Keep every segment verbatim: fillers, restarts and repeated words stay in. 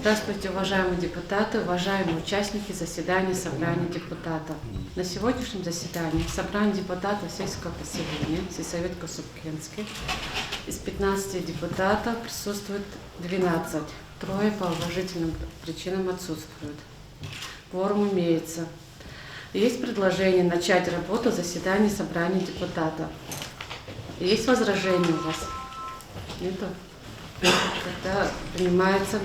Здравствуйте, уважаемые депутаты, уважаемые участники заседания собрания депутатов. На сегодняшнем заседании собрания депутатов сельского поселения сельсовет Касумкентский из пятнадцати депутатов присутствует двенадцать. Трое по уважительным причинам отсутствуют. Кворум имеется. Есть предложение начать работу заседания собрания депутатов? Есть возражения у вас? Нету? Тогда принимается.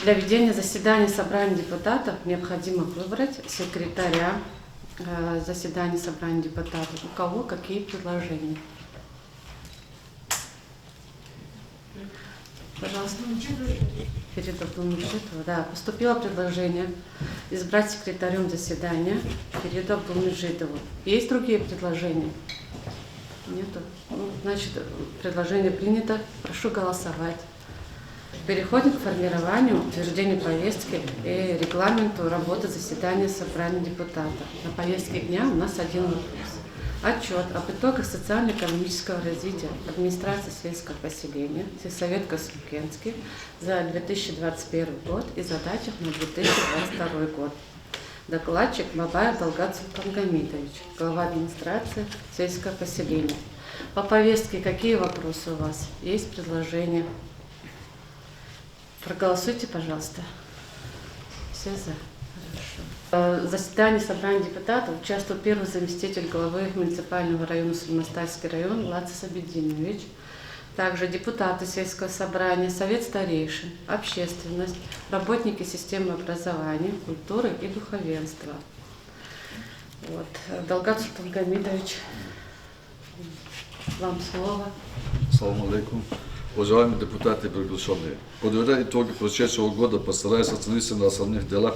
Для ведения заседания собрания депутатов необходимо выбрать секретаря, э, заседания собрания депутатов. У кого какие предложения? Пожалуйста. Фарида Абдулмуджидова. Да, поступило предложение избрать секретарём заседания Фариду Абдулмуджидову. Есть другие предложения? Нету? Ну, значит, предложение принято. Прошу голосовать. Переходим к формированию, утверждению повестки и регламенту работы заседания собрания депутатов. На повестке дня у нас один вопрос. Отчёт об итогах социально-экономического развития администрации сельского поселения сельсовет Касумкентский за две тысячи двадцать первый год и задачах на две тысячи двадцать второй год. Докладчик Бабаев Далгат Султангамидович, глава администрации сельского поселения. По повестке какие вопросы у вас? Есть предложения? Проголосуйте, пожалуйста. Все за. Хорошо. Э, в заседании собрания депутатов участвовал первый заместитель главы муниципального района Сулейман-Стальский район Лацис Абидинович, также депутаты сельского собрания, совет старейшин, общественность, работники системы образования, культуры и духовенства. Вот, э, Далгат Султангамидович, вам слово. Салам алейкум. Уважаемые депутаты и приглашённые. Подводя итоги прошедшего года, постараюсь остановиться на основных делах,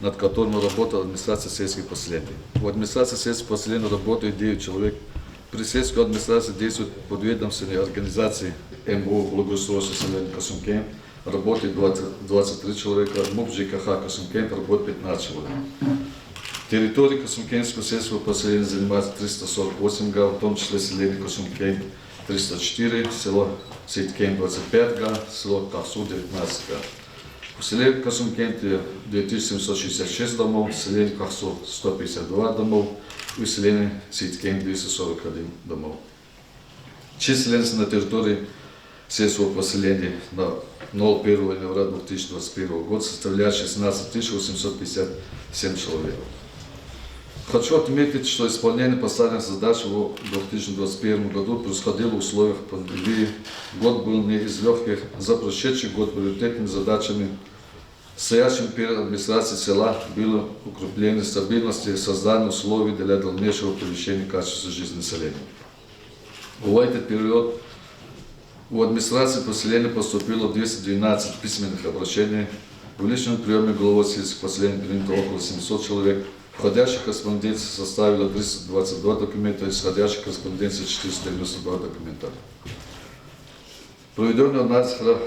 над которыми работала администрация сельских поселений. В администрации сельских поселений работает девять человек. При сельской администрации действуют подведомственные организации: МБУ «Благоустройство населения Касумкент», работает двадцать, двадцать три человека, МУП ЖКХ Касумкент, работает пятнадцать человек. Территория Касумкентского сельского поселения занимает триста сорок восемь га, в том числе селение Касумкент триста четыре, село Сейткент двадцать пять га, село Кахсу девятнадцать га. В селе Касумкенте две тысячи семьсот шестьдесят шесть домов, в селении Кахсу сто пятьдесят два домов и в селении Сейткент двести сорок один домов. Численность на территории сельского поселения на ноль первого января две тысячи двадцать первого года составляет шестнадцать тысяч восемьсот пятьдесят семь человек. Хочу отметить, что исполнение поставленных задач в две тысячи двадцать первом году происходило в условиях пандемии. Год был не из лёгких. За прошедший год приоритетными задачами, стоящими перед администрацией села, было укрепление стабильности, создание условий для дальнейшего повышения качества жизни населения. В этот период в администрации поселения поступило двести двенадцать письменных обращений. В личном приёме главой сельских поселений принято около семьсот человек. Входящая корреспонденция составила триста двадцать два документа, исходящая корреспонденция четыреста девяносто два документа. Проведённый анализ хара-,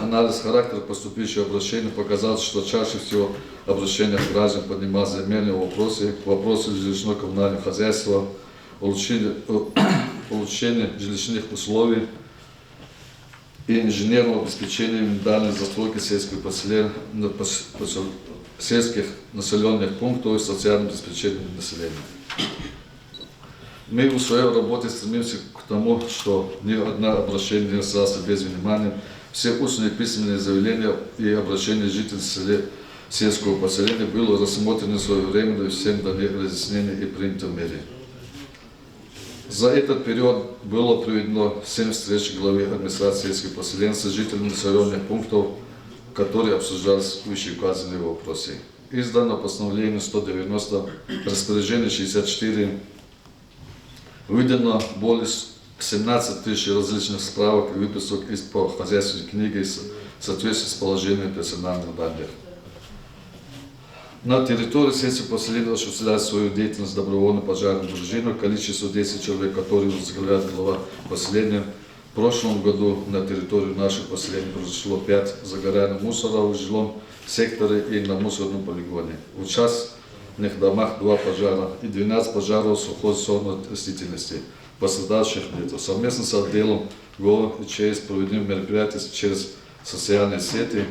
анализ характера поступивших обращений показал, что чаще всего обращения к гражданам поднимали земельные вопросы, вопросы жилищно-коммунального хозяйства, улучшение, э, улучшение жилищных условий и инженерного обеспечения индивидуальной застройки сельских поселен-, на пос-, посел-, сельских населённых пунктов и социального обеспечения населения. Мы в своей работе стремимся к тому, что ни одно обращение не осталось без внимания. Все устные и письменные заявления и обращения жителей селе-, сельского поселения было рассмотрено своевременно и всем даны разъяснения и принято меры. За этот период было проведено семь встреч главы администрации сельских поселений с жителями населённых пунктов, которые обсуждались вышеуказанные вопросы. Издано постановление сто девяносто, распоряжение шестьдесят четыре, выдано более с-, семнадцать тысяч различных справок и выписок из, по хозяйственной книге с-, в соответствии с положением персональных данных. На территории сельских поселений осуществляет свою деятельность добровольно пожарная дружина, количество десять человек, которые возглавляет глава поселения. В прошлом году на территории нашего поселения произошло пять загораний мусора в жилом секторе и на мусорном полигоне. В частных домах два пожара и двенадцать пожаров сухозерной растительности. Пострадавших нету. Совместно с отделом ГО и ЧС проведены мероприятия через социальные сети,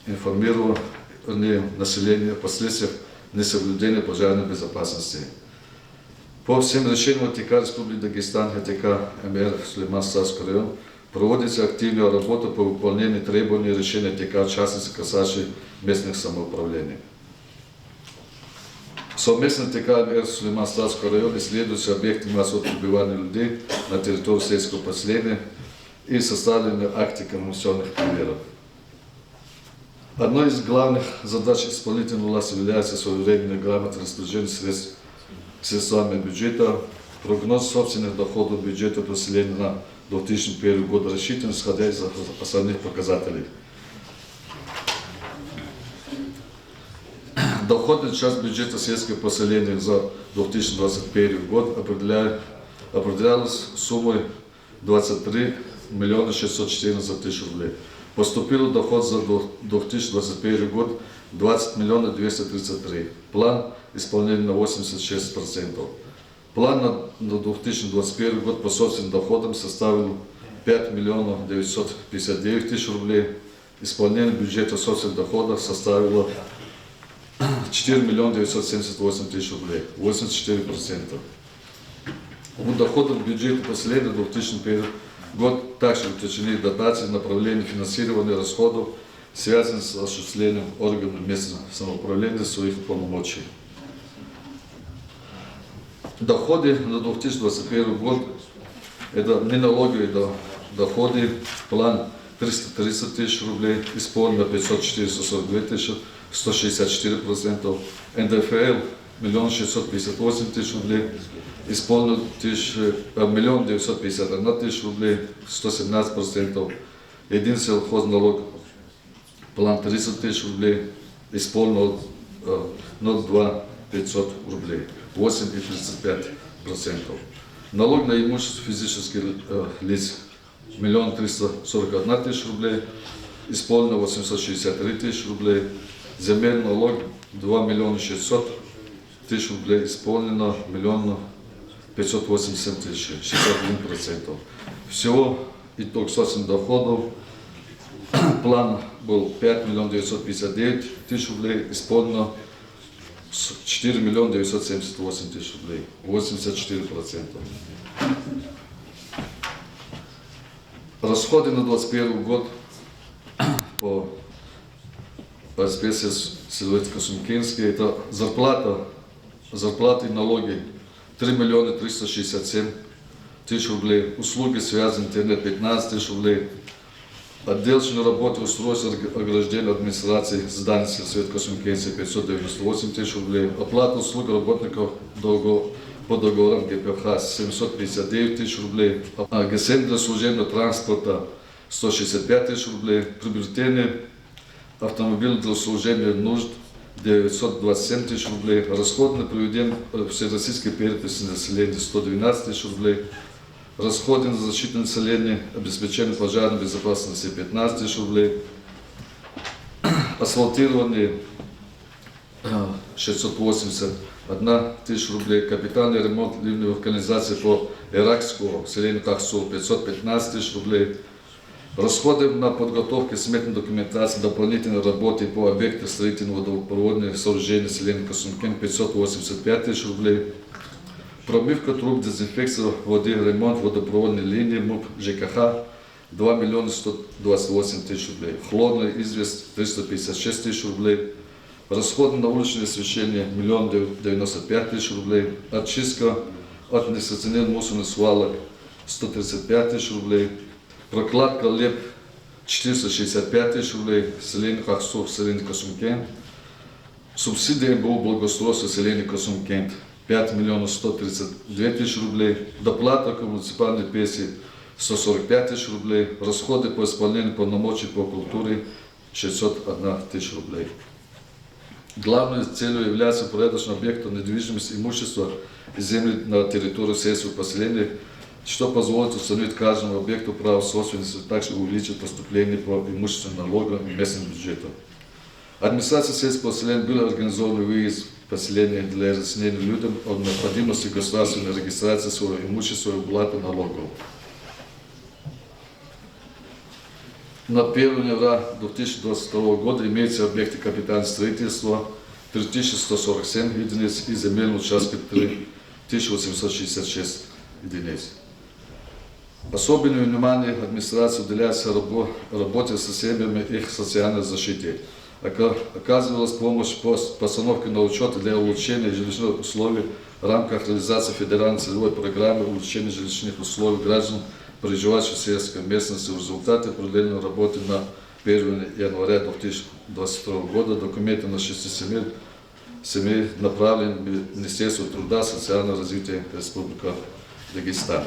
информирование населения о последствиях несоблюдения пожарной безопасности. По всем решениям ОТК Республики Дагестан, ОТК МР Сулейман-Стальский район, проводится активная работа по выполнению требований решений ОТК, в частности, касающихся местных самоуправлений. Совместно ОТК МР Сулейман-Стальского района исследуются объекты массового пребывания людей на территории сельского поселения и составлены акты коммуникационных проверок. Одной из главных задач исполнительной власти является своевременное грамотное распоряжение средств, средствами бюджета, прогноз собственных доходов бюджета поселения на две тысячи первый год, рассчитан исходя из основных показателей. Доходная часть бюджета сельского поселения за две тысячи двадцать первый год определя-, определялась суммой двадцать три миллиона шестьсот четырнадцать тысяч рублей. Поступил доход за две-, две тысячи двадцать первый год двадцать миллионов двести тридцать три. План исполнения на восемьдесят шесть процентов. План на, на две тысячи двадцать первый год по собственным доходам составил пять миллионов девятьсот пятьдесят девять тысяч рублей. Исполнение бюджета собственных доходов составило четыре миллиона девятьсот семьдесят восемь тысяч рублей, восемьдесят четыре процента. У доходов бюджета поселения две тысячи первый год также уточнены дотации, направления финансирования расходов, связанных с осуществлением органами местного самоуправления своих полномочий. Доходы на две тысячи двадцать первый год, это неналоговые до-, доходы, план триста тридцать тысяч рублей, исполнено пятьсот четыре, сто сорок две тысячи, сто шестьдесят четыре процента, НДФЛ миллион шестьсот пятьдесят восемь тысяч рублей, исполнено тысяч-, э, миллион девятьсот пятьдесят одна тысяча рублей, сто семнадцать процентов, единый сельхозналог, план тридцать тысяч рублей, исполнено, э, ноль два пятьсот рублей, восемь и тридцать пять процентов. Налог на имущество физических, э, лиц миллион триста сорок одна тысяча рублей, исполнено восемьсот шестьдесят три тысячи рублей, земельный налог два миллиона шестьсот тысяч рублей, исполнено миллион пятьсот восемьдесят семь тысяч, шестьдесят один процент. Всего итог собственных доходов, план был пять миллионов девятьсот пятьдесят девять тысяч рублей, исполнено с-, четыре миллиона девятьсот семьдесят восемь тысяч рублей, восемьдесят четыре процента. Расходы на двадцать первый год по, по специи с-, сельсовет Касумкенский, это зарплата, зарплаты и налоги три миллиона триста шестьдесят семь тысяч рублей, услуги связи, интернет пятнадцать тысяч рублей, отделочные работы, устройство ог-, ограждения администрации здания сельсовет Касумкенский пятьсот девяносто восемь тысяч рублей, оплата услуг работников дого-, по договорам ГПХ семьсот пятьдесят девять тысяч рублей, а, ГСМ для служебного транспорта сто шестьдесят пять тысяч рублей, приобретение автомобиля для служебных нужд девятьсот двадцать семь тысяч рублей, расходы на проведение, э, всероссийской переписи населения сто двенадцать тысяч рублей, расходы на защиту населения, обеспечение пожарной безопасности пятнадцать тысяч рублей, асфальтирование, э, шестьсот восемьдесят одна тысяча рублей, капитальный ремонт ливневых канализаций по Эракского селения Кахцу пятьсот пятнадцать тысяч рублей, расходы на подготовку сметной документации, дополнительные работы по объекту строительного водопроводного сооружения селения Касумкент пятьсот восемьдесят пять тысяч рублей, промывка труб, дезинфекция воды, ремонт водопроводной линии МУП ЖКХ два миллиона сто двадцать восемь тысяч рублей, хлорная известь триста пятьдесят шесть тысяч рублей, расходы на уличное освещение миллион девяносто пять тысяч рублей, очистка от несанкционированных мусорных свалок сто тридцать пять тысяч рублей, прокладка ЛЭП четыреста шестьдесят пять тысяч рублей, селение Кахцу, селение Касумкент, субсидия МБУ благоустройства селения Касумкент пять миллионов сто тридцать две тысячи рублей, доплата к муниципальной пенсии сто сорок пять тысяч рублей, расходы по исполнению полномочий по культуре шестьсот одна тысяча рублей. Главной целью является порядочный объект недвижимости, имущества и земли на территории сельского поселения, что позволит установить каждому объекту право собственности, а также увеличить поступление по имущественным налогам и местным бюджетам. Администрацией сельского поселения был организован выезд в поселение для разъяснения людям о необходимости государственной регистрации своего имущества и уплаты налогов. На первого января две тысячи двадцать второго года имеются объекты капитального строительства три тысячи сто сорок семь единиц и земельные участки три тысячи восемьсот шестьдесят шесть единиц. Особенное внимание администрации уделяется рабо-, работе со семьями и их социальной защите. Ока-, оказывалась помощь по с-, постановке на учёт для улучшения жилищных условий в рамках реализации федеральной целевой программы улучшения жилищных условий граждан, проживающих в сельской местности, в результате проведенной работы на первого января две тысячи двадцать второго года документы на шестьсот семь семей направлены в Министерство труда и социального развития Республики Дагестан.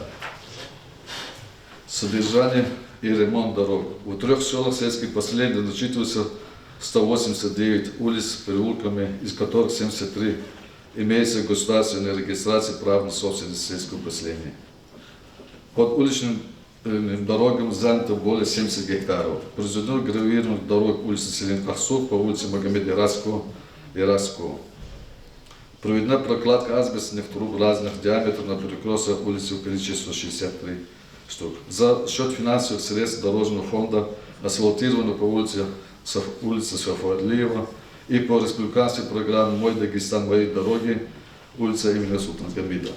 Содержание и ремонт дорог. В трёх сёлах сельских поселений насчитывается сто восемьдесят девять улиц, переулками из которых семьдесят три имеются государственной регистрации прав на собственность сельского поселения. Под уличным, э, дорогам занято более семьдесят гектаров. Произведено гравирование дорог улиц населения Кахсур по улице Магомеда Яраско, Яраско. Проведена прокладка асбестных труб разных диаметров на перекрёстках улицы в количестве шестьдесят три штук. За счёт финансовых средств дорожного фонда асфальтированы по улице Саф-, улице Сафаргалиева и по республиканской программе «Мой Дагестан, мои дороги» улица имени Султангамида.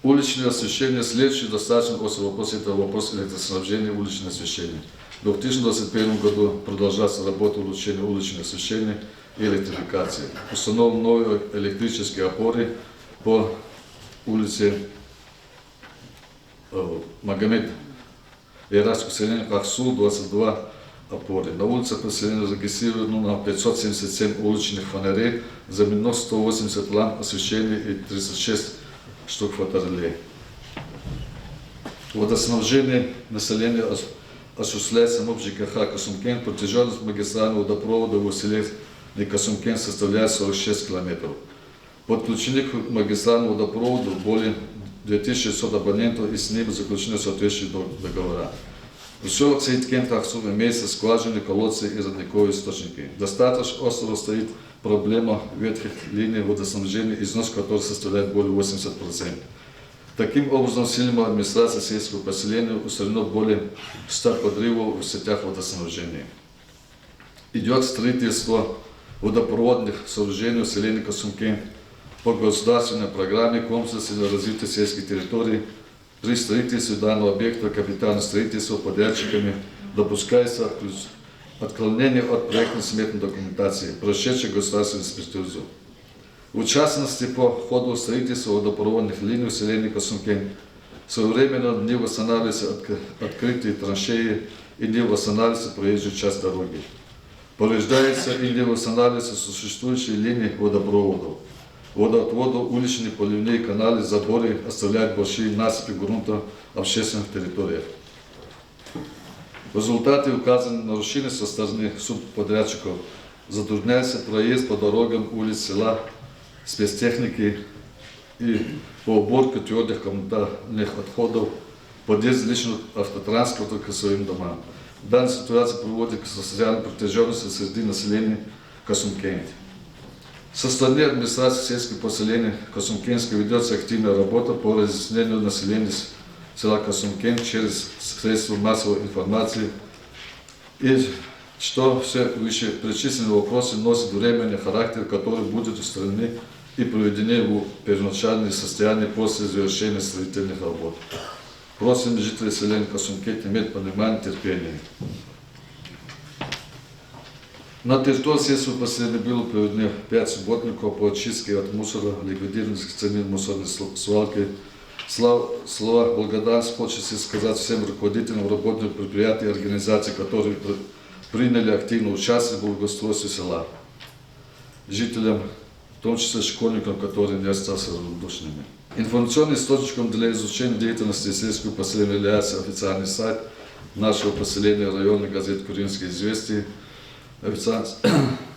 Уличное освещение. Следующий достаточно острый вопрос — это вопрос электроснабжения, уличное освещение. В две тысячи двадцать первом году продолжается работа улучшения уличного освещения и электрификации. Установлены новые электрические опоры по улице, э, Магомед Яраско, селение Кахсур, двадцать два опоры. На улице поселения зарегистрировано пятьсот семьдесят семь уличных фонарей, заменено сто восемьдесят ламп освещения и тридцать шесть штук фотореле. Водоснабжение населения ос-, осуществляется МУП ЖКХ Касумкент. Протяжённость магистрального водопровода в селении Касумкент составляет сорок шесть километров. Подключены к магистральному водопроводу более две тысячи шестьсот абонентов, и с ними заключены соответствующие до-, договора. В сёлах Саидкент, Кахсур имеются скважины, колодцы и родниковые источники. Достаточно остро стоит проблема ветхих линий водоснабжения, износ которых составляет более восемьдесят процентов. Таким образом, усилиями администрации сельского поселения устранено более ста подрывов в сетях водоснабжения. Идёт строительство водопроводных сооружений в селении Касумкент по государственной программе «Комплексное развитие сельских территорий». При строительстве данного объекта капитального строительства подрядчиками допускается отклю-, отклонение от проектно-сметной документации, прошедшей государственную экспертизу. В частности, по ходу строительства водопроводных линий в селении Касумкент своевременно не восстанавливаются отк-, открытые траншеи и не восстанавливается проезжая часть дороги. Повреждаются и не восстанавливаются существующие линии водопроводов, водоотвода, уличные поливные каналы, заборы оставляют большие насыпи грунта в общественных территориях. В результате указанных нарушений со стороны субподрядчиков затрудняется проезд по дорогам улиц села, спецтехники и по уборке твёрдых коммунальных отходов, подъезд личного автотранспорта к своим домам. Данная ситуация приводит к социальной напряжённости среди населения Касумкент. Со стороны администрации сельского поселения Касумкентского ведётся активная работа по разъяснению населения с-, села Касумкент через средства массовой информации, и что все вышеперечисленные вопросы носят временный характер, которые будут устранены и приведены в первоначальное состояние после завершения строительных работ. Просим жителей селения Касумкент иметь понимание, терпение. На территории сельского поселения было проведено пять субботников по очистке от мусора, ликвидированы, санированы мусорные св-, свалки. Слав-, слова благодарности хочется сказать всем руководителям, работникам предприятий и организаций, которые пр-, приняли активное участие в благоустройстве села, жителям, в том числе школьникам, которые не остались равнодушными. Информационным источником для изучения деятельности сельского поселения является официальный сайт нашего поселения, районной газеты «Куринские известия». Официально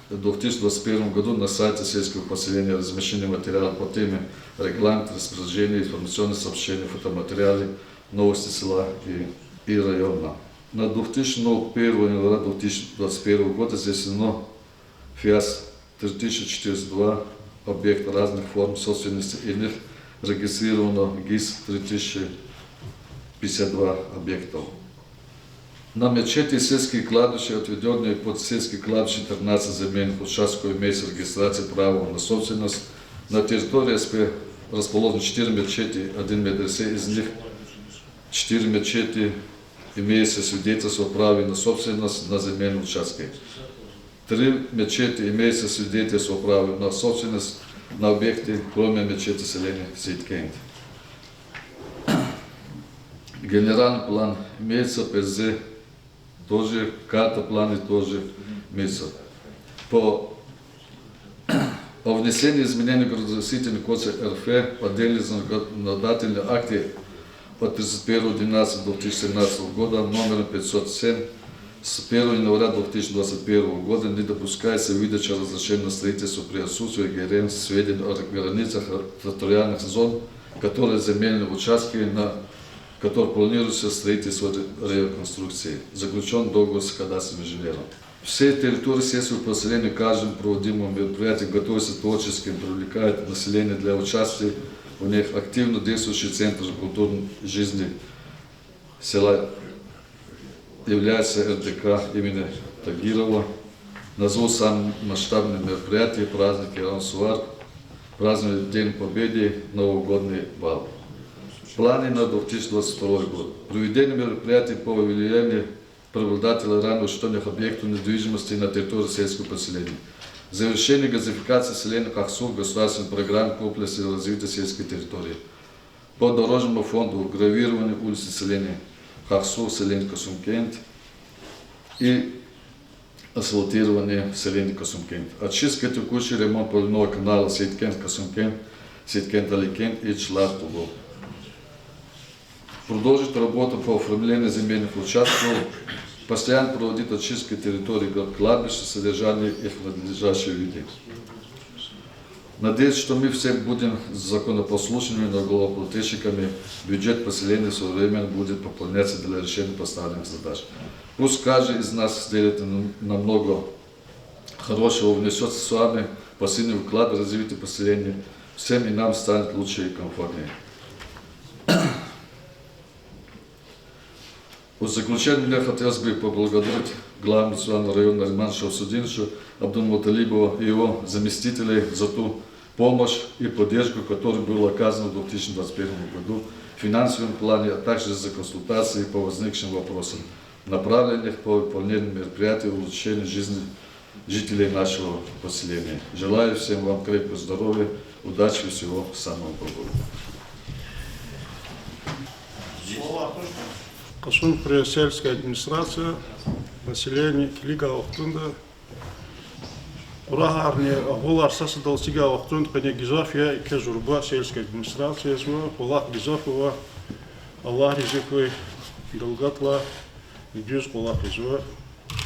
в две тысячи двадцать первом году на сайте сельского поселения размещены материалы по теме «Регламент распоряжения», информационные сообщения, фотоматериалы, новости села и, и района. На две тысячи, ну, первого января две тысячи двадцать первого года здесь, ну, ФИАС три тысячи четыреста два объекта разных форм собственности, из них регистрировано ГИС три тысячи пятьдесят два объектов. На мечети и сельские кладбища, отведённые под сельские кладбища, тринадцать земельных участков, имеется регистрация права на собственность. На территории С П расположены четыре мечети, один медресе, из них четыре мечети имеется свидетельство о праве на собственность на земельном участке. Три мечети имеется свидетельство о праве на собственность на объекты, кроме мечети селения Сейткент. Генеральный план имеется, П З тоже, карта плана тоже имеется. По, о внесении изменений в градостроительный кодекс Р Ф по отдельным законодательным акте от тридцать первого двенадцатого две тысячи семнадцатого года номером пятьсот семь с первого января две тысячи двадцать первого года не допускается выдача разрешения на строительство при отсутствии герен сведений о границах территориальных зон, которые земельные участки, на которых планируется строительство реконструкции. Заключён договор с кадастровым инженером. Все территории сельского поселения каждым проводимым мероприятием готовятся творческим, привлекают население для участия в них, активно действующий центр культурной жизни села является Р Д К имени Тагирова. Назову самые масштабные мероприятия: праздник Яран-Сувар, празднование День Победы, новогодний бал. Планы на две тысячи двадцать второй год. Проведение мероприятий по выявлению преобладателей ранее учтённых объектов недвижимости на территории сельского поселения. Завершение газификации селения Кахсуг государственной программы комплексного развития сельской территории. По дорожному фонду гравирование улиц селения Кахсуг, селения Касумкент и асфальтирование селения Касумкент. Очистка, текущий ремонт поливного канала Сейткент-Касумкент, Сейткент-Аликент и Члар-Тулу. Продолжить работу по оформлению земельных участков, постоянно проводить очистку территорий кладбищ, содержание их в надлежащем виде. Надеюсь, что мы все будем законопослушными налогоплательщиками, бюджет поселения своевременно будет пополняться для решения поставленных задач. Пусть каждый из нас сделает н-, намного хорошего, внесёт свой посильный вклад в развитие поселения. Всем и нам станет лучше и комфортнее. В заключение мне хотелось бы поблагодарить главу муниципального района Наримана Шамсудиновича Абдулмуталибова и его заместителей за ту помощь и поддержку, которая была оказана в две тысячи двадцать первом году в финансовом плане, а также за консультации по возникшим вопросам, направленных по выполнению мероприятий улучшения жизни жителей нашего поселения. Желаю всем вам крепкого здоровья, удачи и всего самого доброго. Касумхуьруьн сельская администрация, население килигай вахтунда, кьурагьарни агъулар сад-садал эцигай вахтунда къене гзаф я, еке зурба сельская администрация жезва, кӀвалах гзаф ава, Аллагь рази хьуй, далгатла, дуьз кӀвалах жезва,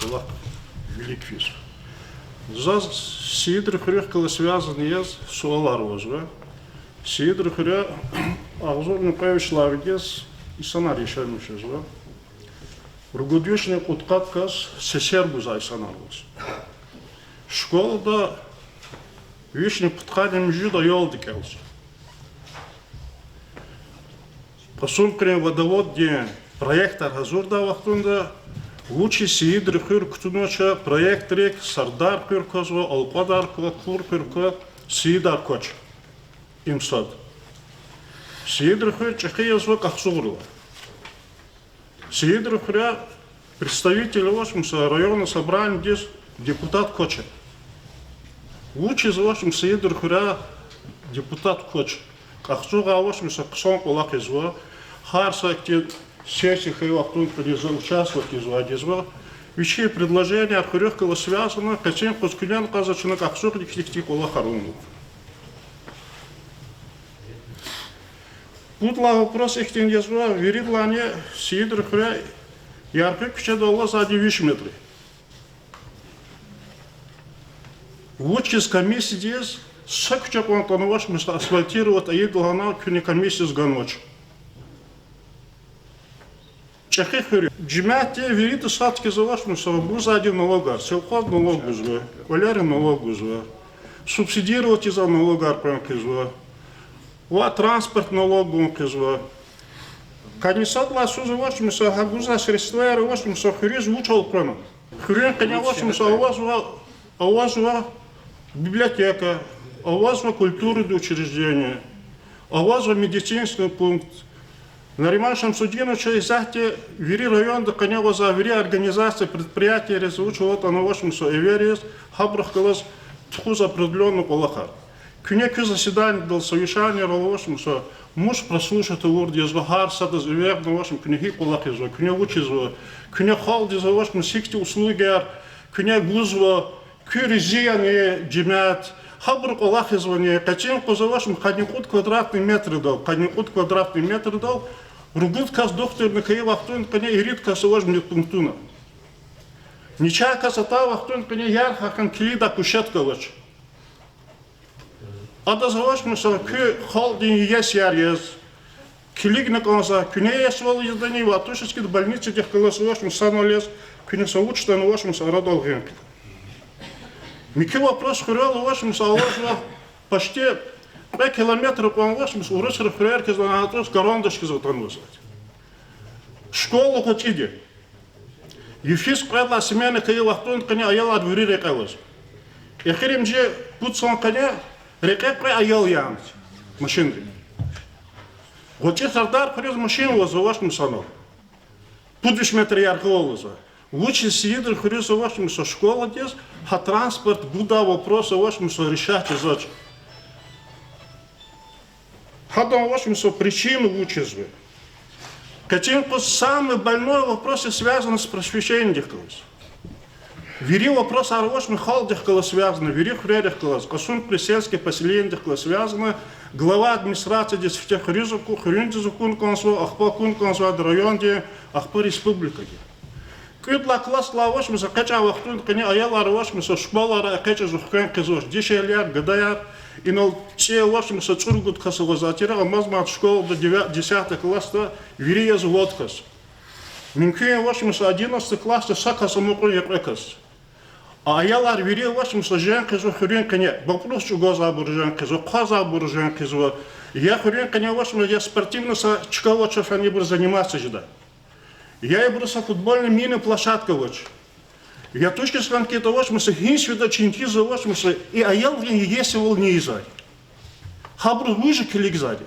кӀвалах вилик физва. Заз Сиидри хуьруьхъ галаз связанный яз суалар авазва. Сиидри хуьре агъзурни кьве вишелай вегиз инсанар яшамиш жезва. Ругуд вишни кьудкъад кас сесер гузвай инсанар аваз. Школада вишни пудкъанни муьжуьд аялди кӀелзава. Касумхуьруьн водоводдин проектар гьазурдай вахтунда вучиз Сиидри хуьр кутунвач проектрик Сардар хуьр квазва, Алкьвадар ква, Кур хуьр ква, Сиидар квач? Им сад. Сиидри хуьр чӀехи язва Кахсугрилай. Сиидри хуьре представитель авач, мисал, районный собраниедиз депутат квач. Вучиз авач, мисал, Сиидри хуьре депутат квач? Кахсуграй авач, мисал, хъсан кӀвалах ийизва, гьар са ихьтин сессия хьайи вахтунда кьилиз участвовать ийизвайди ийизва. Вичин предложенияр хуьруьхъ галаз связанный, къецин юкъуз куьне кьазва чна Кахсугрдик ихьтин кӀвалахар авун. Пуд лагьай вопрос ихьтин язва: виридалайни Сиидри хуьре Яргъи куьчедал алазвайди виш метр я. Вучиз комиссиядиз са куьче кьван атӀанвач, мисал, асфальтировать ийида лагьана куьне комиссиядиз ганвач? ЧӀехи хуьр я. Жемятди вирида сад хьиз авач, мисал, гузвайди налогар, селхоз налог гузва, кӀвалерин налог гузва, субсидировать ийизвай налогар къвен хъийизва, ва транспорт налог гун хъийизва. Къанни сад лагьай йисуз авачмиса гьа гузвай средстваяр авачмиса хуьруьз вуч элкъвена. Хуьруьн къене авачмиса авазва, авазва библиотека, авазва культурный учреждение, авазва медицинский пункт. Нариман Шамсудиновича исятда вири районда къене авазвай вири организация, предприятиейриз вуч аватӀани авачмиса эвериз, гьабурухъ галаз тухуз определённый кӀвалахар. Куьне куь заседаниедал, совещаниейрал авачмиса мус прослушать авурди язва, гьар садаз эверна авачмиса куьне гьикӀ кӀвалахзава, куьне вуч ийизва, куьне халкьдиз авачмиса гьихьтин услугаяр куьне гузва, куьн рази яни жемят, гьабуру кӀвалахзавани, къенин юкъуз авачмиса къанни кьуд квадратный метрдал, къанни кьуд квадратный метрдал ругуд кас духтурни хьайи вахтунин къене ирид кас авач медпунктуна. Начагъ кас атай вахтунин къене ярх хьана килигдай кушетка авач. Адаз авачмиса куь халкьдин иесияр яз килигна кӀанзавай, куьне иесивал ийиздани ва Атушевскийдин больницадихъ галаз авачмиса санал яз, куьне са вуч ятӀани авачмиса арадал гъин хъийида. Муькуь вопрос хуьрел авачмиса авазва почти кьве километр кьван авачмиса урусрин хуьрер хьиз, ана атӀуз Карандаш хьиз атанваз. Школа гъвечӀиди. Йифиз кьвед лагьай смена хьайи вахтунин къене аялар вири рекье аваз. Эхиримжи пуд сан къене рекье кьве аял яна машинри. ГъвечӀи Сардар хуьруьз машин ваз авачмиса санал, пуд виш метр яргъивал алаз. Вучиз Сиидри хуьруьз авачмиса школадиз гьа транспорт гудай вопрос авачмиса решать жезвач. Гьадан авачмиса причина вуч язва. Къенин юкъуз самый больной вопрос связан с просвещениедихъ галаз. Вири вопросар авачмиса халкьдихъ галаз связан, вири хуьрерихъ галаз, Кьасумхуьруьн сельский поселениедихъ галаз связан, глава администрациядиз фите хуьруьз аку-, хуьруьндиз акун кӀанзава, ахпа акун кӀанзавайди райондин, ахпа республикадин. КӀуьд лагьай классдилай авачмиса экъечӀай вахтунин къене аялар авачмиса школайра экъечӀиз хквен хъийизвач дишегьлияр, гадаяр, инал цӀи авачмиса цӀуругуд кас аваз тир, амма мад школада девя-, десятый классда вири язва вад кас. Мумкин я авачмиса одиннадцатый классда са кас амукьун я кьве кас. А аялар вири авачмиса жен хъийизва хуьруьн къене, бапӀруз чӀугвазвайбур жен хъийизва, хъвазвайбур жен хъийизва, я хуьруьн къене авачмиса, я спортивный са чка авача фена ибур заниматься жеда. Я ибуруз са футбольный мини-площадка авач. Я тушиз хьана кӀанда авачмиса гьиниз фида чин тийиз авачмиса и аялрин иесивал ийизвайди. Гьабуруз вуж я килигзавайди?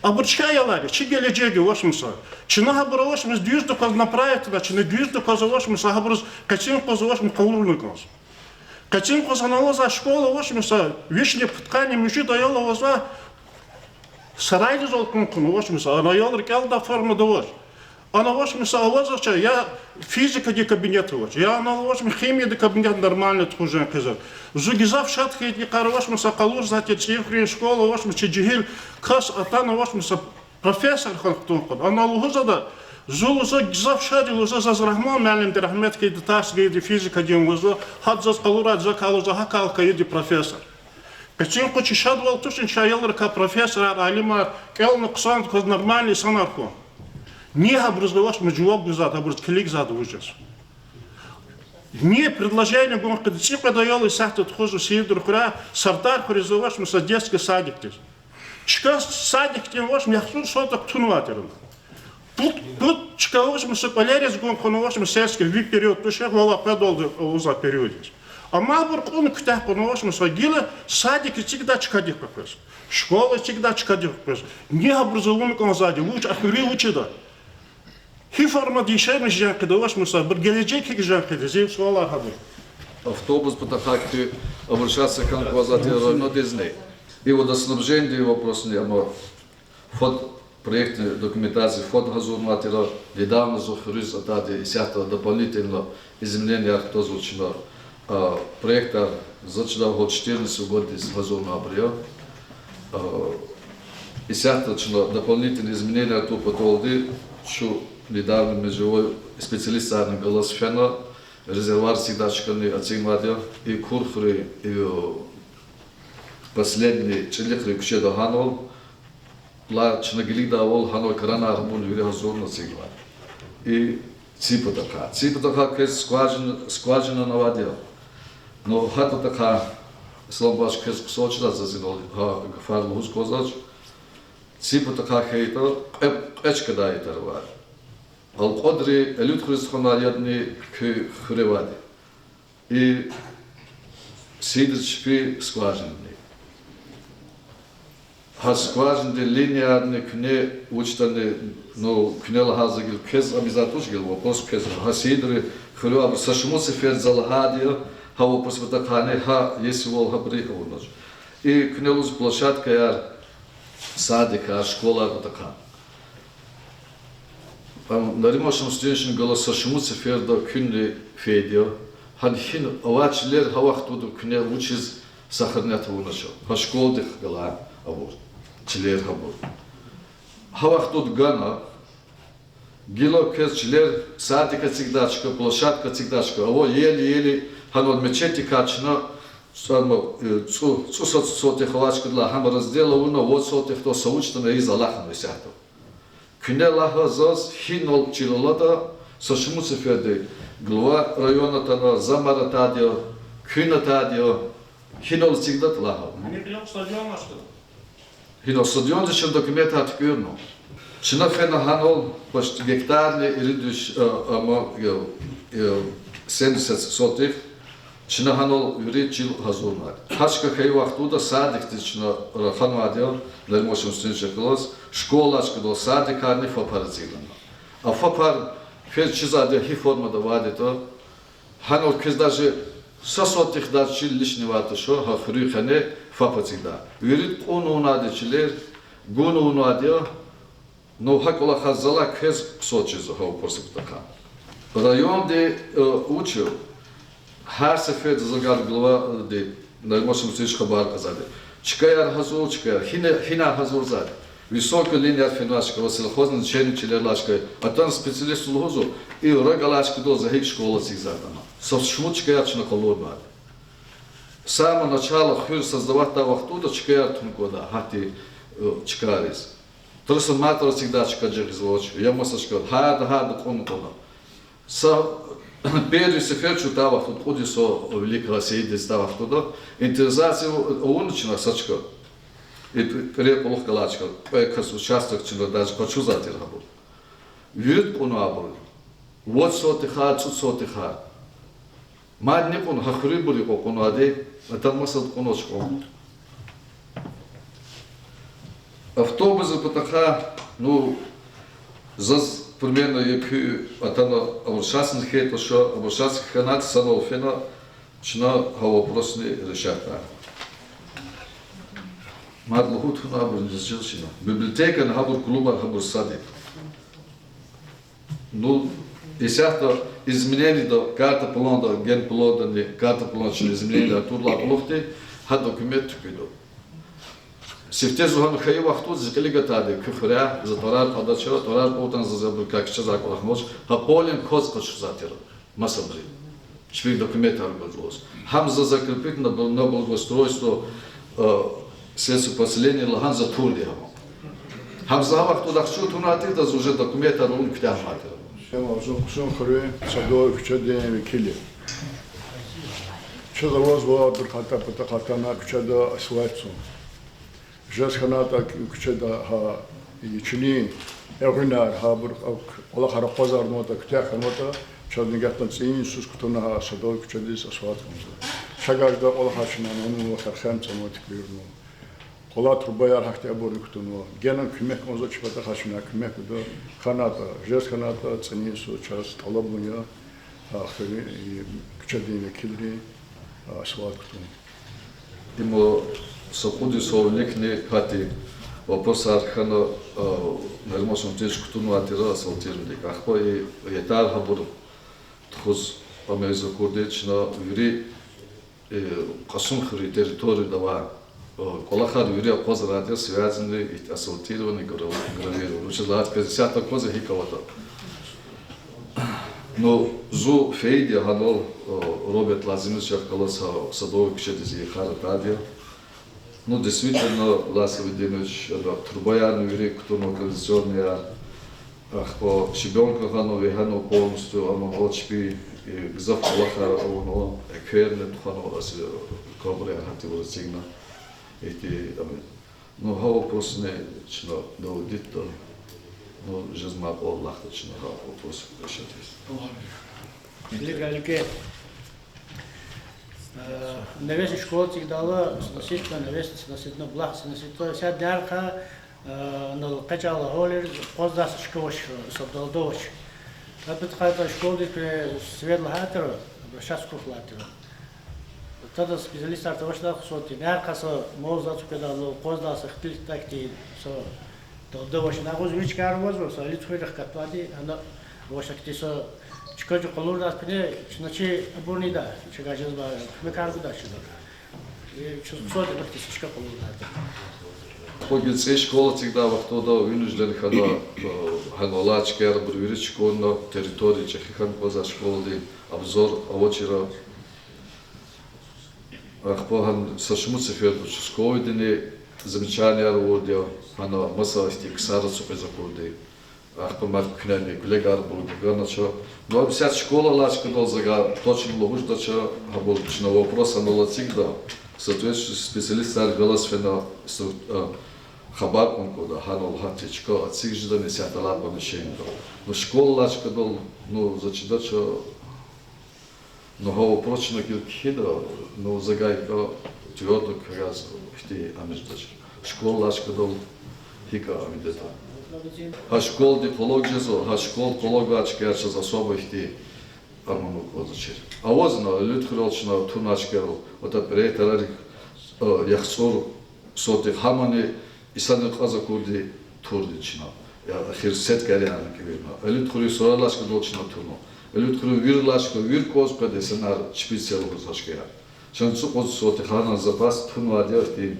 Абур чи аялар я, чи гележег я авачмиса. Чна гьабур авачмиса дуьздаказ направить ийида, чна дуьздаказ авачмиса гьабуруз къенин юкъуз авачмиса къалурна кӀанзава. Къенин юкъуз ана авазвай школа авачмиса вишни пудкъанни муьжуьд аял авазвай сарайдиз элкъуьн хъувуна авачмиса, ана аялри кӀелдай формада авач. Ана авачмиса авазвач, я физикадин кабинет авач, я ана авачмиса химиядин кабинет нормально тухуз жен хъийизва. Зун гзаф шад хьайиди йикъар авачмиса къалурзавай тир цӀийи хуьруьн школа авачмиса, чи жегьил кас атана авачмиса профессор хьана хтун хъвана. Ана лугьузвайди, зун лугьузва гзаф шад я лугьузва, заз Рагьман муаллимди рагьмет хьайиди тарс гайиди физикадин лугьузва, гьада заз къалурай, закай лугьузва гьакӀ хьайиди профессор. Къенин юкъуз чи шадвал тушни чи аялрикай профессорар, алимар кӀелна хъсандаказ нормальный инсанар хьун. Ни гьабуруз авачмиса жаваб гузвайди, гьабуруз килигзавайди вуж язва. Ни предложение гун хъийида, цӀикьвед аял исятда тухузва Сиидри хуьряй, Сардар хуьруьз авачмиса детский садикдиз. Чка садикдин авачмиса яхцӀур соток тунвай тир ана. Пуд, пуд чка авачмиса кӀвалериз гун хъувуна авачмиса сельский, ви период туш, валай къведалди авазвай период яз. Амма абур кьуна куьтягь кьуна авачмиса гила садик эцигдай чкадихъ къекъвез, школа эцигдай чкадихъ къекъвез. Ни гьабуруз авуна кӀанзавайди вуч, а хуьруьз вуч ийида? Гьи формада яшамиш жен хъийида авачмиса, абур гележег гьикӀ жен хъийида, зи суалар гьабур. Автобус патахъай куьн обращаться хьана кӀанзавай тир районризни. И водоснабжениедин вопросни, амма фад проектный документация фад гьазурнавай тир, недавно зун хуьруьз атайди, исятда дополнительно измененияяр кутазва чна, а, проектар за чна гьал четырнадцатого годдиз гьазурнавайбур я. А, исятда чна дополнительно измененияяр тун паталди, чун недавно межевой специалистарни галаз фена, резервуар эцигдай чкани эцигнавайди я, и Курхуьруьн, и, э, последний ЧӀулихрин куьчеда гьанал, ла чна гилигдайвал гьанал кранар гьабурни вири гьазурна эцигнавай. И ци патахъай. Ци патахъай квез скважина, скважина авайди я. Но гьа патахъай, Исламбаш, квез хъсан чизвай заз инал, гьа гафар лугьуз кӀанзавач. Ци патахъай хьайитӀа, кьве, кьве чкадай тар ава. Алкьвадри, Алуьтхуьриз тухвана ядни куь хуьре авайди. И Сидр чпи скважинани. Гьа скважинадин линиярни куьне вучтани, ну, куьне лагьай за гила квез обязательно туш гила вопрос квез. Гьа Сидри хуьре абур са шумуд сефер за лагьайди я, гьа вопрос патахъайни, гьа, если вал гьабури авунач. И куьне лугьуз площадкаяр, садикар, школаяр патахъай. Ам, Нариман Шамсудиновични галаз са шумуд сеферда куьнни фейиди я. Гьана гьина авай чилер гьа вахтунда куьне вучиз сохранять авунач. Гьа школадихъ галай абур, чилер гьабур. Гьа вахтунда гана, гила квез чилер, садик эцигдай чка, площадка эцигдай чка ава, еле-еле гьанал мечетьдикай чна, цӀу-, э, цӀу-, цӀусад сотих авай чкадилай гьам раздел авуна, вад сотихдал са вуч ятӀани ийиз алахъна исятда. Куьне лагьай заз гьинал чил алада, са шумуд сеферда глава района атана, за мара атайди я, куьн атайди я, гьинал эцигдатӀа лагьана. Гьинал стадиондиз чна документар туькӀуьрна. Чна фена гьанал почти гектарни ирид виш, э, ама, э, э, семьдесят сотых, чна гьанал вири чил гьазурнавайди. Гьа чка хьайи вахтунда садикдиз чна раханвайди я, Нариман Шамсудиновича галаз, школа чкадал садикарни ФАПар эцигнава. А ФАПар квез чизвайди я гьи формада авайди ятӀа, гьанал квез даже са сотихдал чил лишний авайди туш, гьа хуьруьн къене ФАП эцигда. Вири кьунвайди чилер, гунвайди я, ну, гьа кӀвалахар залай квез хъсан чизва гьа вопросдин патахъай. Районди, э, вуч я, гьар сеферда заз главади, Нариман Шамсудинович, хабар кьазвайди я. Чкаяр гьазур, чкаяр. Гьина, гьина гьазурзавайди. Высокая линияяр фенвай чка, сельхозназначение чилерилай чка. Атана специалистри лугьузва, и рагъ алай чкадал за гьикӀ школа эцигзаватӀа ама. Са шумуд чкаяр чна къалурнавайди. Самое начало хуьр создаватьдай вахтунда чкаяр тун кӀанда, гьахьтин, э, чкайриз. Трансформатор эцигдай чка жагъизвач, я маса чка, гьарда-гьарда кьун кьуна. Са первый сефер чун атай вахтунда, кьуд йисуз вилик Россиядиз атай вахтунда, инвентаризация авуна чна са чка. И пӀ-, пӀирер кьулухъ галай чка, кьве кас участок чна даже къачузвай тир гьабур. Вирида кьунвайбур. Вад сотиха, цӀуд сотиха. Мадни кьуна, гьа хуьруьбуру кьуна, кьунвайди, атана масад кьунвач кьун. Автобусрин патахъай, ну, заз примерно я куь атана обращаться хьайитӀа, обращаться хьанайтӀа, санал фена, чна гьа вопросни решатьда. Мад лугьуз туна абур низ чна. Библиотекани гьабур, клубар гьабур сад я. Ну, исятда изменениеда, карта планда, генпландани карта план чна изменение авурдалай кьулухъди, гьа документ туькӀуьрда. Сифте зун гьана хьайи вахтунда зи кьилив гатайди я куь хуьряй, за тӀварар кьадач, тӀварар кьуртӀани заз абурукай кичӀезвай кӀвалах амач, гьа полин кваз къачузвай тир масабуру. Чпин документар гуз лугьуз. Гьам за закрепить на бл-, на благоустройство, э, сельских поселений лагьана за турди я гьам. Гьам за гьа вахтунда ахчуй тавунай тир, адаз уже документар авун куьтягьнавай тир. Зун Кьасумхуьруьн Садовый куьчедин векил я. Чаз авазва абурукай патахъай атана куьчеда асфальт цун. Жез хьанайтӀа куь-, куьчеда гьа, и чилин эгъуьнар, гьабур, а, кӀвалахар акъвазарнаватӀа, куьтягь хьанватӀа, чаз нигатна цӀийи йисуз кутуна гьа Садовый куьчедиз асфальт кӀанзава. Чагажда кӀвалахар чна авунва, херхем цанва, туькӀуьрнава. Къвалай трубаяр гьахьтин абурни кутунва. Генани куьмек кӀанзава, чи патахъай чна куьмек гуда. ХьанайтӀа, жез хьанайтӀа, цӀийи йисуз чаз тӀалабун я, а, хуьруьн, и, куьчедин векилри, а, асфальт кутун. Им са кьуд йисуз виликни гьахьтин вопросар хьана, а, Нариман Шамсудинович, кутунвай тир асфальтирование. Ахпа и ятар гьабур тухуз амайиз акурди, чна вири, э, Кьасумхуьруьн территорияда авай, э, кӀвалахар вири акъвазарайди я, связанный асфальтирование, гра-, гравирование. Вучиз лагьайтӀа квез исятда аквазва гьикӀ аватӀа. Ну, зун фейиди я гьанал, э, Роберт Лазимовичахъ галаз гьа Садовый куьчедиз йикъар атайди я. Ну, действительно, Лазарь Вадимович, ада трубаярни вири кутунва, канализационныйяр. Ахпа щебёнка гъанва, вегьенва полностью, амма гьа чпи, э, гзаф кӀвалахар авунва, экверни тухванва, ас-, кабуряр гьатта эцигна. Ихьтин, ам, Ну, гьа вопросни чна доводитьда. Ну, жез макьвал алахъда чна гьа вопрос решать ийиз. Лига, лига. Э, невест школа эцигдайла, сносить, невест сносить, ну, блах сносить, то есть, а дерхъа, э, ну, къе чӀал гьавиляй акъваздайла чка авач, сабдалда авач. Гьабурукай школадиз куьне свет лагьайтӀа, обращаться хьухь лагьайтӀа. Тада специалистар тавуш лагьай хъсан тир. Гьар кас мал-заз кведайла, акъваздайла ихтилатдакди са далда авач. Агъуз вири чкаяр авазва, са Элитхуьрехъ катвайди, ана авач ахьтин са чка жу къалурдай куьне, чна чи абурни ийида, чна гажаз ба, куьмекар гуда чна. Э, чаз хъсан тир ахьтин са чка къалурдай. Ахпа гила цӀийи школа эцигдай вахтунда вынужден хьана, э, гьана алай чкаяр, абур вири чкайрин территория чӀехи хьана кӀанзавай школадин, обзор авачир. Ахпа гьана са шумуд сеферда участковыйдини замечанияр авурди я, гьана маса ихьтин ксар ацукьиз акурди. Ахпа мад куьнени куьлегар бурди ганач. Ну, исятда школа алай чкадал за гьа точно лугьузвач, гьабур чна вопрос гьанал эцигда, соответствующий специалистар галаз фена, су-, а, хабар кьун кӀанда, гьанал гьахьтин чка эцигиз жедани исятда алай помещениедал. Ну, школа алай чкадал, ну, заз чидач, ну, гьа вопрос чна гила кхьида, ну, за гайикӀа твёрдо квез ихьтин амеждач. Школа алай чкадал гьикӀ ам ийида. Гьа школади къалурзава, гьа школа къалурзавай чкаяр чаз особо ихьтин амукьзавачир. Авазва, Элитхуьрел чна тунвай чкаяр, вот, а, проектрик, а, яхцӀур сотых, гьамани инсанри кьаз акурди турди чна. Я, эхир сеткаяр кӀевирна. Элитхуьруьн сурарилай чкадал чна туна. Элитхуьруьн вирилай чка, вири кӀватӀ къведа инсанар чпиз це лугьуз гьа чкаяр. Чна цӀукьуд сотых гьана запас тунвайди я ихьтин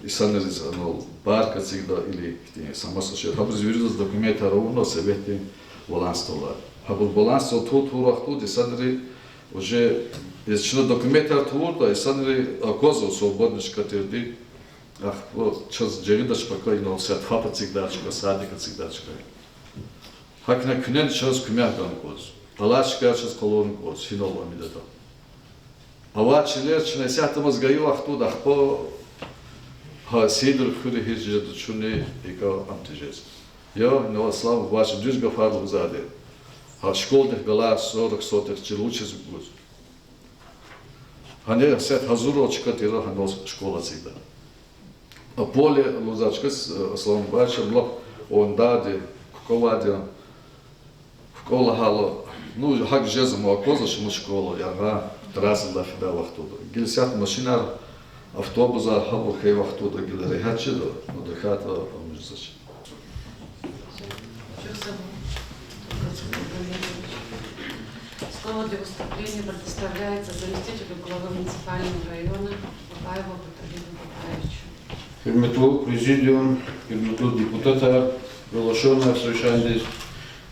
инсанриз, ну, парк эцигда или ихьтин са маса шей. Гьабуруз виридаз документар авуна советдин балансдал. Гьабур балансдал ту-, тур вахтунда инсанри уже, если чна документар тавуртӀа, инсанри аквазва свободный чка тирди. Ахпа чаз жагъидач пака инал са ФАП эцигдай чка, садик эцигдай чка. ГьакӀни куьне чаз куьмек гана кӀанзава. Алай чкаяр чаз къалурна кӀанзава, гьинал ам ийидатӀа. Авай чилер чна исятда маз гайи вахтунда ахпа гьа Сидор хуьре гьич жеда чунни икӀа ам тежез. Я, ну, Аслан Бубаевич, дуьз гафар лугьузвайди. Гьа школадихъ галай сорок сотых чил вучиз гуз? Гьана исятда гьазурвал чка тир гьанал школа эцигда. А поле лугьузвай чкадиз, э, Аслан Бубаевич, блок ондарди, кукӀвалади, кукӀвала гьала, ну, гьакӀ жезва, ам аквазва шумуд школа, яргъа, трассада фидай вахтунда. Гила исятда машинар, автобусар, гьабур хьайи вахтунда гила регьят жеда, ну, дакӀатӀа амукьзавач. Слово для выступления предоставляется заместителю главы муниципального района Бабаеву Баталибу Бабаевичу. Гьуьрметлу президиум, гьуьрметлу депутатар, аралашенные совещание.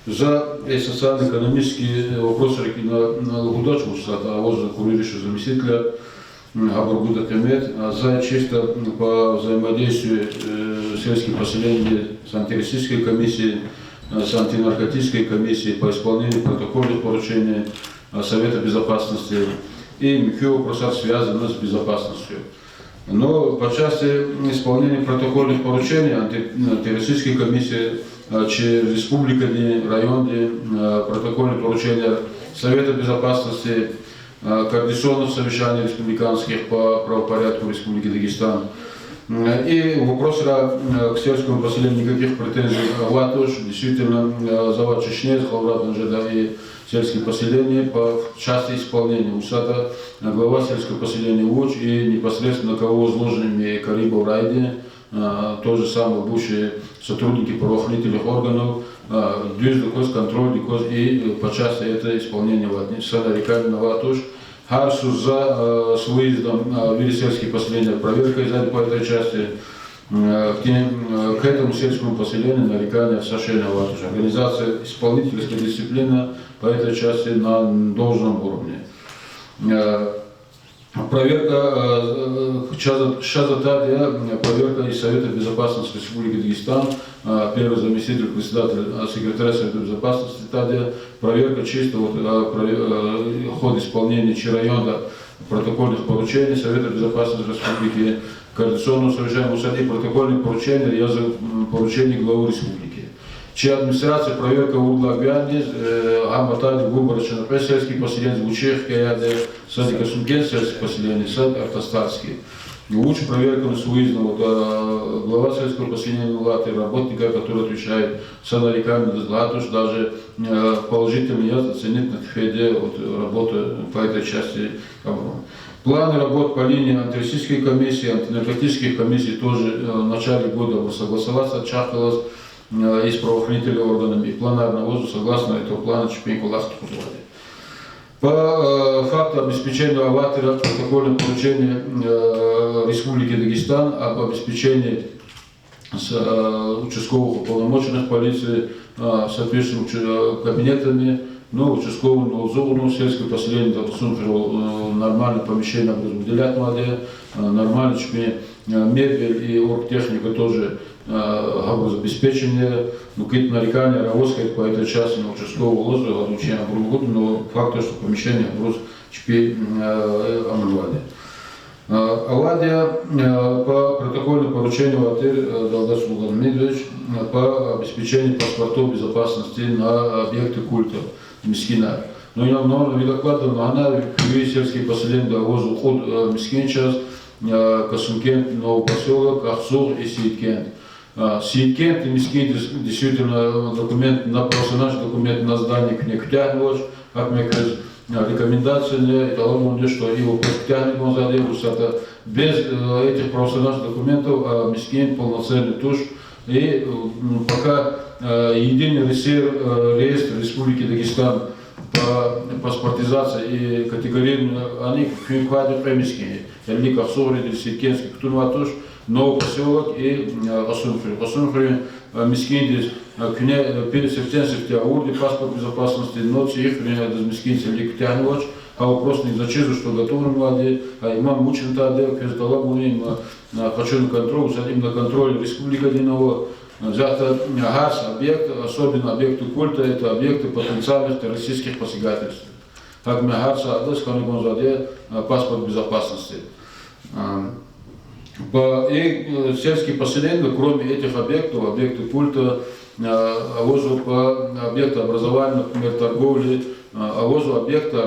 За и социально-экономические вопросы рикӀина, на, лугьудач вучиз лагьайтӀа, авазва куьруь ириша заместитель, м, гьабур гуда къимет, а за чисто, м, по взаимодействию, э, сельских поселений с антитеррористической комиссией, э, с антинаркотической комиссией, по исполнению протокольных поручений, э, Совета Безопасности и муькуь вопросар, связанные с безопасностью. Но по части исполнения протокольных поручений анти-, антитеррористической комиссии, а, чи республикадин, райондин, а, протокольный порученияр Совета Безопасности, а, координационных совещаний республиканских по правопорядку Республики Дагестан. М, и вопросра, м, к сельскому поселению никаких претензий авайди туш, действительно, м, завай чешнеяр халвратна жеда и сельские поселения по части исполнения. Вучиз лагьайтӀа глава сельского поселения вуч и непосредственно на кого возложены Карибов райди, а, тот же самый бывший сотрудники правоохранительных органов, а, дуьз дакваз контрольдик кваз и, э, по части это исполнения авайди, са нарекание авайди туш. Гьар йисуз за, э, с выездом, э, в сельские поселения проверка ийизвайди по этой части. Э, к ним, э, к этому сельскому поселению нареканий совершенно авайди туш. Организация, исполнительская дисциплина по этой части на должном уровне. Э, проверка, э, э, чаз а-, чаз атайди я, э, проверка из Совета Безопасности Республики Дагестан, э, первый заместитель председателя, э, секретаря Совета Безопасности атайди я, проверка чисто вот, э, прове-, э, ход исполнения чи районда протокольных поручений Совета Безопасности Республики, координационного совещания, вусади протокольное поручение, я за, м, поручение главы республики. Чи администрация проверка авурдалай гуьгъуьниз, э, гьам атайди выборочно кьве сельский поселениедиз, вучиз хкяяди, сад Касумкент сельский поселение, сад Автостарский. Вуч проверка на выездном, вот, э, глава сельского поселения, ну, латер, работника, который отвечает, са нарекание лагьайтӀа, даже, э, положительно я оценить на кфеде, вот, работа по этой части, там, планы работ по линии антитеррористической комиссии, антинаркотических комиссий тоже, э, в начале года абур согласоваться чахъ галаз, э, и с правоохранительными органами, и планарный воздух, согласно этого плана, чпин кӀвалах тухузвайди. По, э, факту обеспечения аватора протокольного поручения, э, Республики Дагестан об обеспечении с, э, участковых уполномоченных полиции, э, соответствующими уч-, э, кабинетами, ну, участковыйни лугьузва, ну, сельское поселение, допустим, э, нормальное помещение абуруз выделять авайди, э, нормальный чпин, э, мебель и оргтехника тоже, э, абуруз обеспечение, ну, какие-то нарекания аваз хьайитӀа по этой части на участковый лугьузва, гьадан вичин абур лугьуда, но факт то, что помещение абуруз чпи, м, э, амалвайди. Э, авайди, э, по протокольному поручению аватир, э, Далдасулан Медведевич, э, по обеспечению паспортов безопасности на объекты культа, мискинар. Ну, я, ну, ви докладда лагьана, куь сельский поселениеда авазва кьуд, э, мискин чаз, э, Касумкент, Новый Посёлок, Ахцугъ и Сииткент. А, Сииткент мискинди действительно документ на, правонарушающий документ на здание куьне куьтягьнавач, гьакӀ ма квез, а, рекомендация я, и тӀалабун я, что и вопрос куьтягьна кӀанзавайди, вусата без, э, этих правонарушающих документов, а, мискин полноценный туш. И, м, пока, э, единый ресер-, э, реестр Республики Дагестан по паспортизации и категорированию, ани куьн квайди кьве мискин я. Гьелелиг Ахцугъри, Сииткентский кутунвай туш, Новый Посёлок и, э, Касумхуьр. Касумхуьруьн, э, мискиндиз, э, куьне, э, пи-, сифтени-сифте авурди паспорт безопасности, но цӀийи хуьруьн адаз мискиндиз гьелелиг куьтягьнавач. А вопрос ни зачизва, что готовнавайди, а имам мучнатайди, квез тӀалабун я, им, э, къачуна контроль, вусад им на контроль республикадин ава, э, зягьта, э, гьар са объект, особенно объекты культа, это объекты потенциальных террористических посягательств. ГьакӀ ма гьар са адаз хьана кӀанзавайди, э, паспорт безопасности. А, по, и, э, сельские поселения, кроме этих объектов, объекты культа, э, авазва по объекту образования, например, торговли, э, авазва объекта,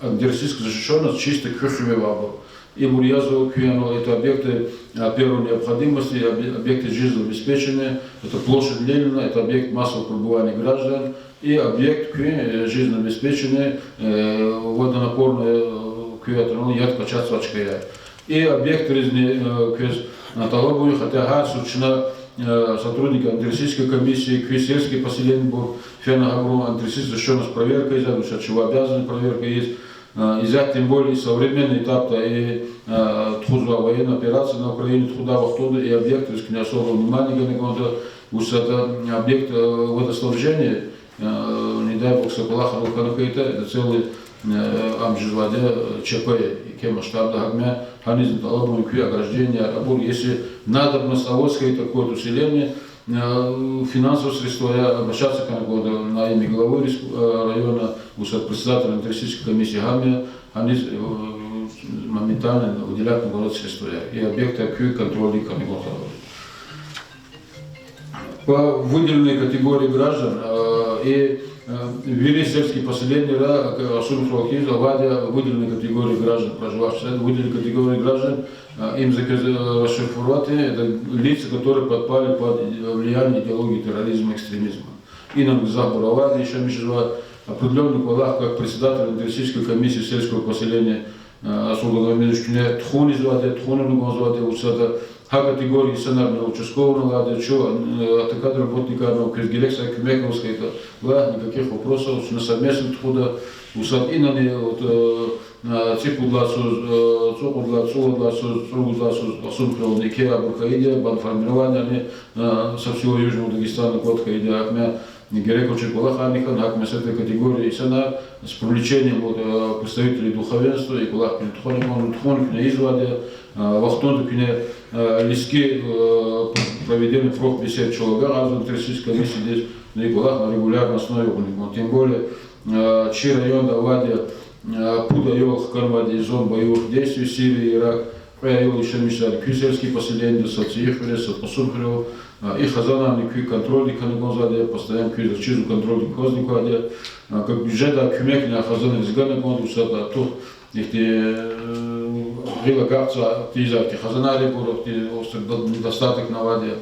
э, антитеррористической защищённости чисто куь хуьре авайбур. Ибур язва куьне, это объекты, э, первой необходимости, объ-, объекты жизнеобеспечения, это площадь Ленина, это объект массового пребывания граждан, и объект куьн, э, жизнеобеспечения, э, водонапорная, э, куь ятӀани яд качествовать хьайи. И объектризни, э, квез, э, тӀалабун я, хотя гьар са чна, э, сотрудники антитеррористической комиссии, куь сельский поселениебур фена, гьабуру антитеррористическая защищённость проверка ийизвайди, вуч ша чва обязаны проверка ийиз, э, изяд тем более и современный этапда и, э, тухузвай военная операция на Украине тухудай вахтунда и объектриз куьне особое внимание гана кӀанда, вуч ша объект, э, водоснабжения, э, не дай бог, са кӀвалахрал хьана хьайитӀа, это целый, э, ам жезвайди, э, ЧП, еке масштабда гьакӀ ма, гьанизни тӀалабун я куь ограждение, абур, если надобность аваз хьайитӀа, какое-то усиление, э, финансовые средства, я обращаться хьана кӀанда на имя главы респ-, э, района, вуч ша председатель антитеррористической комиссии, гьам я, гьаниз, э, моментально выделять авай средства я. И объект куь контрольдик хьана кӀанда. По выделенной категории граждан, э, и, э, вири сельские поселенияра, э, особенно авайди выделенной категории граждан, проживающих, выделенной категории граждан, э, им за квез, э, расшифровать, это лица, которые подпали под влияние идеологии терроризма, экстремизма. Инал гзафбур авайди, яшамиш жезвай, определённый кӀвалах, как председатель антитеррористической комиссии сельского поселения, э, Асулгъан Мамедович куьне тухун ийизвайди, тухун авуна кӀанзавайди, вуч ша гьа категория инсанар на участковыйни алайди, чу, э, атакад работникар на, квез герек са куьмек аваз хьайитӀа, лагь, никаких вопросов, чна совместно тухуда, вуч ша инани, вот, э, э, цӀипуд лагьай йисуз, э, цӀукьуд лагьай, цӀувад лагьай йисуз, цӀуругуд лагьай йисуз Касумхуьрелни еке абур хьайиди я, бандформированияни, э, со всего Южного Дагестана кӀватӀ хьайиди я, гьакӀ ма герек авачир кӀвалахарни хьана, гьакӀ ма са категория инсанар с привлечением, вот, э, представителей духовенства, и кӀвалах куьне тухвана кӀанда, тухун куьне ийизвайди я, э, вахтунда куьне, э, лезги, э, проведение профбесед чал агакьарзава антитеррористической комиссиядиз, ну и кӀвалах на регулярной основе авуна кӀанда. Тем более, э, чи районда авайди, э, пуд аял хканвайди из зон боевых действий, Сирия, Ирак, Кьве аял яшамиш жезвайди куь сельский поселениеда, са ЦӀийи хуьре, са Кьасумхуьре, а, и хазанарни куь контрольдик хьана кӀанзавайди я, постоянно куьн заз чизва, контрольдик квазни квайди я, а, как бюджетдай куьмекни а хазанриз гана кӀанда, вусатда тух ихьтин, э, гъил агакьзавай тийизвай ихьтин хазанар я, абур ихьтин острый недостаток авайди я.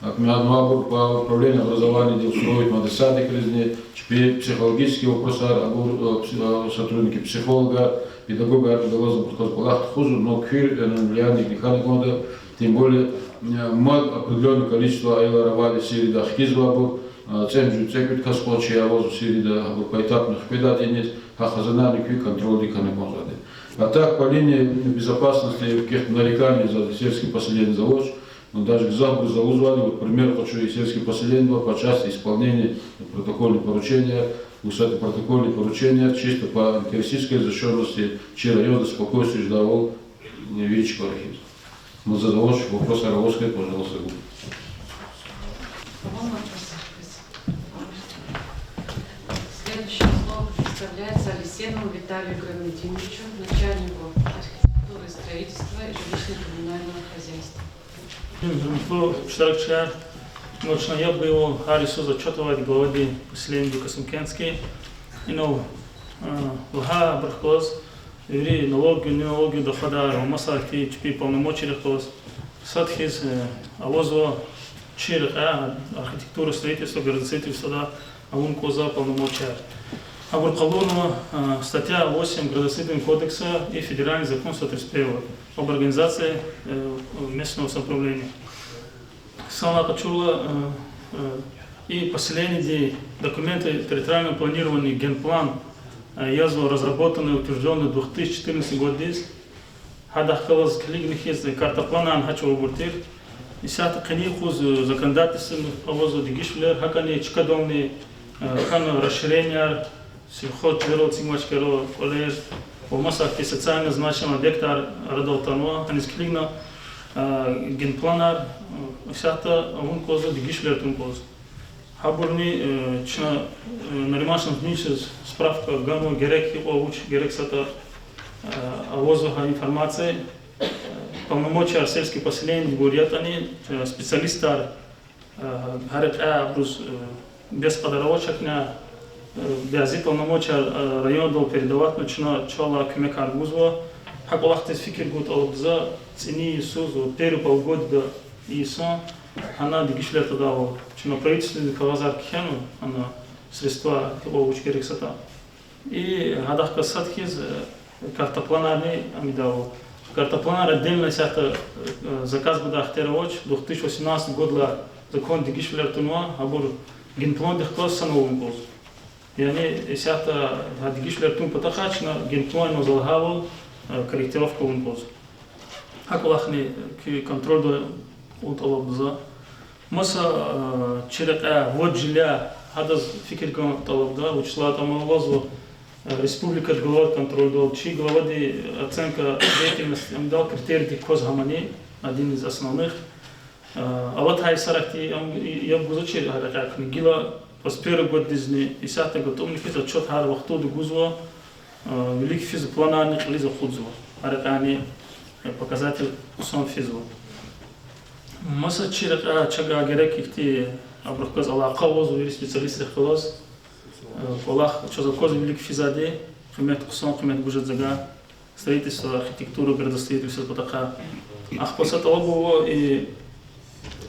Гьакӏ мянва абур по управлению образования дел строить мадрасадикризни, чпи психологический вопросар, абур, э, пси-, э, сотрудники, психологар, педагогар галаз абур кваз кӀвалах тухузва, но куьр, э, влияние гьана кӀанда, тем более, э, мад определённое количество аялар авайди Сирида хкизва абур, э, цӀемуьжуьд, цӀекӀуьд кас кьван чи авазва Сирида, абур поэтапно хкведайди низ, гьа хазанарни куь контрольдик хьана кӀанзавайди. А так, по линии безопасности квехъ нареканий за сельский поселениедиз авач, ну, даже гзафбуруз лугьузвайди, вот, пример къачу, сельский поселениеда по части исполнения протокольных поручений, вусатда протокольные поручения чисто по террористической защищённости, чи районда спокойствие жедайвал, вири чкайра хьиз. Ну, за ваш вопрос, Аравоска, пожалуйста. Следующее слово предоставляется Алисенову Виталию Гранадиновичу, начальнику архитектуры и строительства и жилищно-коммунального хозяйства. Гьуьрметлу иштиракчияр, ну, чна яб гайила гьар йисуз отчёт авайди главадин поселениедин Касумкентский. Инал, э, лагьайбурухъ галаз, вири налоговый, неналоговый доходар ва маса ихьтин чпин полномочиерихъ галаз. Сад хьиз, э, авазва чи рекьяй архитектура, строительство, градостроительствода авун кӀанзавай полномочияр. Абур къалурнава, э, статья восемь Градостроительного кодекса и Федеральный закон сто тридцать первый об организации, э, местного самоуправления. Санлай къачурла, э, э, и поселениедин документы территориального планирования, генплан, э, язва разработанный, утверждённый в две тысячи четырнадцатом годдиз. Гьадахъ галаз килигна хьиз, картопланарни гьа чӀавуз авур тир. Исятда къенин юкъуз, э, законодательствода авазва дегишвилер, гьакӀни чкадални, э, хьана расширенияр, сельхозчирал, цӀийи чкайрал кӀвалер ва маса ихьтин социально значимый объектар арадал атанва, гьаниз килигна, э, генпланар, э, исятда авун кӀанзава, дегишвилер тун кӀанзава. Гьабурни, э, чна, э, Нариман Шамсудиновичаз справка ганва, герек гьикьван вуч герек ятӀа, э, авазва гьа информация, э, полномочияр сельский поселениедибур ятӀани, э, специалистар, э, гьа рекьяй абуруз, э, бес кьадар авач гьакӀни, э, бязи полномочияр, э, райондал передаватьна, чна чалай куьмекар гузва. Гьа кӀвалахдиз фикир гун тӀалабзава, цӀинин йисуз, первый полугодиеда и йисан, гьана дегишвилер твадайвал. Чна правительстводиз кагъазар кхьенва, гьана средства гьикьван вуч герек ятӀа. И гьадахъ галаз сад хьиз, э, картопланарни ам ийидайвал. Картопланар отдельно исятда, э, заказ гудай ихтияр авач, две тысячи восемнадцатый годлай закон дегишвилер тунва, абур генпландихъ галаз санал авун кӀанзава. Яни исятда гьа дегишвилер тун патахъай чна генпланни за лагьайвал, э, корректировка авун кӀанзава. Гьа кӀвалахни куь контрольда кьун тӀалабзава. Маса, э, чи рекьяй вад жуьре гьадаз фикир гун тӀалабзава, вучиз лагьайтӀа ам алазва, э, республикада главадин контрольдал, чи главадин оценка деятельности, ам ийидайвал критериидик кваз гьамани, один из основных. Э, алатай йисара ихьтин ам яб гузвачир гьа рекьяй куьне, гила по первый годдизни исятда гатӀумна хьиз отчёт гьар вахтунда гузва, э, вилик физ планарни кьилиз акъудзава. Гьа рекьяйни, э, показатель хъсан физва. Маса чи рекьяй чавай герек ихьтин абурухъ галаз алакъа аваз вири специалистрихъ галаз, э, кӀвалах чаз аквазва вилик физвайди, къимет хъсан, къимет гуз жезвай строительство, архитектура, градостроительство патахъай. Ахпа са тӀалаб ава и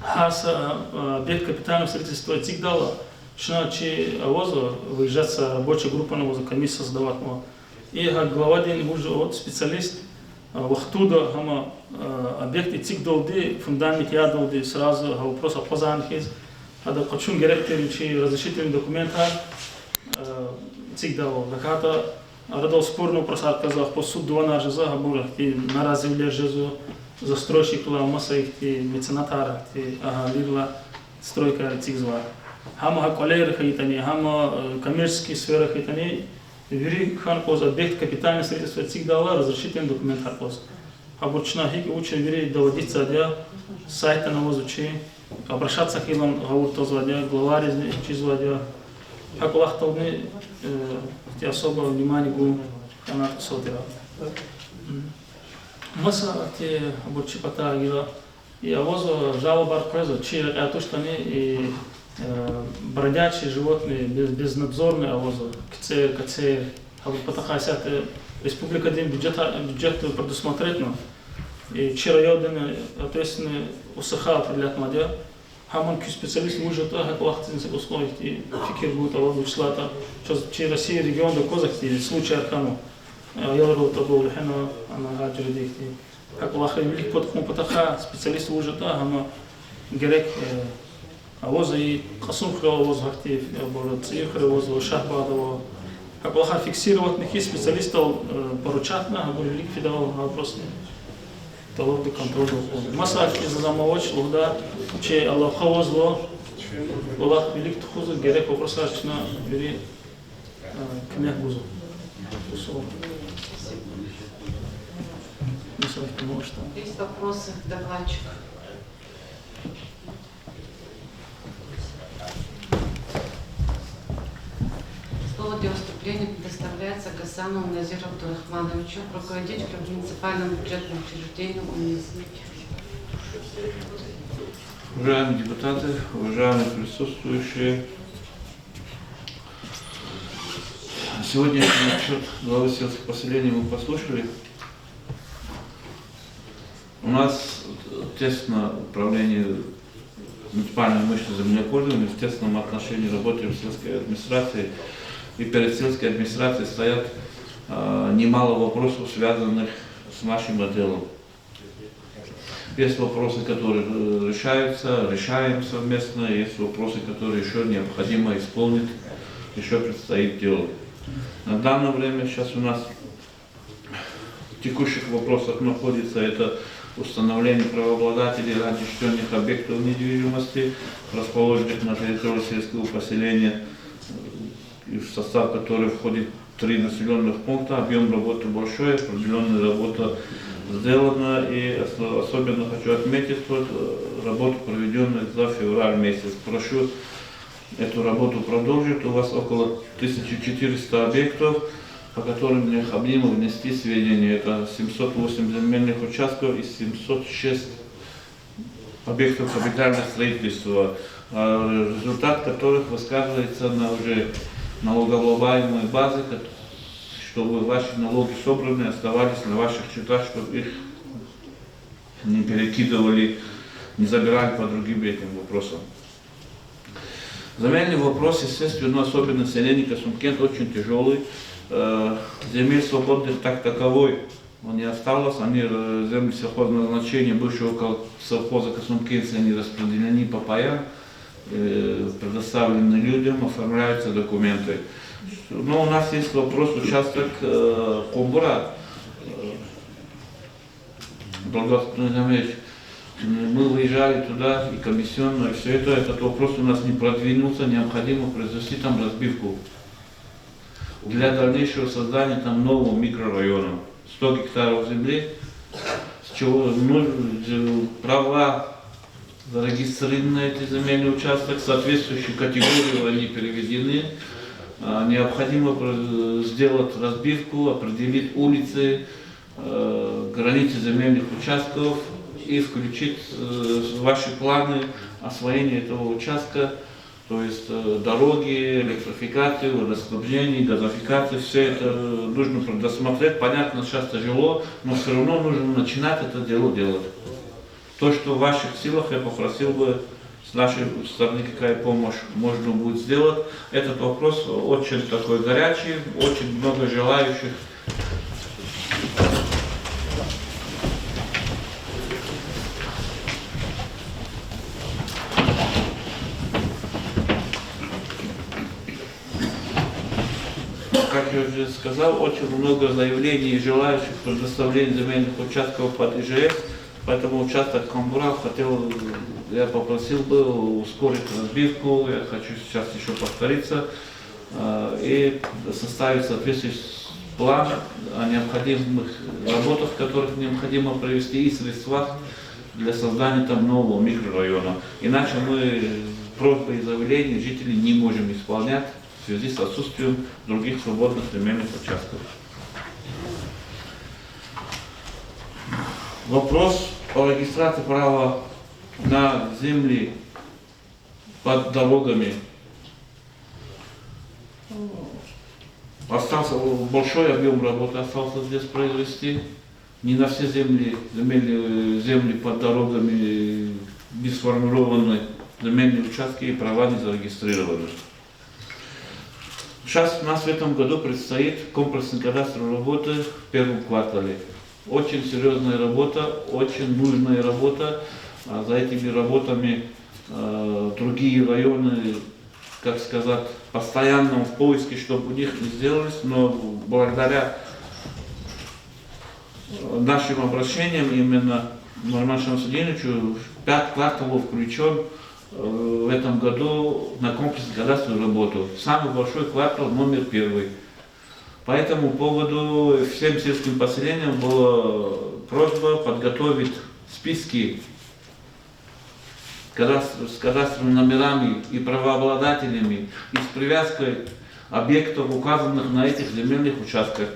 гьар са, а, объект капитального строительства эцигдайла, чна чи авазва, выезжать са рабочая группа авазва, комиссия создаватьнава. И гьа главадин вуж, вот, специалист, а, вахтунда гьам, а, объект эцигдалди, фундамент ядалди сразу гьа вопрос акъвазарна хьиз, гьада къачун герек тир чи разрешительный документар, а, эцигдайвал. ТахьайтӀа арадал спорный вопросар къвезва, ахпа суд дуванар жезва, гьабур ихьтин наразивилер жезва, застройщикла, маса ихьтин меценатар, ихьтин агьалийрилай стройкаяр эцигзавай. Гьам гьа кӀвалера хьайитӀани, гьам, э, коммерческий сфера хьайитӀани, вири хьана кӀанзава объект капитального строительства эцигдайла разрешительный документар кӀваз. Гьабур чна гьикӀ вуч я вири доводитьзавайди я, сайтда авазва чи, обращаться хьайила гъавурда твазвайди я, главайризни чизвайди я. Гьа кӀвалахдални, э, ихьтин особо внимание гун кӀанзава сад тир. Маса ахьтин абур чи патай гила. И авазва жалобаяр къвезва, чи рекьяй туштӀани, и, э, бродячие животные, без-, безнадзорные авазва, кцӀер, кацер. Абур патахъай исятда республикадин бюджет, бюджетда предусмотреть авуна. И чи райондин ответственный УСХ определять авунвайди я. Гьамни куь специалист вуж ятӀа, гьа кӀвалахдиз са кӀус кьван ихьтин фикир гун тӀалабзава чна лагьайтӀа. Чаз чи Россия регионда аквазва ихьтин случаяр хьанва. Э, аялрал тӀадал вегьена, ана гьа жуьреда ихьтин. ГьакӀ кӀвалахрин вилик пад кьун патахъай специалист вуж ятӀа, гьам герек, э, авазва и Кьасумхуьрел авазва гьахьтин, э, абур ЦӀийи хуьре авазва, Шагьбагда ава. ГьакӀ кӀвалахар фиксировать авуна хьи специалистдал, э, поручать авуна, гьабур вилик фидайвал, гьа вопросни тӀалабда контрольдал кьун. Маса ахьтин заз ам авач лугьуда, чи алакъа авазва, кӀвалах вилик тухузва, герек вопросар чна вири, э, куьмек гузва. Спасибо. Маса ахьтин авач. Есть вопросы к докладчику? Слово для выступления предоставляется Гасанову Назиру Абдурахмановичу, руководителю муниципального бюджетного учреждения Униз. Уважаемые депутаты, уважаемые присутствующие, сегодняшний отчёт главы сельских поселений мы послушали. У нас, э, тесно управление муниципальной мышцы землепользования, в тесном отношении работаем в сельской администрации. И перед сельской администрацией стоят, э, немало вопросов, связанных с нашим отделом. Есть вопросы, которые, э, решаются, решаем совместно, есть вопросы, которые ещё необходимо исполнить, ещё предстоит делать. На данное время сейчас у нас в текущих вопросах находится это установление правообладателей раньше учтённых объектов недвижимости, расположенных на территории сельского поселения, и в состав которой входит три населённых пункта. Объём работы большой, определённая работа сделана. И ос-, особенно хочу отметить вот, э, работу, проведённую за февраль месяц. Прошу эту работу продолжить. У вас около тысячи четыреста объектов, по которым необходимо внести сведения. Это семьсот восемь земельных участков и семьсот шесть объектов капитального строительства, а, результат которых высказывается на уже налогооблагаемой базе, кот-, чтобы ваши налоги собранные оставались на ваших счетах, чтобы их не перекидывали, не забирали по другим этим вопросам. Земельный вопрос, естественно, особенно в селении Касумкент, очень тяжёлый. Э, земель свободных как таковой не осталось. Они, э, земли сельхозназначения бывшего кол-, совхоза Касумкентцы, они распределены по паям, э, предоставлены людям, оформляются документы. Но у нас есть вопрос, участок, э, Къумбура, э, Долгост Низамович, мы выезжали туда, и комиссионно, и всё это, этот вопрос у нас не продвинулся, необходимо произвести там разбивку для дальнейшего создания там нового микрорайона. Сто гектаров земли, с чего, ну, з-, права зарегистрированы на этот земельный участок, в соответствующую категорию они переведены. А, необходимо про-, сделать разбивку, определить улицы, э, границы земельных участков и включить, э, в ваши планы освоение этого участка, то есть, э, дороги, электрификацию, водоснабжение, газификацию, всё это нужно предусмотреть. Понятно, сейчас тяжело, но всё равно нужно начинать это дело делать. То, что в ваших силах, я попросил бы с нашей стороны, какая помощь можно будет сделать. Этот вопрос очень такой горячий, очень много желающих. Как я уже сказал, очень много заявлений и желающих предоставления земельных участков под ИЖС. Поэтому участок Камбурал хотел, я попросил бы ускорить разбивку. Я хочу сейчас ещё повториться, э, и составить соответствующий план о необходимых работах, которых необходимо провести, и средствах для создания там нового микрорайона. Иначе мы просьбы и заявления жителей не можем исполнять в связи с отсутствием других свободных земельных участков. Вопрос о регистрации права на земли под дорогами. Остался большой объём работы остался здесь произвести. Не на все земли, земельные, земли под дорогами не сформированы земельные участки и права не зарегистрированы. Сейчас у нас в этом году предстоит комплексные кадастровые работы в первом квартале. Очень серьёзная работа, очень нужная работа. А за этими работами, э, другие районы, как сказать, постоянно в поиске, чтобы у них не сделались, но благодаря нашим обращениям именно Нуриману Шамсудиновичу в пять кварталов включён, э, в этом году на комплексную кадастровую работу. Самый большой квартал номер первый. По этому поводу всем сельским поселениям была просьба подготовить списки кадастр-, с кадастровыми номерами и правообладателями и с привязкой объектов, указанных на этих земельных участках.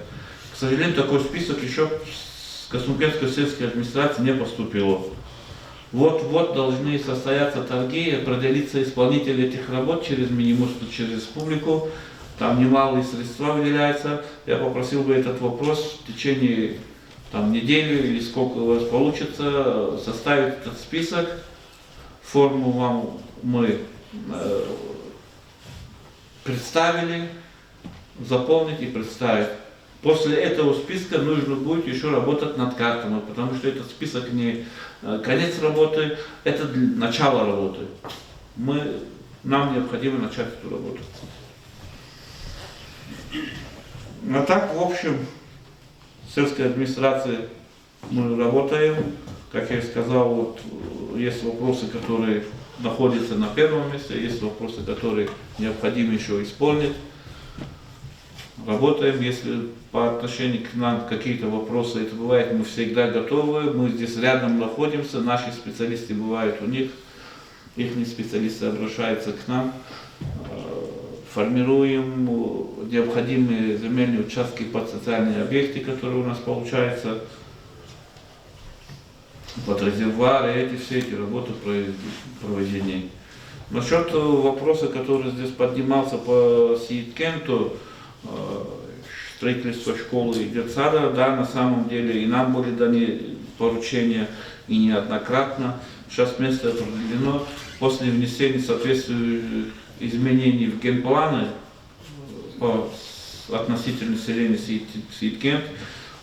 К сожалению, такой список ещё с Касумкентской сельской администрации не поступило. Вот-вот должны состояться торги, определиться исполнитель этих работ через Минимустрой, через республику. Там немалые средства выделяются. Я попросил бы этот вопрос в течение там неделю или сколько у вас получится, составить этот список. Форму вам мы, э, представили, заполнить и представить. После этого списка нужно будет ещё работать над картами, потому что этот список не, э, конец работы, это дл-, начало работы. Мы, нам необходимо начать эту работу. А так, в общем, сельская администрация Мы работаем, как я и сказал, вот, э, есть вопросы, которые находятся на первом месте, есть вопросы, которые необходимо ещё исполнить. Работаем, если по отношению к нам какие-то вопросы, это бывает, мы всегда готовы, мы здесь рядом находимся, наши специалисты бывают у них, ихние специалисты обращаются к нам, э, формируем, э, необходимые земельные участки под социальные объекты, которые у нас получаются, под резервуары, эти, все эти работы проведены. Насчёт, э, вопроса, который здесь поднимался по Сииткенту, э, строительство школы и детсада, да, на самом деле и нам были даны поручения, и неоднократно. Сейчас место определено. После внесения соответствующих изменений в генпланы, э, по с-, относительно селения Сиит-, Сииткент,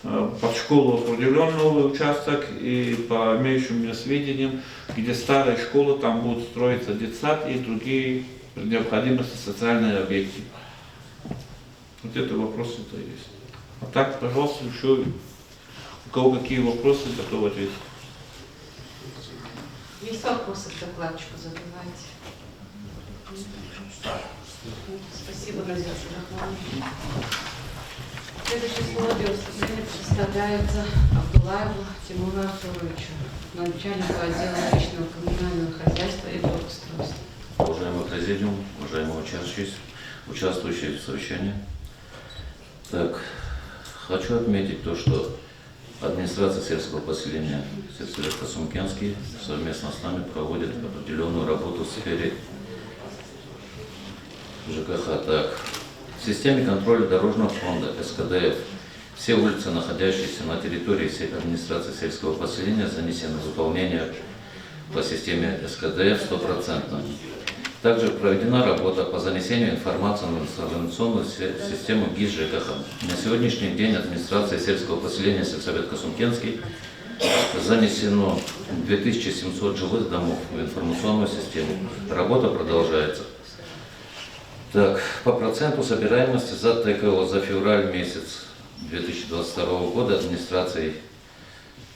э, под школу определён новый участок, и по имеющимся сведениям, где старая школа, там будут строиться детсад и другие при необходимости социальные объекты. Вот это вопросы-то есть. А так, пожалуйста, ещё у кого какие вопросы, готов ответить. Есть вопросы к докладчику? Задавайте. Спасибо, Надежда Рахмановна. Следующее слово для выступления предоставляется Абдуллаеву Тимуру Артуровичу, начальнику отдела жилищного коммунального хозяйства и благоустройства. Уважаемый президиум, уважаемые участники, участвующие в совещании. Так, хочу отметить то, что администрация сельского поселения сельсовет Касумкентский совместно с нами проводит определённую работу в сфере Ж К Х. Так, в системе контроля дорожного фонда, С К Д Ф, все улицы, находящиеся на территории се-, администрации сельского поселения, занесены в выполнение по системе С К Д Ф стопроцентно. Также проведена работа по занесению информации на информационную се-, систему ГИС Ж К Х. На сегодняшний день администрацией сельского поселения сельсовет Касумкентский занесено две тысячи семьсот жилых домов в информационную систему. Работа продолжается. Так, по проценту собираемости за Т К О за февраль месяц две тысячи двадцать второго года администрацией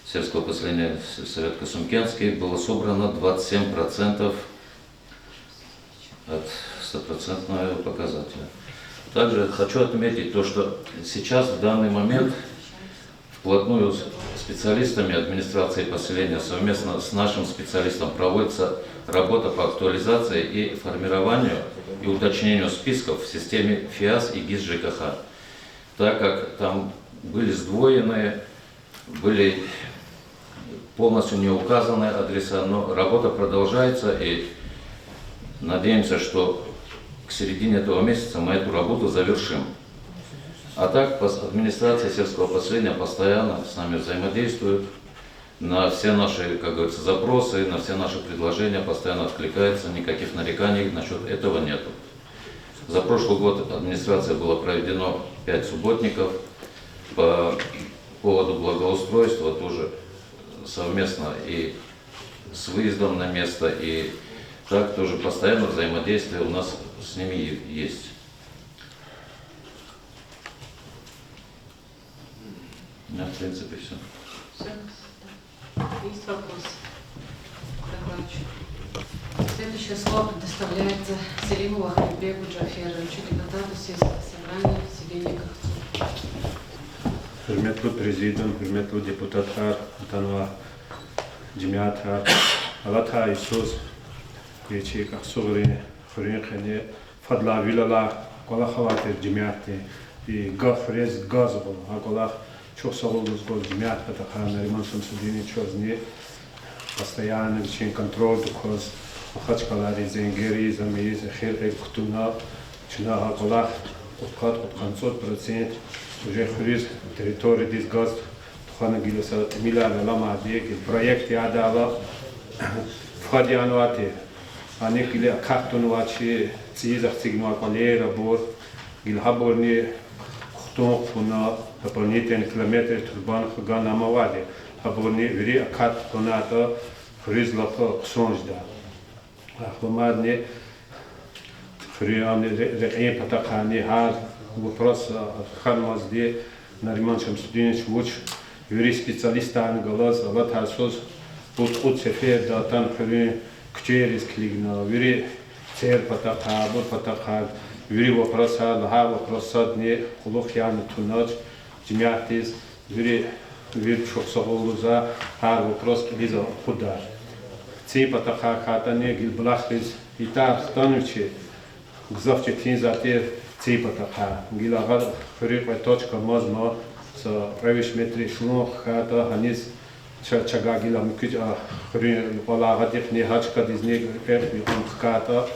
сельского поселения с-, Совет Касумкентский было собрано двадцать семь процентов от стопроцентного показателя. Также хочу отметить то, что сейчас, в данный момент, вплотную с специалистами администрации поселения совместно с нашим специалистом проводится работа по актуализации и формированию и уточнению списков в системе ФИАС и ГИС Ж К Х, так как там были сдвоенные, были Полностью не указаны адреса, но работа продолжается, и надеемся, что к середине этого месяца мы эту работу завершим. А так, пос-, администрация сельского поселения постоянно с нами взаимодействует, на все наши, как говорится, запросы, на все наши предложения постоянно откликается, никаких нареканий насчёт этого нету. За прошлый год администрацией было проведено пять субботников по поводу благоустройства, тоже совместно и с выездом на место, и так тоже постоянно взаимодействие у нас с ними е-, есть. У меня, в принципе, всё. Всё. Есть вопросы к докладчику? Следующее слово предоставляется Селимову Ахмедбеку Джаферовичу, депутату сельского собрания селения Кахцур. Гьуьрметлу президент, гьуьрметлу депутатар, атанвай жемятар, алатай йисуз, и чи Кахцугрин хуьруьн къене фадлай вил алай кӀвалах авай тир жемятдин, и газ, хуьрез газ гъун, гьа кӀвалах чухсагъул гуз кӀваз жемят патахъай Нариман Шамсудиновичазни постоянно вичин контрольда кваз, Махачкъаладиз, Зенгериз, ам ийиз, эхир кьил кутуна, чна гьа кӀвалах кьудкъад, кьудкъанцӀуд процент уже хуьруьз, территориядиз газ тухвана гила са тӀимилар аламайди, гила проект ядайла фад янвати. Гьаник гила акат тунвай чи цӀийиз эцигнавай кӀвалер абур, гила гьабурни кутун хъувуна, дополнительный километр турбан хгана ам авайди, гьабурни вири акат кьунатӀа, хуьруьз лап хъсан жеда. Ахламадни хуьруьн ам ре-, рекьин патахъайни гьар вопрос хьанмазди, Нариман Шамсудинович вуч, вири специалистарни галаз алатай йисуз пуд-кьуд сеферда атана хуьруьн куьчейриз килигна, вири цер патахъай, абур патахъай, вири вопросар, лагьай вопросадни кьулухъ яна тунач, жемятдиз вири, вири чухсагъул лугьуз, гьар вопрос кьилиз акъудай. Цин патахъай хьайитӀани, гила булахриз итар хтанвичи, гзаф четинзавай тир цин патахъай. Гила агъа хуьруьн кьве точка амазма, са кьве виш метр эшелон хкатӀа, гьаниз ча-, чагай гила муькуь, а, хуьруьн юкьвал агъадихъни гьа чкадизни кьве йикъан хкатӀа,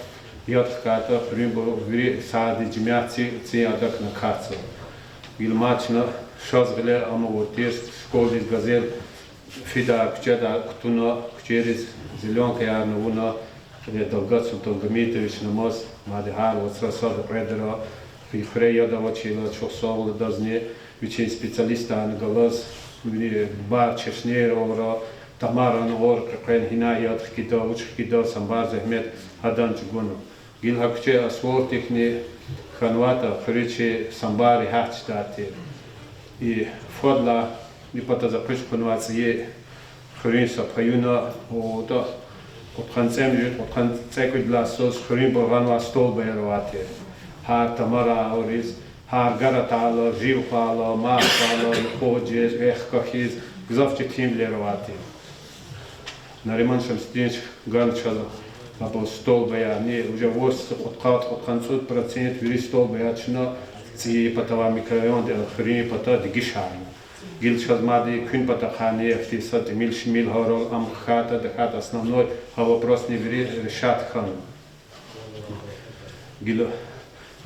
яд хкатӀа, хуьруьнбур вири сади жемят ци-, цин адакна катзава. Гила мад чна шаз гъиле ам авур тир, школадиз газель фидай куьчедай кутуна, куьчейриз зелёнкаярни авуна, кьиле Далгат Султангьамитович намаз, мад гьар вацра сада кьведра, хуьре яд авачирла чухсагъул адазни, вичин специалистарни галаз, вири бубайрин чешнейра авура, тамаран авур, къекъвен гьинай яд хкида, вуч хкида, самбар зегьмет гьадан чӀугуна. Гила гьа куьче асфальтдихъни хьанватӀа, хуьруьз чи самбар регьят жедай тир. И фадлай и пата за къуьз кьунвай цӀийи хуьруьн са паюна, отӀа кьудкъанцӀемуьжуьд, кьудкъанцӀекьуьд лагьай йисуз хуьруьнбуру гъанвай столбаяр авай тир. Гьар тамара авуриз, гьар гар атайла, жив хъвайла, мад хъвайла, юкъуз жез, экв квахьиз, гзаф четинвилер авай тир. Нариман Шамсудинович гана чаз абур столбаярни, уже ваз кьудкъад, кьудкъанцӀуд процент вири столбаяр чна цӀийи патавай микрорайонда, хуьруьн пата дегишарна. Гила чаз мад и куьн патахъайни ихьтин са тӀимил-шимил гьарал ам хкатӀа, тахьайтӀа основной гьа вопросни вири решать хьана. Гила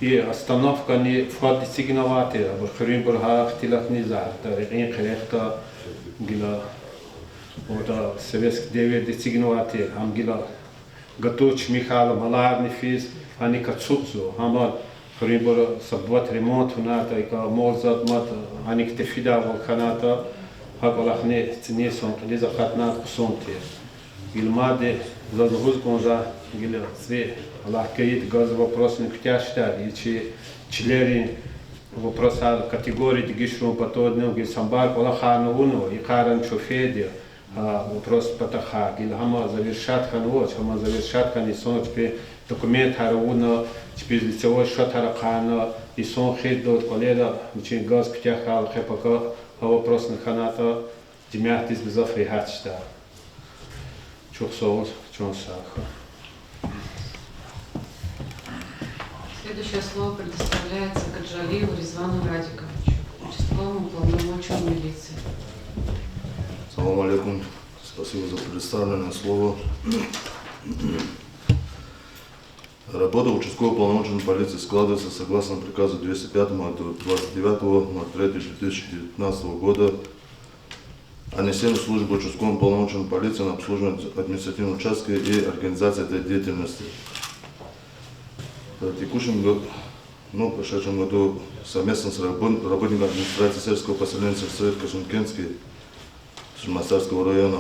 и остановкани фад эцигнавай тир, абур хуьруьнбур гьа ихтилатни за, та рекьин къерехда, гила отӀа советский девирда эцигнавай тир, ам гила гатуз чими хьайила маларни физ, гьаник ацукьзава, гьама хуьруьнбур са бубат ремонт авунатӀа, икӀ мал-затӀ мад гьаник тефидайвал хьанатӀа, гьа кӀвалахни цӀинин сан кьилиз акъатнатӀа хъсан тир. Гила мад заз лугьуз кӀанзава, гила цӀи Аллагьди гайитӀа газ вопросни куьтягь жеда, и чи чилерин вопросар, категория дегишарун паталди гила самбар кӀвалахарни авуна, йикъарани чун фейиди, гьа вопрос патахъай, гила гьама завершать хьанвач, гьама завершать хьана йисан чпи документар авуна, чпиз лицевой счётар ахъайна, йисан хийирдалди кӀвалера вичин газ куьтягь хьайила хъе пака, гьа вопросни хьанатӀа, жемятдиз гзаф регьят жеда. Чухсагъул, чан сагъ хьуй. Следующее слово предоставляется Гаджиалиеву Ризвану Радиковичу, участковому уполномоченному милиции. Салам алейкум. Спасибо за предоставленное слово. Работа участкового уполномоченного полиции складывается согласно приказу двести пятому от двадцать девятого ноль третьего две тысячи девятнадцатого года о несении службы участкового уполномоченного полиции на обслуживание административного участка и организации этой деятельности. В текущем году, ну, в прошедшем году совместно с работ- работниками администрации сельского поселения Сельсовет Касумкентский Сулейман-Стальского района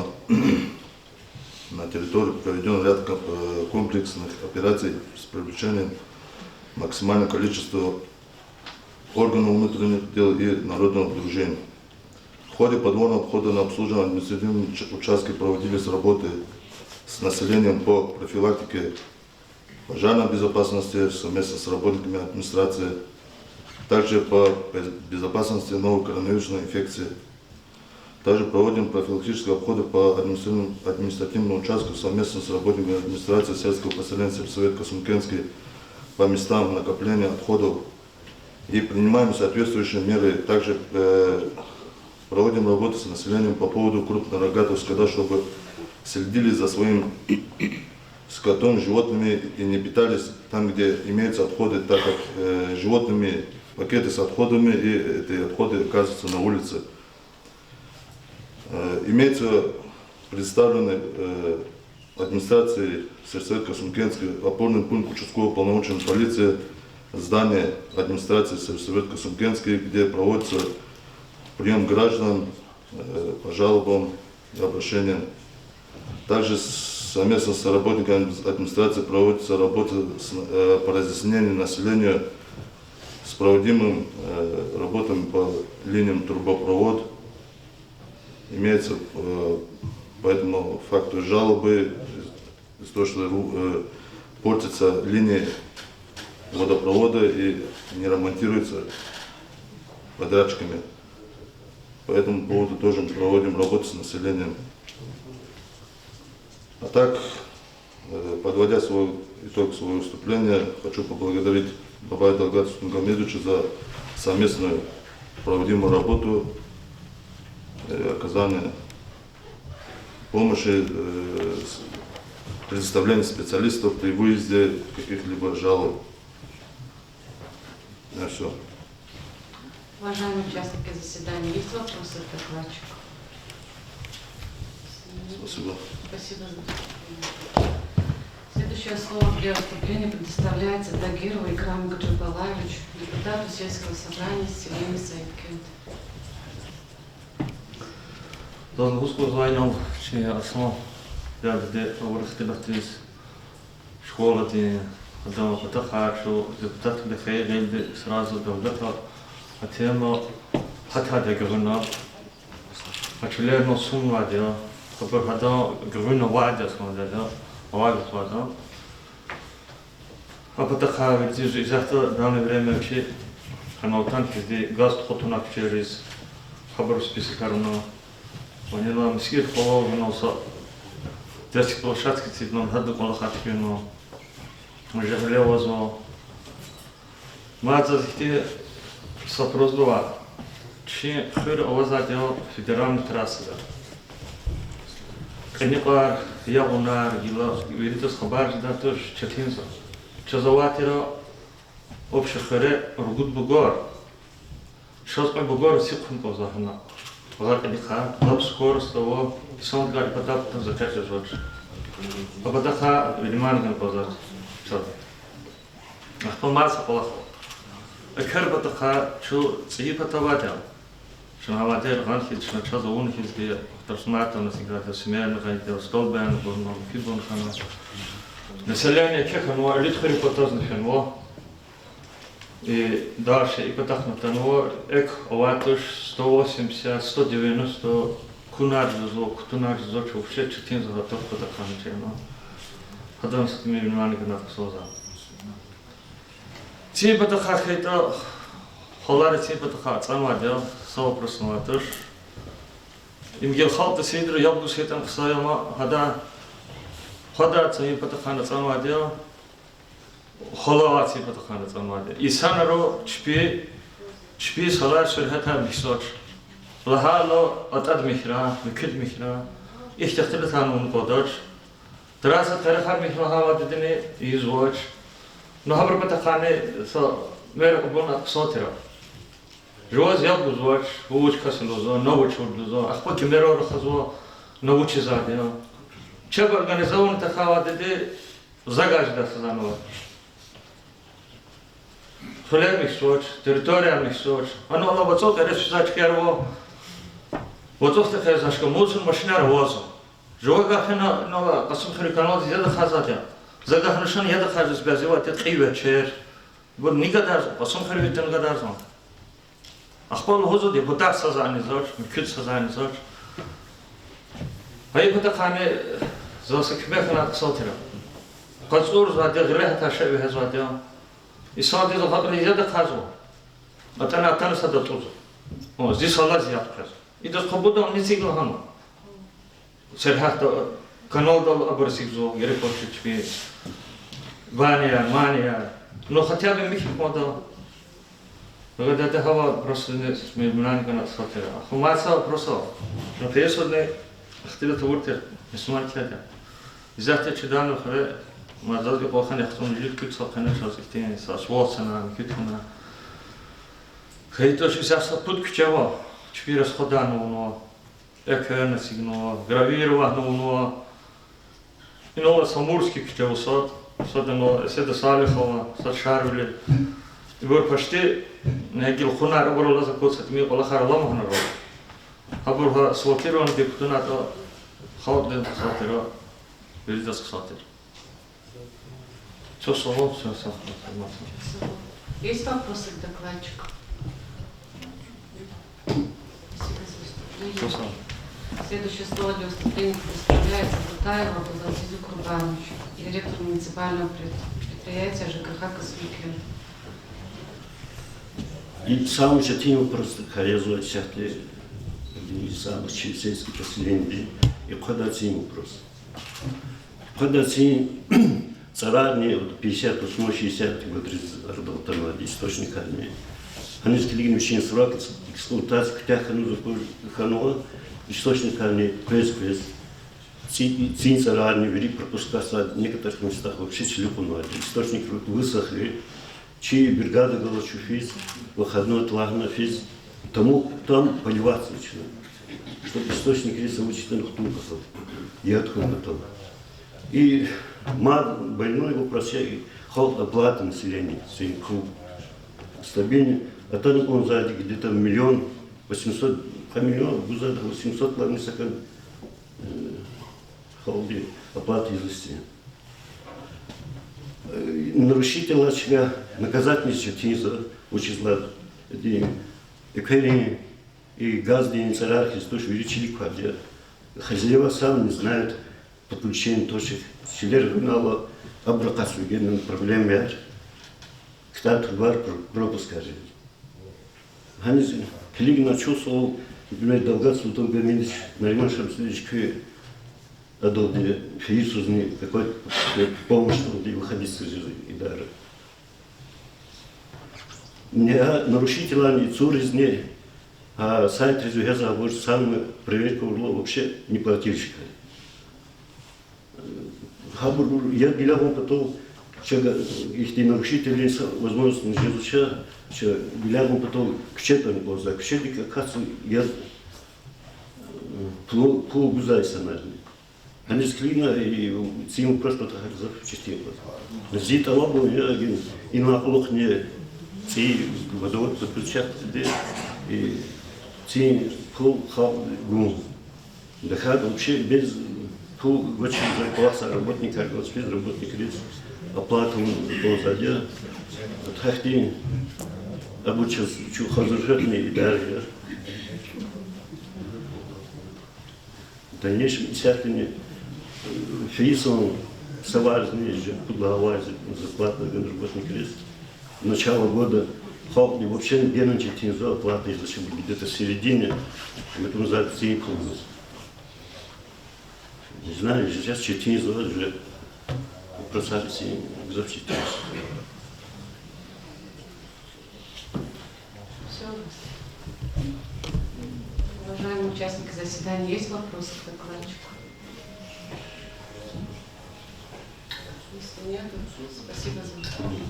на территории проведён ряд комп- э, комплексных операций с привлечением максимального количества органов внутренних дел и народного дружин. В ходе подворного обхода на обслуживаемом административном уч- участке проводились работы с населением по профилактике пожарной безопасности совместно с работниками администрации, также по без- безопасности новой коронавирусной инфекции. Также проводим профилактические обходы по административному, административному участку совместно с работниками администрации сельского поселения Сельсовет Касумкентский по местам накопления отходов. И принимаем соответствующие меры. Также э, проводим работы с населением по поводу крупнорогатого скота, чтобы следили за своим скотом, животными и не питались там, где имеются отходы, так как э, животными пакеты с отходами, и эти отходы оказываются на улице. Э, имеется представленный э, администрацией Сельсовет Касумкентский опорный пункт участкового уполномоченного полиции, здание администрации Сельсовет Касумкентский, где проводится прием граждан э, по жалобам и обращениям. Также с- совместно с работниками администрации проводится работа с- э, по разъяснению населению с проводимым э, работами по линиям трубопровод. Имеется э, по этому факту жалобы из-, из-за того, что ру- э, портятся линии водопровода и не ремонтируются подрядчиками. По этому поводу тоже мы проводим работу с населением. А так, э, подводя свой итог своего выступления, хочу поблагодарить Бабаева Далгата Султангьамидовича за совместную проводимую работу, э, оказание помощи, э, с- предоставление специалистов при выезде каких-либо жалоб. У меня всё. Уважаемые участники заседания, есть вопросы к докладчику? Спасибо. Спасибо за выступление. Следующее слово для выступления предоставляется Тагирову Икраму Гаджибалаевичу, депутату сельского собрания селения Саидкент. Заз лугьуз кӀанзавайвал, чи Аслан дядеди авур ихтилатриз школадин, адан патахъай чун депутатвиле хьайи гъилди сразу Далгата а тема гьатайди гуьгъуьна, а чилерни сунвайди я, абур гьадан гуьгъуьна авайди я, Аслан дядя, авай гаф лагьана. А патахъай вири зи исятда данное время вичи гьанал атана хьизди газ тухун тавуна куьчейриз, гьабур списокар авуна. Ванила мискӀин къвалал гьанал са детский площадка эцигна, гьадан кӀвалахар туькӀуьрна, жегьилар авазва. Мад заз ихьтин са просьба ава. Чи хуьр авазвайди я федеральный трассада. Кьиникьар, ягъунар, гила виридаз хабар жедай туш, четин я. Чаз авай тир общий хуьре ругуд бугар. Чаз кьве бугар эцигун кӀанзава гьана. Агъа кьиникьар, лап скорость ава, инсанрикай и патай-патай экъечӀ жезвач. А патахъай внимание гун кӀанзава чаз. Ахпа маса кӀвалах ава. Экуьнин патахъай чун цӀийи пата авайди я. Чна авайди я гъана хьиз, чна чаз авуна хьизди, трансформаторни эцигайди я, смена гъайиди я, столбарни гъана, фибрни хьана. Население кехьнава, элитхуьрин патазни фенва. И дальше и патахъни атанва, экв авайди туш, сто восемьдесят, сто девяносто, кунар жезва, кутунар жезва, чун вообще четин я гьа патахъай чирна. Гьадан са тӀимил внимание гана кӀанзава. Цин патахъай хьайитӀа, халкьари цин патахъай ацӀанвайди я, са вопросни авайди туш. Им гила халкьди сидра яб гуз хьайитӀани хъсан я, амма гьада хъвадай цин патахъай ацӀанвайди я, халкьари цин патахъай ацӀанвайди я. Инсанри чпи, чпи халкьарин суьгьветар михьзавач. Лагьайла, атӀад михьра, муькуьд михьра, ихьтин ихтилатар авуна кӀандач. Тарасат тарихар михьна гьавадидини ийизвач. Ну, гьабурун патахъайни са мер кьабулна хъсан тир. Жуваз яб гузвач, вуч касни лугьузва, на вуч лугьузва, ахпа кимерал рахазва, на вучизвайди я. Чеб организованный тахьайвайди я, за гажда сазанва. Хуьлер михьзвач, территорияр михьзвач. Ана ала вацӀал кӀерес физвай чкаяр ава. ВацӀухъ тахьайзашка мусор машинар авазва. Жува гахьана нала Кьасумхуьруьн каналдиз яд ахъайзавайди я. За гахьана шан яд ахъайиз бязивайди я кьве вечер. Бур ни гадарзава, КьасумхуьруьвитӀани гадарзава. Ахпа лугьузва депутат сазани зач, муькуьд сазани зач. Гьа и патахъайни за са куьмек хьана хъсан тир. КъацӀурзавайди я, гъиле гьатай шей вегьезвайди я. Инсандиз гьакӀни яд ахъайзава. АтӀана, атана сада тӀузва. О, зи салаз яд къвез. Идаз къабулда ни эцигна гьана. Сергьятда, каналдал абур эцигзава, герек квачи чпи. Баня, мания. Ну, хотя бы михьи кӀанда. Гадади гьава просто не, мемнани гана сатира. Аху маса просто. Ну, фейсудни ихтилат авур тир, мусульман тир. Изяте чидани хуьре, ма заз гьикьван яхцӀурни жи куьцӀ са къене чаз ихьтин са свалцана, куьцӀ хьана. ХьайитӀа чи са пуд куьче ава, чпи расходарна авунва. Экверна эцигнава, гравироватьна авунва. Инал Самурский куьче ава сад, сад инал Эседа Салихова, сад Шарвили. Ибур почти, ну, гила хунар абур алаз акваз са тӀимил кӀвалахар аламукьнава. Абур гьа асфальтирование кутунатӀа, халкьдин хизан тир, виридаз хизан тир. Всё, слава, всё, всё, информация. Есть вопросы к докладчику? Спасибо за выступление. Всё, слава. Следующее слово для выступления предоставляется Бутаеву Абдулазизу Курбановичу, директору муниципального пред-, предприятия Ж К Х Касумкент. И самый четин вопрос, так я звать, сяхте, и самый чи сельский поселение, и квадрацин вопрос. Квадрацин цӀарарни, вот, пятьдесят восьмой, шестьдесят годриз арадал атанвайди источникарни. Гьаниз килигна вичин срок экс-, эксплуатации куьтягь хьанва, зукур хьанва, источникарни къвез-къвез. Ци-, цин цӀарарни вири пропускаться, некоторых местах вообще чили кьунвайди. Источникар высохли, чи бригада галаз чун физ, выходной лагьана физ, тому там поливаться начинать. Чтоб источникриз са вуч ятӀани хтун патал, яд хьун патал. И мад больной вопрос я, и халкь оплата населения, цин пул стабильно. Атана кӀанзавайди где-то миллион восемьсот, кьве миллион гузвайди, восемьсот лагьана са кӀан, э, халкьди оплата ийизвайди. Э, нарушителар чна наказать ийиз четинзава, вучиз лагьайтӀа экверин и газдин цӀарар хьиз туш, вири чилик квайди я. Хозяева сами не знают подключение точек. Чилер гъунал ала, абур акъатзава, генани проблемаяр. Ктаб-турбаяр, про-, пропускар жез. Гьаниз килигна чун суал, например, Далгат Султангамидович, Нариман Шамсудинович, куь адалди фейи йисузни какой-то помощь тавунди выходить ийиз жез идара. Не, а нарушителарни цуризни, а сайтриз вегьезвайбур, самая проверка авурла, вообще неплательщикар. Гьабур яд виляй авун патал, чаз ихьтин нарушителрин са возможностьни жезва, чаз виляй авун патал куьче атана кӀанзава, куьчедик акатзава яд, пул, пул гузвай инсанарни. Гьаниз килигна, и цин вопрос патахъай гзаф четин я. Зи тӀалабун я, гьакӀни инал кьулухъни цӀийи водовод подключать ийиди, и цин пул халкь гун. ТахьайтӀа вообще без пул гвачиз зарплата работникар галаз, без работникриз оплата авун кӀанзавайди я. Гьахьтин абур чаз чун хазур хьухьни идара я. В дальнейшем исятдани, э, фейи йисан са варзни, жи пуд лагьай варз зарплата гана работникриз. Начало года халкьди вообще генани четинзава оплата ийиз, где-то в середине, поэтому за цин пул гуз. Не знаю, сейчас четинзава уже, процесс гзаф четинзава. Всё. Уважаемые участники заседания, есть вопросы к докладчику? Если нет, спасибо за выступление.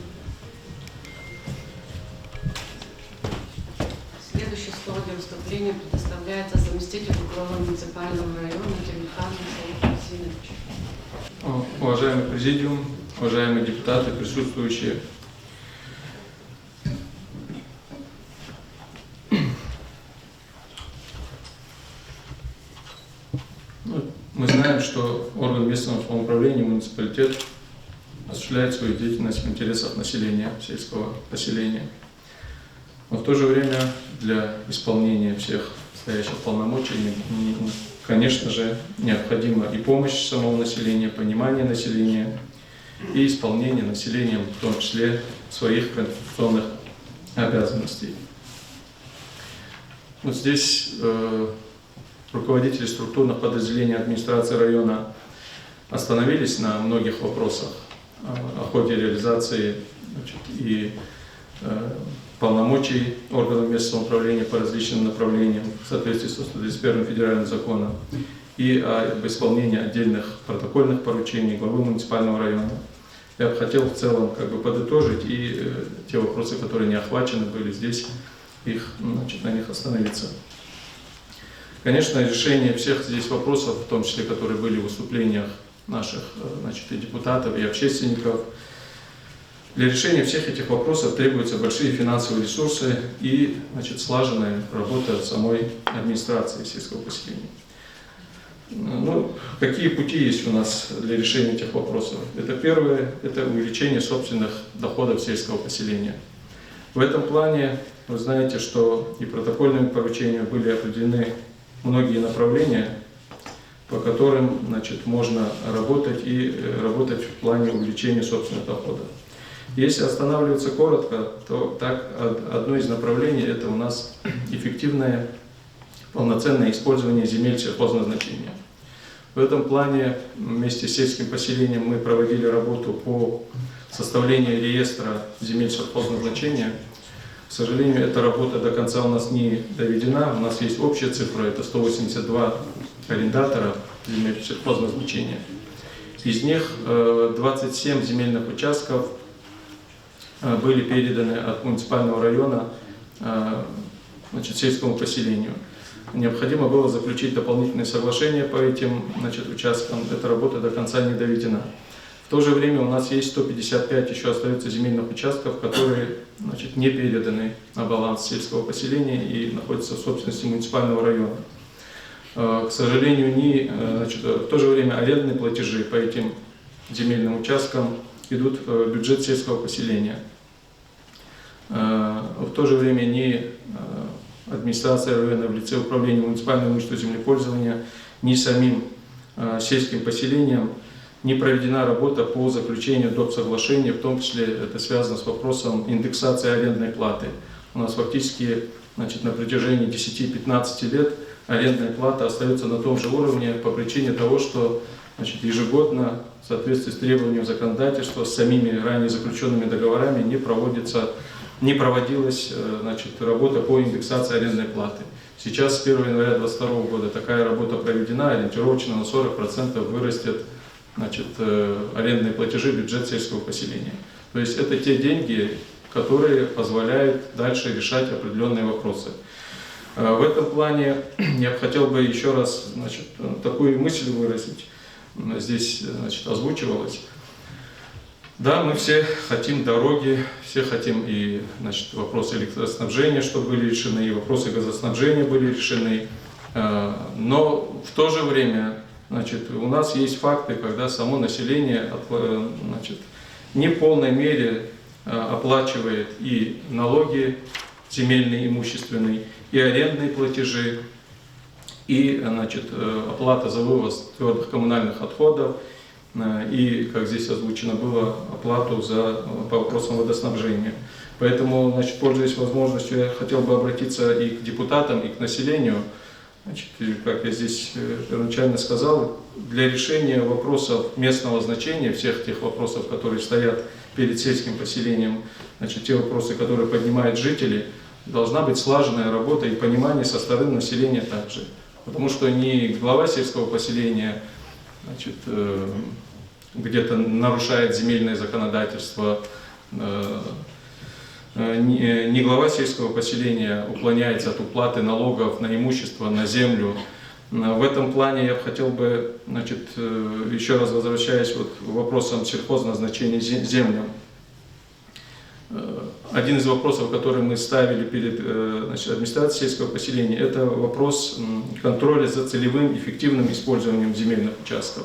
Следующее слово для выступления предоставляется заместителю главы муниципального района Темирхану Михаилу Хусейновичу. Уважаемый президиум, уважаемые депутаты, присутствующие. Ну, мы знаем, что орган местного самоуправления, муниципалитет, осуществляет свою деятельность в интересах населения, сельского поселения. Но в то же время для исполнения всех стоящих полномочий, не- не- конечно же, необходима и помощь самого населения, понимание населения и исполнение населением, в том числе, своих конституционных обязанностей. Вот здесь э, руководители структурных подразделений администрации района остановились на многих вопросах э, о ходе реализации, значит, и э, полномочий органов местного самоуправления по различным направлениям в соответствии со сто тридцать первым федеральным законом и об исполнении отдельных протокольных поручений главы муниципального района. Я бы хотел в целом как бы подытожить и э, те вопросы, которые не охвачены были здесь, их, значит, на них остановиться. Конечно, решение всех здесь вопросов, в том числе, которые были в выступлениях наших э, значит, и депутатов, и общественников, для решения всех этих вопросов требуются большие финансовые ресурсы и, значит, слаженная работа самой администрации сельского поселения. Ну, какие пути есть у нас для решения этих вопросов? Это первое, это увеличение собственных доходов сельского поселения. В этом плане вы знаете, что и протокольными поручениями были определены многие направления, по которым, значит, можно работать и э, работать в плане увеличения собственных доходов. Если останавливаться коротко, то так од- одно из направлений — это у нас эффективное, полноценное использование земель сельхозназначения. В этом плане вместе с сельским поселением мы проводили работу по составлению реестра земель сельхозназначения. К сожалению, эта работа до конца у нас не доведена. У нас есть общая цифра, это сто восемьдесят два арендатора земель сельхозназначения. Из них э, двадцать семь земельных участков э, были переданы от муниципального района э, значит, сельскому поселению. Необходимо было заключить дополнительные соглашения по этим, значит, участкам. Эта работа до конца не доведена. В то же время у нас есть сто пятьдесят пять еще остается земельных участков, которые, значит, не переданы на баланс сельского поселения и находятся в собственности муниципального района. Э, К сожалению, не, э, значит, э, в то же время арендные платежи по этим земельным участкам идут э, в бюджет сельского поселения. Э, В то же время ни э, администрация района в лице управления муниципального имущества и землепользования, ни самим э, сельским поселением не проведена работа по заключению доп. Соглашений, в том числе это связано с вопросом индексации арендной платы. У нас фактически, значит, на протяжении десяти-пятнадцати лет арендная плата остаётся на том же уровне по причине того, что, значит, ежегодно в соответствии с требованием законодательства, с самими ранее заключёнными договорами не проводится, не проводилась э, значит, работа по индексации арендной платы. Сейчас, с первого января двадцать второго года, такая работа проведена, ориентировочно на сорок процентов вырастет, значит, э, арендные платежи в бюджет сельского поселения. То есть это те деньги, которые позволяют дальше решать определённые вопросы. Э, В этом плане я бы хотел бы ещё раз, значит, э, такую мысль выразить. М, Здесь, э, значит, озвучивалось. Да, мы все хотим дороги, все хотим и, значит, вопросы электроснабжения, чтобы были решены, и вопросы газоснабжения были решены. Э, Но в то же время, значит, у нас есть факты, когда само население отла- э, значит, не в полной мере э, оплачивает и налоги земельные, имущественные, и арендные платежи, и, значит, э, оплата за вывоз твёрдых коммунальных отходов, э, и, как здесь озвучено было, оплату за, э, по вопросам водоснабжения. Поэтому, значит, пользуясь возможностью, я хотел бы обратиться и к депутатам, и к населению. Значит, и как я здесь э, первоначально сказал, для решения вопросов местного значения, всех тех вопросов, которые стоят перед сельским поселением, значит, те вопросы, которые поднимают жители, Должна быть слаженная работа и понимание со стороны населения также. Потому что ни глава сельского поселения, значит, э, где-то нарушает земельное законодательство, э, э, ни, э, ни глава сельского поселения уклоняется от уплаты налогов на имущество, на землю. М, в этом плане я бы хотел бы, значит, э, ещё раз возвращаясь вот к вопросам сельхозназначения зе-, землям. Э, один из вопросов, который мы ставили перед, э, значит, администрацией сельского поселения, это вопрос, м, контроля за целевым эффективным использованием земельных участков.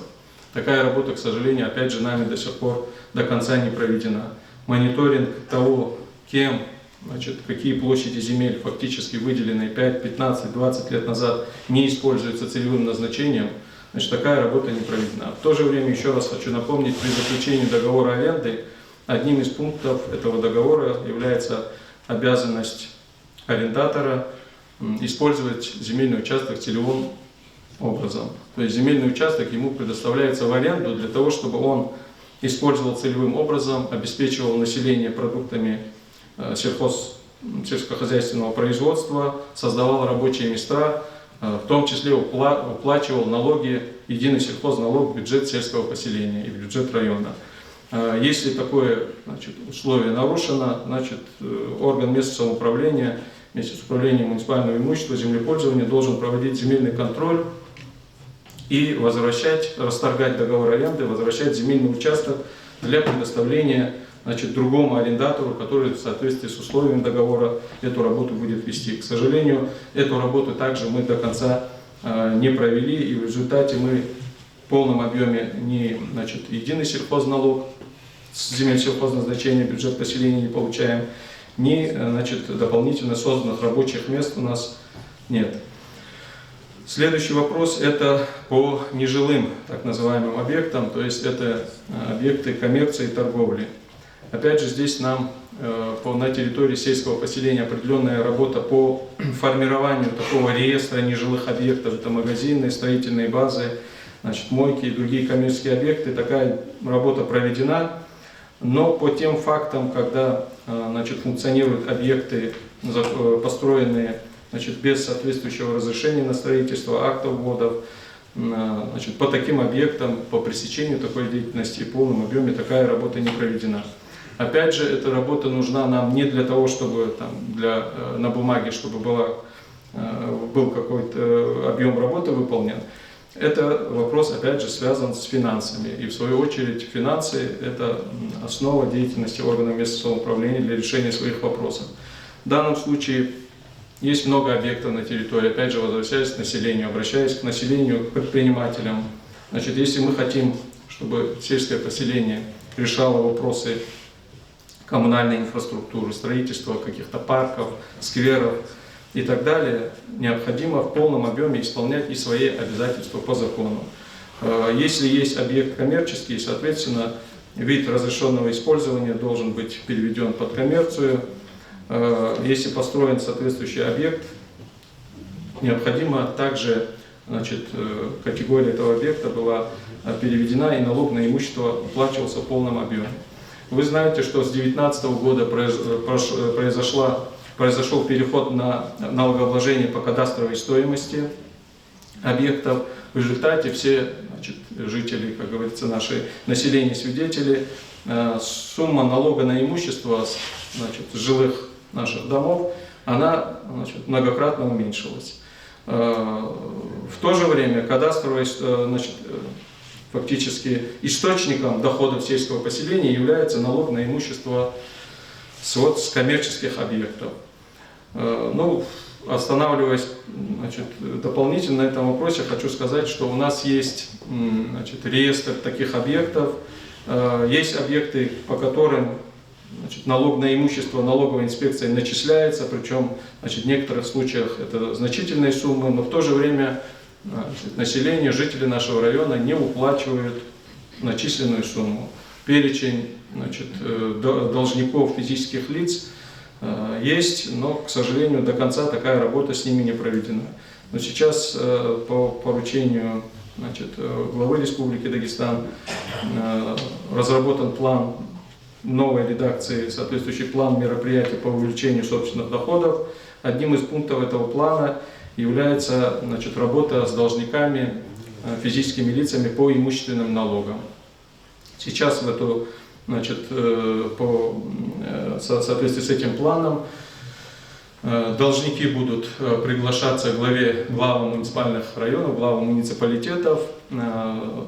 Такая работа, к сожалению, опять же, нами до сих пор до конца не проведена. Мониторинг того, кем, значит, какие площади земель, фактически выделенные пять, пятнадцать, двадцать лет назад, не используются целевым назначением, значит, такая работа не проведена. В то же время, ещё раз хочу напомнить, при заключении договора аренды одним из пунктов этого договора является обязанность арендатора, м, использовать земельный участок целевым образом. То есть земельный участок ему предоставляется в аренду для того, чтобы он использовал целевым образом, обеспечивал население продуктами, э, сельхоз-, м, сельскохозяйственного производства, создавал рабочие места, э, в том числе упла-, уплачивал налоги, единый сельхозналог в бюджет сельского поселения и в бюджет района. Э, если такое, значит, условие нарушено, значит, э, орган местного самоуправления вместе с управлением муниципального имущества, землепользования должен проводить земельный контроль и возвращать, расторгать договор аренды, возвращать земельный участок для предоставления, значит, другому арендатору, который в соответствии с условиями договора эту работу будет вести. К сожалению, эту работу также мы до конца, э, не провели, и в результате мы в полном объёме ни, значит, единый сельхозналог с земель сельхозназначения в бюджет поселения не получаем, ни, э, значит, дополнительно созданных рабочих мест у нас нет. Следующий вопрос — это по нежилым так называемым объектам, то есть это, э, объекты коммерции и торговли. Опять же, здесь нам, э, по, на территории сельского поселения определённая работа по формированию такого реестра нежилых объектов. Это магазины, строительные базы, значит, мойки и другие коммерческие объекты. Такая работа проведена. Но по тем фактам, когда, э, значит, функционируют объекты, за-, э, построенные, значит, без соответствующего разрешения на строительство, актов вводов, м, э, значит, по таким объектам, по пресечению такой деятельности в полном объёме такая работа не проведена. Опять же, эта работа нужна нам не для того, чтобы там для, э, на бумаге, чтобы была, э, был какой-то, э, объём работы выполнен. Это вопрос, опять же, связан с финансами. И в свою очередь финансы — это, м, основа деятельности органов местного самоуправления для решения своих вопросов. В данном случае есть много объектов на территории. Опять же, возвращаясь к населению, обращаясь к населению, к предпринимателям. Значит, если мы хотим, чтобы сельское поселение решало вопросы коммунальной инфраструктуры, строительства каких-то парков, скверов и так далее, необходимо в полном объёме исполнять и свои обязательства по закону. Э, если есть объект коммерческий, соответственно, вид разрешённого использования должен быть переведён под коммерцию. Э, если построен соответствующий объект, необходимо также, значит, э, категория этого объекта была, э, переведена, и налог на имущество уплачивался в полном объёме. Вы знаете, что с девятнадцатого года произ-, э, прош-, э, произошла, произошёл переход на налогообложение по кадастровой стоимости объектов. В результате все, значит, жители, как говорится, наши население, свидетели, э, сумма налога на имущество с, значит, с жилых наших домов, она, значит, многократно уменьшилась. Э, в то же время кадастровой, э, значит, э, фактически источником доходов сельского поселения является налог на имущество с, вот, с коммерческих объектов. Э, ну, останавливаясь, значит, дополнительно на этом вопросе, хочу сказать, что у нас есть, м, значит, реестр таких объектов. Э, есть объекты, по которым, значит, налог на имущество налоговой инспекцией начисляется, причём, значит, в некоторых случаях это значительные суммы, но в то же время, значит, население, жители нашего района не уплачивают начисленную сумму. Перечень, значит, э, до-, должников физических лиц, э, есть, но, к сожалению, до конца такая работа с ними не проведена. Но сейчас, э, по поручению, значит, э, главы Республики Дагестан, э, разработан план новой редакции соответствующий план мероприятий по увеличению собственных доходов. Одним из пунктов этого плана является, значит, работа с должниками, э, физическими лицами по имущественным налогам. Сейчас в эту, значит, э, по, м, э, со- соответствии с этим планом Э, должники будут, э, приглашаться главе, главам муниципальных районов, главам муниципалитетов, э,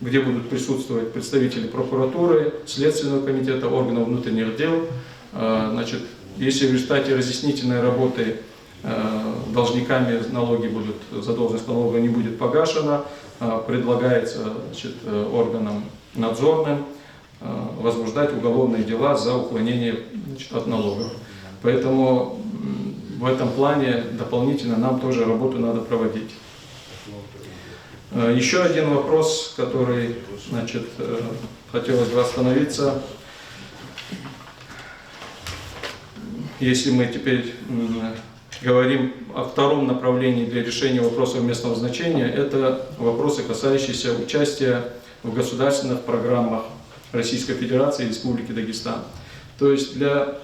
где будут присутствовать представители прокуратуры, Следственного комитета, органов внутренних дел. Э, значит, если в результате разъяснительной работы, э, должниками налоги будут, задолженность налога не будет погашена, э, предлагается, значит, э, органам надзорным, э, возбуждать уголовные дела за уклонение, значит, от налогов. Поэтому, м, в этом плане дополнительно нам тоже работу надо проводить. Э, ещё один вопрос, который, значит, э, хотелось бы остановиться. Если мы теперь, м, говорим о втором направлении для решения вопросов местного значения, это вопросы, касающиеся участия в государственных программах Российской Федерации и Республики Дагестан. То есть для,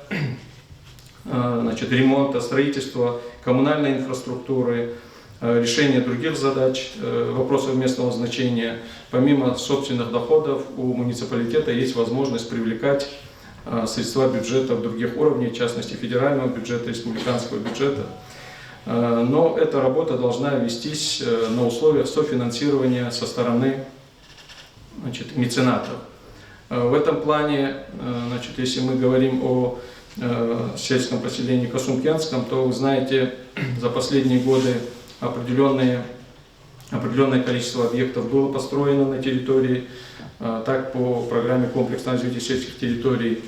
э, значит, ремонта, строительства коммунальной инфраструктуры, э, решения других задач, э, вопросов местного значения, помимо собственных доходов у муниципалитета есть возможность привлекать, э, средства бюджетов других уровней, в частности федерального бюджета, республиканского бюджета. Э, но эта работа должна вестись, э, на условиях софинансирования со стороны, значит, меценатов. Э, в этом плане, э, значит, если мы говорим о, э, сельском поселении Касумкентском, то, вы знаете, за последние годы определённые, определённое количество объектов было построено на территории. Э, так, по программе комплексного развития сельских территорий,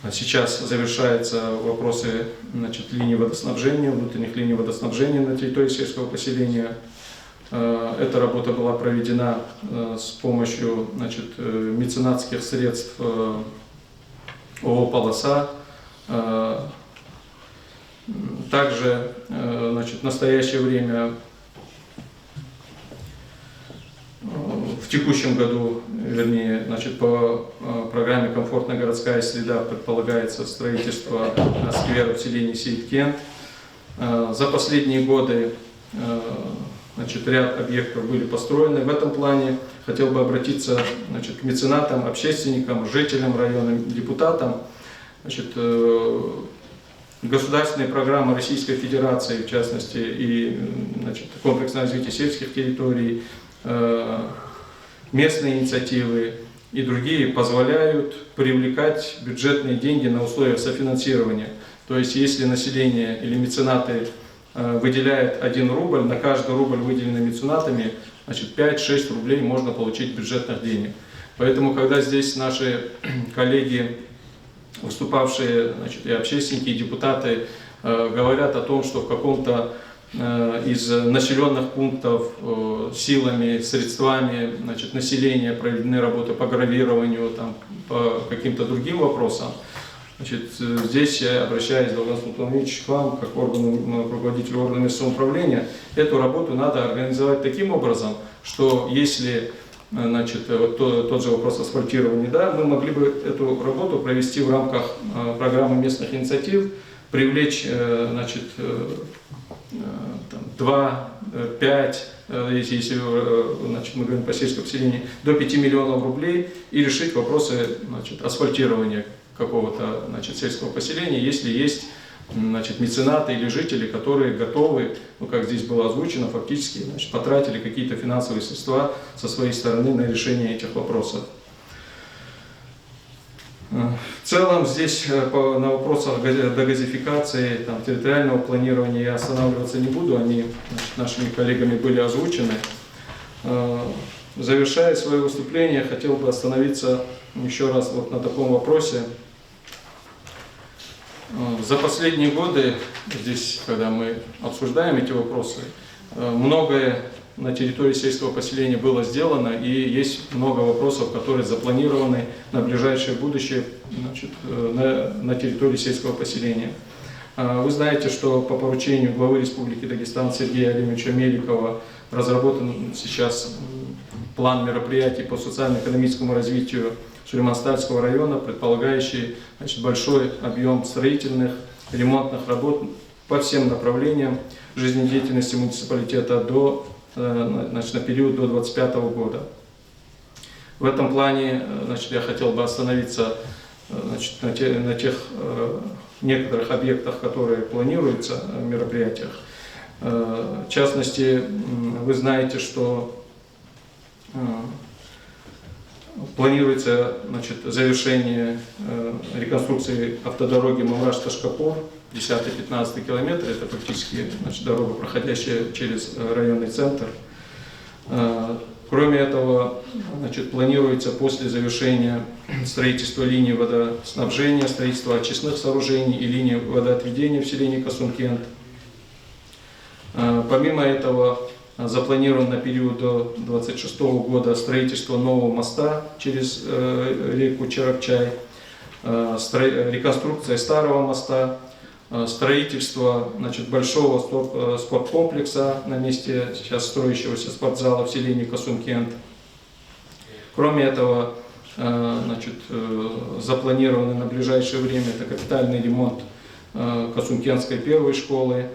а сейчас завершаются вопросы, значит, линий водоснабжения, внутренних линий водоснабжения на территории сельского поселения. Э, эта работа была проведена, э, с помощью, значит, э, меценатских средств, э, ООО «Полоса». Э, м, также, э, значит, в настоящее время, э, в текущем году, вернее, значит, по, э, программе «Комфортная городская среда» предполагается строительство, э, сквера в селении Сейткент. Э, за последние годы, э, значит, ряд объектов были построены. В этом плане хотел бы обратиться, значит, к меценатам, общественникам, жителям района, депутатам. Значит, э, государственные программы Российской Федерации, в частности, и, м, значит, комплексное развитие сельских территорий, э, местные инициативы и другие позволяют привлекать бюджетные деньги на условиях софинансирования. То есть, если население или меценаты, э, выделяют один рубль, на каждый рубль, выделенный меценатами, значит, пять-шесть рублей можно получить бюджетных денег. Поэтому, когда здесь наши коллеги, выступавшие, значит, и общественники, и депутаты, э, говорят о том, что в каком-то, э, из населённых пунктов, э, силами, средствами, значит, населения проведены работы по гравированию, там, по каким-то другим вопросам. Значит, э, здесь я обращаюсь, Долган Султанович, к вам, как органу, м, руководителю органа местного самоуправления. Эту работу надо организовать таким образом, что если, э, значит, э, вот то- тот же вопрос асфальтирования, да, мы могли бы эту работу провести в рамках, э, программы местных инициатив, привлечь, э, значит, э, э, там, два, э, пять, э, если, если, э, значит, мы говорим по сельскому поселению, до пяти миллионов рублей и решить вопросы, значит, асфальтирования какого-то, значит, сельского поселения, если есть, м, значит, меценаты или жители, которые готовы, ну, как здесь было озвучено, фактически, значит, потратили какие-то финансовые средства со своей стороны на решение этих вопросов. Э, в целом здесь, э, по- на вопросах гази- догазификации, там, территориального планирования я останавливаться не буду, они, значит, нашими коллегами были озвучены. Э, завершая своё выступление, хотел бы остановиться ещё раз вот на таком вопросе. Э, за последние годы, здесь, когда мы обсуждаем эти вопросы, э, многое на территории сельского поселения было сделано, и есть много вопросов, которые запланированы на ближайшее будущее, значит, э, на, на территории сельского поселения. Э, вы знаете, что по поручению главы Республики Дагестан Сергея Алимовича Меликова разработан сейчас, м, план мероприятий по социально-экономическому развитию Сулейман-Стальского района, предполагающий, значит, большой объём строительных, ремонтных работ по всем направлениям жизнедеятельности муниципалитета до, э, значит, на период до двадцать пятого года. В этом плане, э, значит, я хотел бы остановиться, э, значит, на те-, на тех, э, некоторых объектах, которые планируются, э, мероприятиях. Э, в частности, м, вы знаете, что, э, планируется, значит, завершение, э, реконструкции автодороги Мамраш-Ташкапур, десятый, пятнадцатый километр, это фактически, значит, дорога, проходящая через, э, районный центр. Э, кроме этого, значит, планируется после завершения строительства линии водоснабжения, строительства очистных сооружений и линии водоотведения в селении Касумкент. Э, помимо этого, э, запланировано на период до двадцать шестого года строительство нового моста через, э, реку Чарапчай, э, стро-, э, реконструкция старого моста, э, строительство, значит, большого спорт-, э, спорткомплекса на месте сейчас строящегося спортзала в селении Касумкент. Кроме этого, э, значит, э, запланированы на ближайшее время это капитальный ремонт, э, Касумкентской первой школы,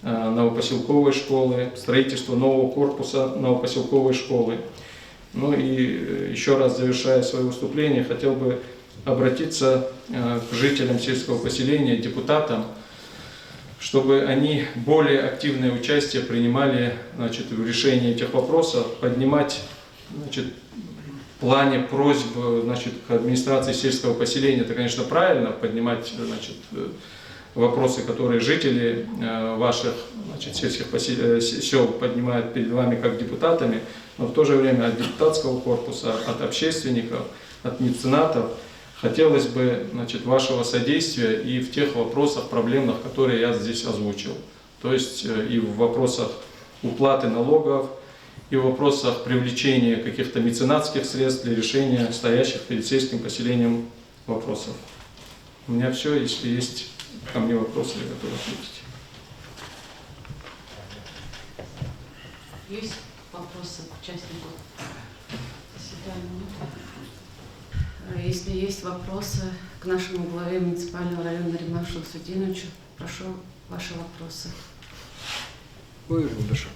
э, новопоселковой школы, строительство нового корпуса новопоселковой школы. Ну и, э, ещё раз завершая своё выступление, хотел бы обратиться, э, к жителям сельского поселения, депутатам, чтобы они более активное участие принимали, значит, в решении этих вопросов, поднимать, значит, в плане просьб, значит, к администрации сельского поселения, это, конечно, правильно, поднимать, значит, э, вопросы, которые жители, э, ваших, значит, сельских посел-, э, с-, сёл поднимают перед вами как депутатами, но в то же время от депутатского корпуса, от общественников, от меценатов хотелось бы, значит, вашего содействия и в тех вопросах проблемных, которые я здесь озвучил. То есть, э, и в вопросах уплаты налогов, и в вопросах привлечения каких-то меценатских средств для решения стоящих перед сельским поселением вопросов. У меня всё. Если есть ко мне вопросы, я готов ответить. Есть вопросы к участнику заседания? Нет? Э, если есть вопросы к нашему главе муниципального района Нариману Шамсудиновичу, прошу ваши вопросы. Buyurun, yoldaşlar.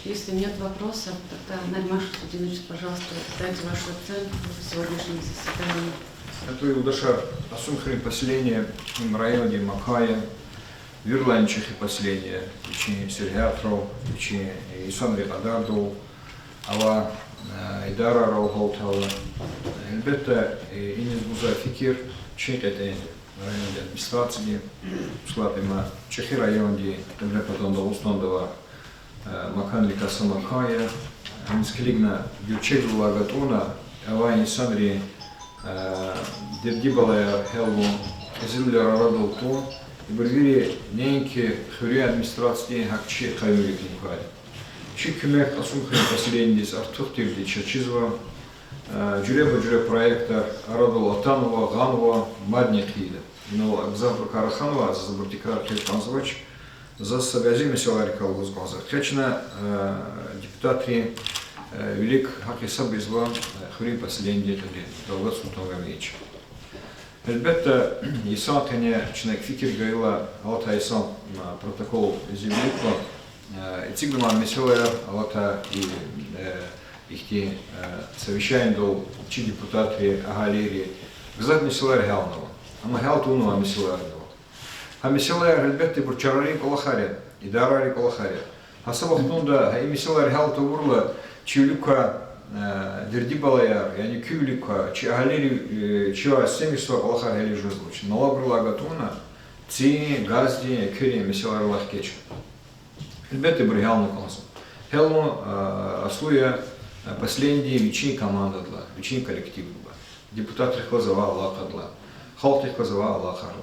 Если нет вопросов, тогда, Нариман Шамсудинович, пожалуйста, дайте вашу оценку сегодняшнего заседания. Гьуьрметлу юлдашар, Кьасумхуьруьн поселение им райондин макан я, виридалайни чӀехи поселение, вичин сергьятра, вичин инсанрин кьадарда ава, э, идарайрал гьалтайла. Гьелбетда, э, иниз гузвай фикир чи кьетӀендин, райондин администрациядин, вучиз лагьайтӀа им чӀехи райондин, Къибре Пакаган Дагъустанда авай, э, маканрикай са макан я. Иниз килигна, гуьрчегвилелай гатӀунна, авай инсанрин, э, дерди-балаяр гьялун, кьезилвилер арадал тун, ибур вири неинки хуьруьн администрациядин, гьакӀ чи къаюмвиликни квай. Чи куьмек Кьасумхуьруьн поселениедиз артух тирди чаз чизва, э, жуьреба-жуьре проектар арадал атанва, гъанва, мадни хъийида. Инал гзафбур кар хьанва, заз абур тикрар хъийиз кӀанзавач, заз са бязи месэлайрикай лугьуз кӀанзава. Къе чна, э, депутатрин, э, вилик гьахъ-гьисаб ийизва, э, хуьруьн поселениедин кьиле, Далгат-Султан Гамиевич. Гьелбетда, йисан къене чна фикир гайила, алатай йисан, а, протокол зи вилик ква, а, эцигнавай месэлаяр алатай и, э, ихьтин, э, совещаниедал чи депутатри, агьалийри гзаф месэлаяр гьялнава. Амма гьял тавунвай месэлаярни ава. Гьа месэлаяр, гьелбетда, ибур чарарин кӀвалахар я, идарайрин кӀвалахар я. Гьа са вахтунда гьа и месэлаяр гьял тавурла, чи вилик квай, э, дерди-балаяр, яни куь вилик квай, чи агьалийри, э, чивай эсемишзавай кӀвалахар гьялиз жезвач. Налогрилай гатӀунна, цин, газдин, экуьнин месэлайрилай хкечӀ. Гьелбетда, ибур гьялна кӀанзава. Гьялун, э, аслу я, э, поселениедин вичин командадилай, вичин коллективдилай, депутатрихъ галаз авай алакъадилай, халкьдихъ галаз авай алакъайрилай.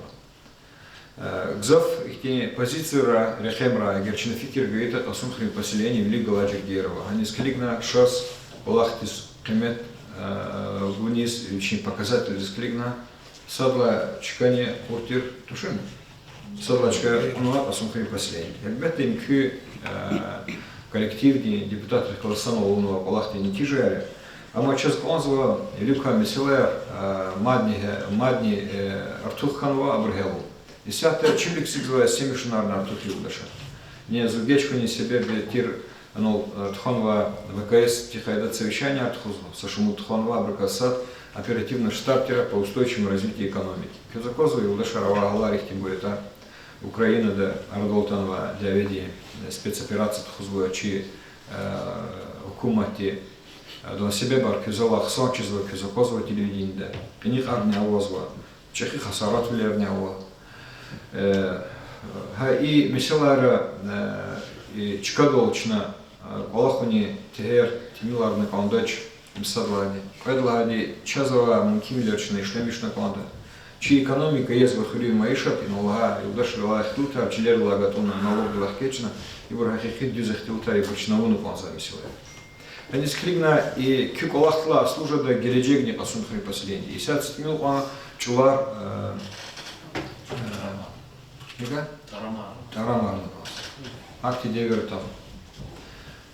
Э, гзаф ихьтин позицияра, рекьемра, эгер чна фикир гайитӀа, Кьасумхуьруьн поселение вилик галай жергейра ава. Гьаниз килигна, шаз кӀвалахдиз къимет, э, гуниз, вичин показательдиз килигна, сад лагьай чкани кьур тир тушни? Сад лагьай чка кьунва Кьасумхуьруьн поселениеди. Гьелбетда, им куь, э, коллективдин депутатрихъ галаз санал авунвай кӀвалахдин нетижаяр я. Амма чаз кӀанзава вилик квай месэлаяр, э, мадни, э, мадни, э, артух хьанва, абур гьялун. Исятда чилик эцигзавай семишунарни артух я, юлдашар. Ни зун геж хьунин себеб тир, анал, э, тухванвай В К С-дин къайдада совещание тухузва, са шумуд тухванва, абурукай сад оперативный штаб тир по устойчивому развитию экономики. Квез аквазва, юлдашар, авай гьалар ихьтинбур ятӀа, Украинада арадал атанвай дяведин, э, спецоперация тухузва чи, э, гьукуматди, э, адан себебар квез ала, хъсан чизва, квез аквазва телевиденида. Кьиникьарни авазва, чӀехи хасаратвилерни ава. Э, гьа и месэлайра, э, и чкадал чна, э, кӀвалахуни тегьер, тӀимиларна кӀандач, мисал лагьайди. Кьвед лагьайди, чаз авай мумкинвилер чна ишлемишна кӀанда. Чи экономика езва хуьруьн майишат, инал лагьай юлдашрилай ихтилатар, чилерилай гатӀунна, налогдилай хкечӀна, ибур гьакъикъи дуьз ихтилатар я, ибур чна авуна кӀанзавай месэлаяр. Гьаниз килигна, и куь кӀвалахдилай аслу жеда гележегни кьасун хуьруьн поселениеди. Исятда са тӀимил кьван чӀулар, э, э, нега? ТӀарамарна. ТӀарамарна кӀанда. Гьахьтин девир атана.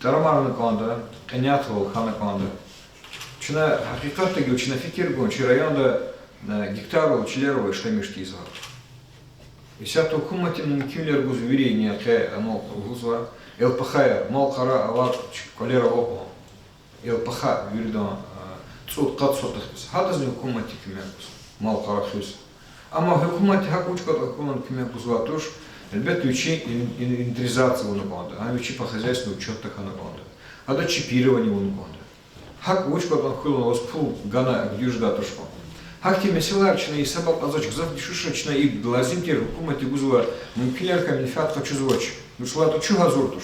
ТӀарамарна кӀанда, къенятвал хьана кӀанда. Чна гьакъикъатда гила чна фикир гун, чи районда, э, гектарвал чилерал ишлемиш тийизвай. Исятда гьукуматди мумкинвилер гуз вири ни хъе, ну, лугьузва, Л П Х-яр, мал-къара авай кӀвалер ава кьван. Л П Х виридан, э, цӀуд-къад сотыхдиз. Гьадазни гьукуматди куьмек гуз, мал-къара хуьз. Амма гьукуматди гьакӀ вуч кӀватӀ хьуна куьмек гузвай туш, гьелбетда, вичи ин-, ин-, инвентаризация авуна кӀанда, гьа вичи по хозяйственным учётда хьана кӀанда. Гьада чипирование авуна кӀанда. ГьакӀ вуч кӀватӀ хьуна ваз пул гана гуьдуьжда туш кьван. Гьахьтин месэлаяр чна гьисаб кьазвач, гзаф дуьшуьшра чна и лазим тир гьукуматди гузвай мумкинвилерикай менфят къачузвач. Вучиз лагьайтӀа чун гьазур туш.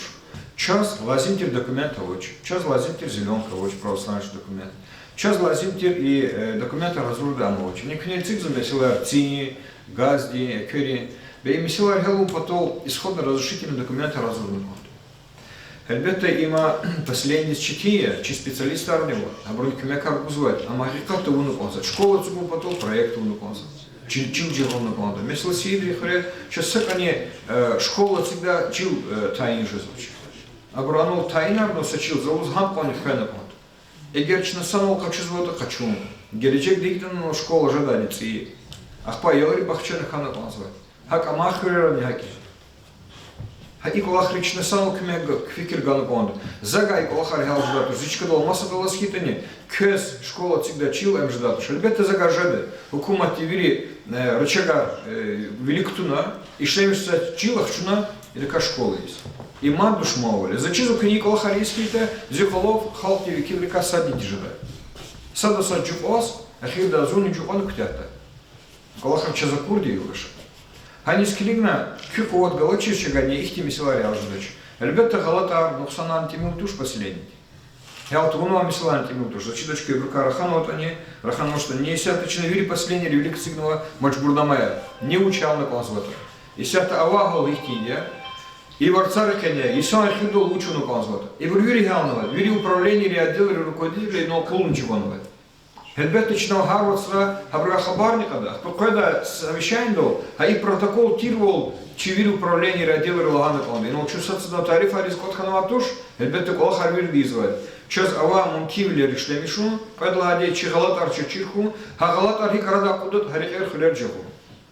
Чаз лазим тир документ авач, чаз лазим тир зелёнка авач, православный документ. Чаз лазим тир и, э, документар гьазурда ам авач. Яни куьне эцигзава месэлаяр цин, газдин, экверин. Бес и месэлаяр гьялун патал исходно-разрешительный документар гьазурна кӀанда. Гьелбетда, има поселениедиз четин я, чи специалистарни ава, абуру куьмекар гузвай, амма гьакъикъатда авуна кӀанзава. Школа эцигун патал проект авуна кӀанзава. Чил, чил жагъурна кӀанда. Месела, Сиидри хуьре чаз са кӀани, э, школа эцигдай чил, э, тайин жезвач. Абуру анал тайинарна са чил залуз гьам кьванни хвена кӀанда. Эгер чна санал къачузватӀа, къачун. Гележегда икӀ ятӀани школа жедайди цӀийи. Ахпа аялрин бахчани хьана кӀанзава. ГьакӀ амай хуьрерани гьакӀ я. Гьа и кӀвалахри чна санал куьмек га-, фикир гана кӀанда. За гьа и кӀвалахар гьялждатуш, зи чкадал маса галаз хьайитӀани, квез школа эцигдай чил ам жедатуш. Гьелбетда, за гьа жеда. Гьукуматди вири, э, рычагар, э, вилик туна, ишлемишзавай чил ахчуна идакай школа ийиз. И мад душманвал я. За чизва, куьне и кӀвалахар ийиз хьайитӀа, зи къвалав халкьдин векилрикай садни тежедай. Сада сад жукьваз, эхирда зунни жукьвана куьтягьдай. КӀвалахар чаз акурди я, юлдашар. Гьаниз килигна, куь къуват галачиз чавай ни ихьтин месэлаяр гьялждач. Гьелбетда, гъалатӀар, нукьсанарни тӀимил туш поселениедин. Гьялт авунвай месэлаяр тӀимил туш. Заз чидач хьи, ибурукай раханватӀани, раханвачтӀани, исятда чна вири поселениейра вилик эцигнава мажбурнамаяр. Ни вуч гьялна кӀанзаватӀа. Исятда авай гьал ихьтинди я. И варцари къене, йисан эхирдал вуч авуна кӀанзаватӀа. Ибур вири гьялнавай, вири управленийри, отделри, руководителри инал къуллугъчи хьанвай. Гьелбетда, чна гьар вацра гьабурукай хабарни кьада. Ахпа къведай совещаниедал гьа и протокол тирвал чи вири управленийри, отделри лагьана кӀанда. Инал чун сад-садан тарифариз кӀватӀ хьанвай туш, гьелбетда, кӀвалахар вирида ийизвайди. Чаз авай мумкинвилер ишлемишун, кьвед лагьайди, чи гъалатӀар чаз чир хьун, гьа гъалатӀар гьикӀ арадай акъудда, гьа рекьер-хуьлер жагъун.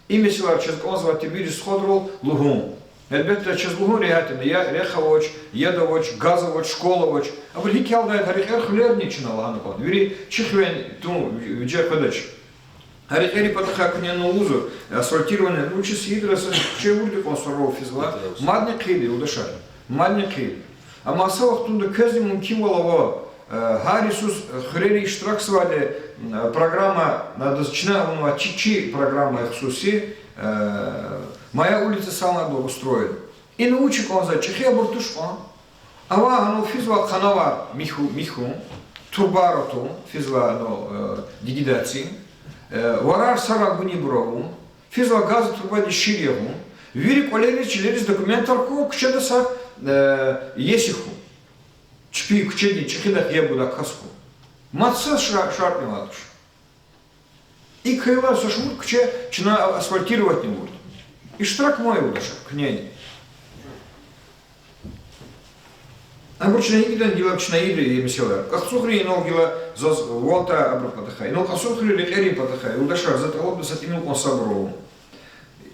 И месэлаяр чаз кӀанзавай тир вири стхадрал лугьун. Гьелбетда, чаз лугьун регьят я, рехъ авач, яд авач, газ авач, школа авач. Абур гьикӀ ялдай, гьа рекьер-хуьлерни чна лагьана кӀанда. Вири чи хиве тун виже къведач. Гьа рекьерин патахъай куьне лугьузва, асфальтирование, ну, чи Сиидра са куьче вурди кьван сурарал физва. Мадни хъийида, юлдашар. Мадни хъийида. Амма са вахтунда квезни мумкинвал ава, э, гьар йисуз, э, хуьрери иштиракзавайди, м, программа, надаз чна авунвай чи, чи программа хсуси, э, «Моя улица самая благоустроенная». Ина вуч я кӀанзавай, чӀехи абур туш кьван. Авай гьанал физвай къанавар михьу-, михьун, турбаяр атун, физвай гьанал, э, дигидацин, э, варар сарай гунибур авун, физвай газдин турбадиз шир ягъун, вири кӀвалериз, чилериз документар хьун, куьчеда сад, э, иеси хьун. Чпи куьчедин чӀехидахъ яб гудай кас хьун. Мад са ша-, шартӀни авайд туш. ИкӀ хьайила са шумуд куьче чна асфальтировать авурди. Иштирак ама, юлдашар, куьнени. Абур чна гьикӀ ийидан гила, чна ийида и месэлаяр. КӀахцугърин инал гила заз валтай абурун патахъай, инал КӀасумхуьруьн рекьерин патахъай, юлдашар, за тӀалабда са тӀимил кьван сабур авун.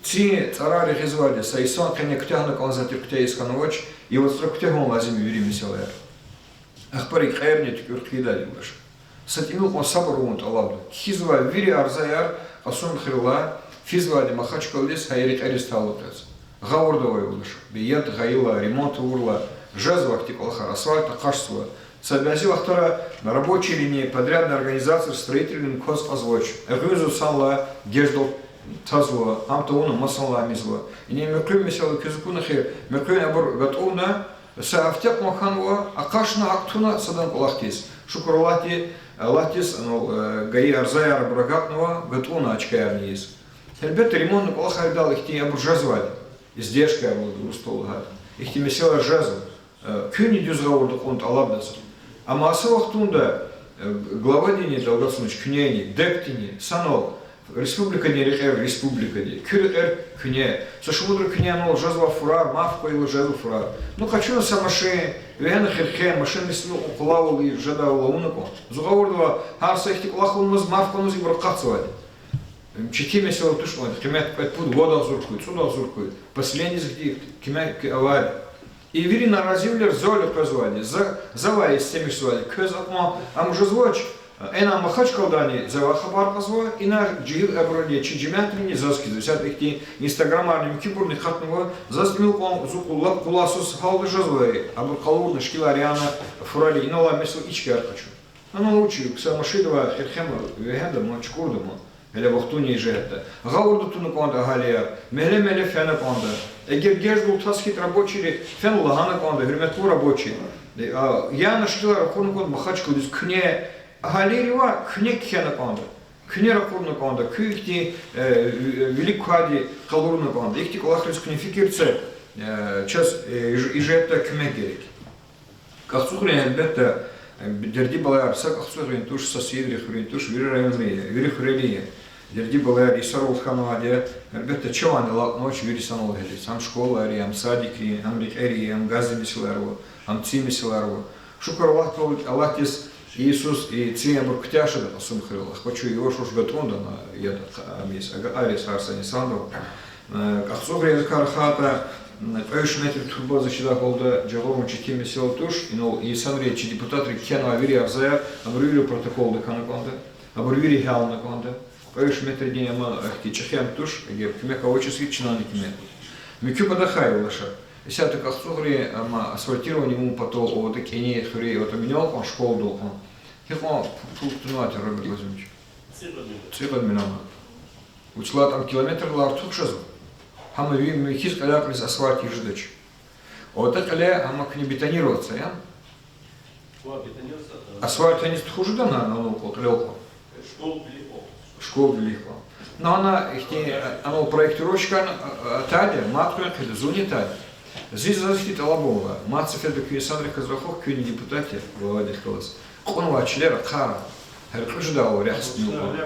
Цин цӀарар эгъизвайди, са инсан къене куьтягьна кӀанзавай тир куьтягьиз хьанвач, и вацра куьтягьун лазим я вири месэлаяр. Ахпа рекьерни туькӀуьр хъийида, юлдашар. Са тӀимил кьван сабур авун тӀалабда. Кхьизвай вири арзаяр Кьасумхуьрелай физвайди Махачкъаладиз, гьа и рекьериз талукь яз. Гъавурда авай, юлдашар. Беяд гъайила, ремонт авурла, жезва ахьтин кӀвалахар, асфальт акъатзава. Са бязи вахтара рабочийрини, подрядный организацияр, строительрини кваз кьазвач. Эгъуьнзава санлай геждал тазва, гьам тавуна масанлай мизва. Ина муькуьн месэла квез акуна хьи, муькуьн абур гатӀунна, са гьафте кьван хьанва, акъатна, гьакӀ туна садан кӀвалахдиз. Шукур Аллагьди-, Аллагьдиз, ну, э, гайи арзаяр абур агакьнава, гатӀунна а чкаярни ийиз. Гьелбетда, ремонтный кӀвалахар ийидайла ихьтин абур жезвайди. Издержкаяр лугьуда урус патал лагьайтӀа. Ихьтин месэла жезва. Э, куьнни дуьз гъавурда кьун тӀалабда за. Амма са вахтунда, э, главадини далгатзавач, куьнени, ДЭКдини, санал республикадин рекьер республикади, куь рекьер куьне. Са шумудра куьне анал жезва фурар, марф къвайила жезва фурар. Ну, къачуна са машин, вегьена хирхен, машинни сни къулавал жедайвал авуна кӀан. Зун гъавурда ава, гьар са ихьтин кӀвалах авунмаз, марф кьунмаз ибур акъатзавайди. Четин месэла туш кӀан, къимет кьвед-пуд, вад агъзур хьуй, цӀуд агъзур хьуй. Поселениедиз хьтин куьмек авайди. И вири наразивилер зал къвезвайди, за-, завай истемишзавайди, квез акьван ам жезвач, ина Махачкъаладани завай хабар кьазва, ина жегьил абурни, чи жемятдини заз кхьизва. Исятда ихьтин инстаграмарни муькуьбурни акъатнава, заз тӀимил кьван зун къул-, лап къулайсуз гьалда жезвай, абур къалурна шикилар яна фурали, инал месэла и чкаяр къачу. Ана вуч я, са машинда авай хирхен ма, вегьенда ма, чукӀурда ма, гьеле вахтунин жигьетда. Гъавурда туна кӀанда агьалияр, мягьле-мягьле фена кӀанда. Эгер геждал таз хьайитӀа, рабочийри фена лагьана кӀанда, гьуьрметлу рабочий. Э, а, яна шикилар ракъурна кӀанда Махачкъаладиз куьне, агьалийривай куьне кхьена кӀанда. Куьне ракъурна кӀанда, куь ихьтин, э, ви-, вилик квайди къалурна кӀанда. Ихьтин кӀвалахриз куьне фикир це, э, чаз, э, иж-, и жигьетда куьмек герек. КӀахцугърин, гьелбетда, э, дерди-балаяр са КӀахцугърин туш, са Сиврин хуьруьн туш, вири районрин я, вири хуьрерин я. Дерди-балаяр йисарал хьанвайди я, гьелбетда, чавайни алакьнавач вири санал гьелиз. Гьам школайрин, гьам садикрин, гьам рекьерин, гьам газдин месэлаяр ава, гьам цин месэлаяр ава. Шукур Аллагьдал, Аллагьдиз, йисуз и цин абур куьтягь жеда КӀасумхуьрел. Ахпа чун яваш-яваш гатӀунда ана яд, ам ийиз, агакьариз гьар са инсандал. Э, КӀахцугърин кар хьайитӀа, м, кьве-виш метр турба заз чидай гьалда жагъурун четин месэла туш, инал инсанри, чи депутатри кхьенвай вири арзаяр, абур вири протоколда хьана кӀанда, абур вири гьялна кӀанда. Кьве-виш метрдин ама ахьтин чӀехи ам туш, эгер куьмек авачиз хьайитӀа, чнани куьмек. Муькуь патахъай, юлдашар. Исятда КӀахцугърин ама асфальтирование авун патал аватӀа кӀани хуьре, аватӀа минал кьван, школадал кьван. Гьикьван пу-, пул кутунвай тир, Роберт Владимирович? ЦӀикьвед миллион. Вучиз лагьайтӀа ам километрдилай артух жезва. Гьам ви-, михьиз кьилел кьилиз асфальт ийиз жедач. АтӀа кьиле гьам куьне бетонироваться я. Асфальт гьаниз тухуз жеда на, на лукьа, кьилел кьа. Школа вилик кьа. Ну, ана ихьтин, ана проектировщикар атайди, мад къвен хъийида, зунни атайди. Зи заз ихьтин тӀалаб авуна, мад сеферда куь инсанрихъ галаз рахух, куьн депутат я, главадихъ галаз. Кьунвай чилер ахъара, гьяркьуь жедайвал рехъ сни кьун.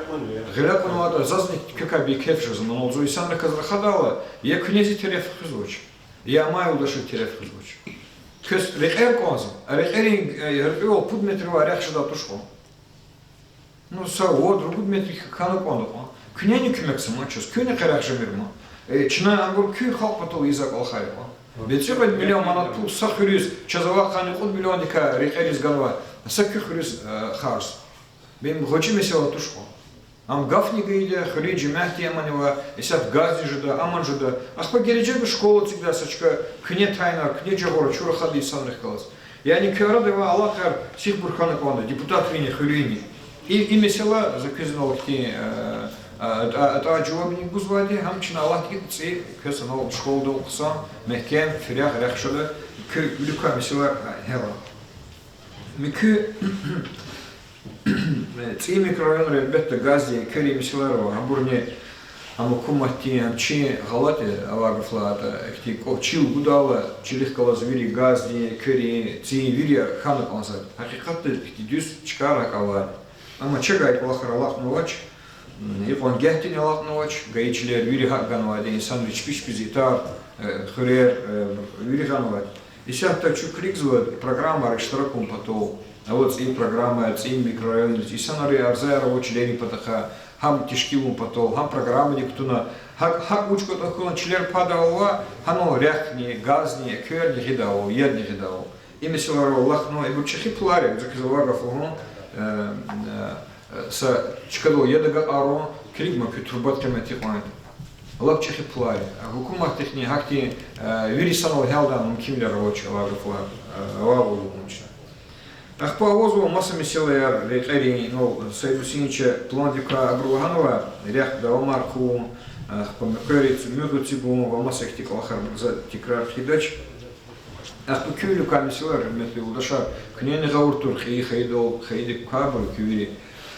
Гъиле кьунвайтӀа, зазни квекай бейкеф жезва, ман лугьузва, инсанрихъ галаз рахадайла, я куьне зи тереф хуьзвач, я амай юлдашриз тереф хуьзвач. Квез рекьер кӀанзава, а рекьерин, э, гьяркьуьвал пуд метрвай рехъ жедай туш кьван. Ну, са вад-ругуд метр хьана кӀанда кьван. Куьнени куьмек це ман чаз, куьнни къерех жемир ман. Э, чна абур куь халкь патал ийизвай кӀвалахар я кьван. БецӀи кьвед миллион манат пул са хуьруьз, чаз авай къанни кьуд миллиондикай рекьериз ганвай, са куь хуьруьз, э, харж. Бем гъвечӀи месэла туш кьван. Ам гафни гайиди я, хуьруьн жемятди амани ва, исятда газди жеда, аман жеда. Ахпа гележегда школа эцигдай са чка, куьне тайинар, куьне жагъурай, чун рахада инсанрихъ галаз. Яни куь арада авай алакъаяр сихбур хьана кӀанда депутатрини, хуьруьнни. И, и месэла за квез инал ихьтин, э, э, атӀа, атӀа жавабни гузвайди, гьам чна Аллагьдин цӀи, квез анал школадал хъсан, мягькем, фирягъ, рехъ жеда, куь вилик квай месэла, э, гьера. Муькуь, э, цӀийи микрорайонра, гьелбетда, газдин, куьрин месэлаяр ава, гьабурни ам гьукуматдин, ам чи гъалатӀ я, авай гаф лагьайтӀа, ихьтин кӀвал чил гудайла, чилихъ галаз вири газдин, куьрин, цӀийин вири хьана кӀанзавайди. Гьакъикъатда ихьтин дуьз чкаяр гьакӀ авайди. Амма чавай кӀвалахар алакьнавач, м, икьван гагьдини алакьнавач, гайи чилер вири гьакӀ ганвайди, инсанри чпи-чпиз итар, э, хуьрер, э, вири гъанвайди. Исятда чун килигзава программайра иштирак авун патал, аваз цӀийи программаяр, цӀийи микрорайонриз, инсанри арзаяр авачирин патахъай, гьам тешкилун патал, гьам программадик кутуна, гьакӀ, гьакӀ вуч кӀватӀ хьана чилер падайвал, гьанал рехъни, газни, экверни гъидайвал, ядни гъидайвал. И месэлаяр алахъна, ибур чӀехи пулар я, гзаф хьиз авай гаф лугьун, э, э, са чкадал яд агакьарун, килигмир куь турбадин къимет кьван. Лап чӀехи пулар я. Гьукуматдихъни гьахьтин, э, вири санал гьялдай мумкинвилер авач авай гафар, э, авайвал лугьун чна. Ахпа авазва маса месэлаяр рекьерин, ну, Саид Гьусейновича пландикай абуру лагьанва, рехъ давамар хъувун, ахпа муькъвери цӀимуьгъ эцигун ва маса ихьтин кӀвалахар, за текрар хъийидач. Ахпа куь виликай месэлаяр, гьуьрметлу юлдашар, куьнени гъавурда тур, кьейи хайидал, хайидик квайбур куь вири.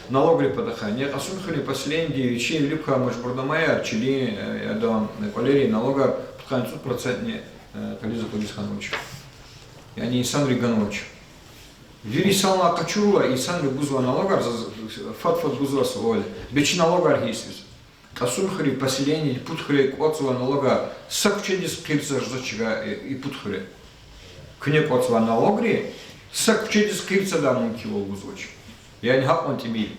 Налогрин патахъай. Кьасумхуьруьн поселениеди вичин виликай мажбурнамаяр, чилин, э, ядан, э, кӀвалерин налогар пудкъанни цӀуд процентни, э, кьилиз-акъудиз хьанвач. Яни инсанри ганвач. Вири санлай къачурла, инсанри гузвай налогар, заз фад-фад гузва суал. Бес чи налогар гьи йисуз? Кьасумхуьруьн поселениеди пуд хуьре кӀватӀзавай налогар са куьчедиз хъирцаз жезвач, э, и пуд хуьре. Куьне кӀватӀзавай налогри са куьчедиз хъирцадай мумкинвал гузвач. Яни гьакьван тӀимил.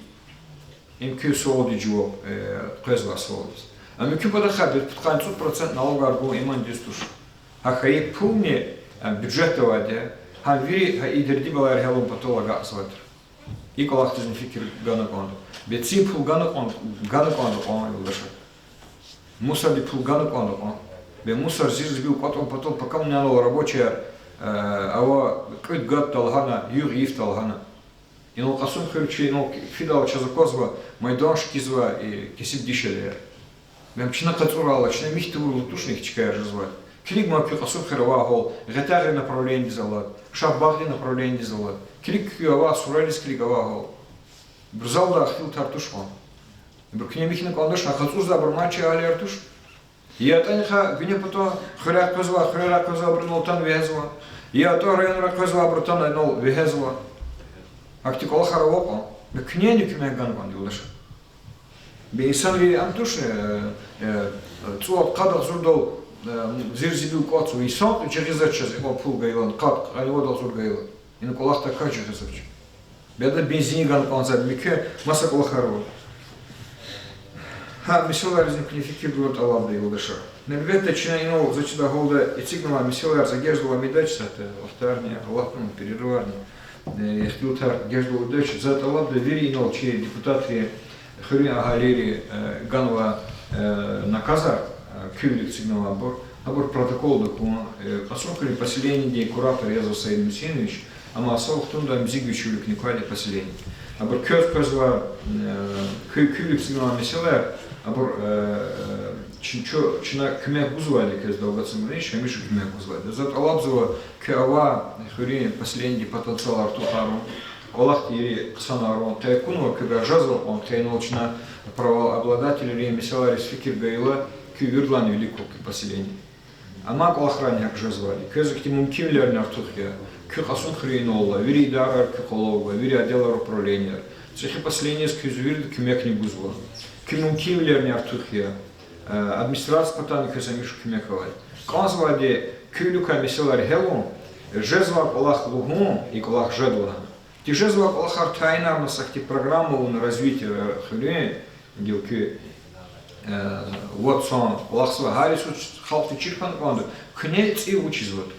Им куь суалдиз жаваб, э, къвезвай суалдиз. Ам куь патахъай бес пудкъанни цӀуд процент налогар гун им дуьз туш. Гьа хьайи пулни, э, бюджетда авайди я, гьам вири гьа и дерди-балаяр гьялун патал агакьзавай тир. И кӀвалахдизни фикир гана кӀанда. Бес цин пул гана кӀан-, гана кӀанда кьван, юлдашар. Мусордин пул гана кӀанда кьван. Бес мусор зир-зибил кӀватӀун патал пакамнанал рабочияр, э, ава кьуьд-гад талгьана, югъ-йиф талгьана. Инал Кьасумхуьр чи, инал фидайла чаз аквазва, майданчик ийизва, и кесиб дишегьлияр. Бес чна къачурайла, чна михьи тавурла тушни и чкаяр жезвайди. Килигмир куь Кьасумхуьре авай гьал, Гъетягърин направлениедиз алад, Шагьбагъдин направлениедиз алад. Килиг куь авай сурариз, килиг авай гьал. Ибур залда ихтилатар туш кьван. Ибур куьне михьна кӀандачни, къачурзавайбур ман чи агьалияр туш. ЯтӀани гьа гуьне-патан хуьряй къвезвай, хуьрерай къвезвайбур инал атана вегьезва. ЯтӀа районрай къвезвайбур атана инал вегьезва. Ахьтин кӀвалахар ава кьван. Бес куьнени куьмек гана кӀанда, юлдашар? Бес инсанри ам тушни, э, э, цӀувад-къад агъзурдал, э, зир-зибил кӀватӀзава, инсан жагъизвач чаз икьван пул гайилани, къад-къанни вад агъзур гайила. Ина кӀвалахдай кас жагъизвач. Бес ада бензин гана кӀанзавайди, муькуь маса кӀвалахар ава. Гьа месэлайризни куьне фикир гун тӀалабда, юлдашар. Гьелбетда, чна инал, за чидай гьалда, эцигнавай месэлаяр за геждалди амидач, сятда вахтарни, алахъунин перерыварни, э, ихтилатар геждалди амидач, за тӀалабда вири инал чи депутатри, хуьруьн агьалийри, э, ганвай, э, наказар, э, куь вилик эцигнавайбур, гьабур протоколда хьун, э, Кьасумхуьруьн поселениедин куратор язва Саид Мусинович, амма са вахтунда ам зигвич виликни квайди поселение. Абур квез къвезвай, э, куь-, куь вилик эцигнавай месэлаяр, абур, э, э, чи-, чу-, чна куьмек гузвайди квез, Далгъат Сабурович, гьамиша куьмек гузвайди. За тӀалабзава куь авай хуьруьн поселениедин потенциал артухарун, кӀвалах тирди хъсанарун, къе акунва куь гажазва кьван, къе инал чна правообладательрин месэлайриз фикир гайила, куь виридалайни вилик ква куь поселение. Амай кӀвалахрани гьакӀ жезвайди. Квез ихьтин мумкинвилерни артух я. Куь Кьасумхуьруьн инал ала, вири идараяр куь къвалав ава, вири отделар, управленияр. ЧӀехи поселениедиз куьз вирида куьмекни гузва. Куь мумкинвилерни артух я. Э, администрациядин патай квез гьамиша куьмек авайди. КӀанзавайди куь виликай месэлаяр гьялун, жезвай кӀвалах лугьун, и кӀвалах жеда лагьана. Тежезвай кӀвалахар тайинарна, сахьтин программа авуна развития хуьруьн, гила куь, э, вад йисан кӀвалахзава, гьар йисуз халкьди чир хьана кӀанда, куьне цӀи вучзаватӀа.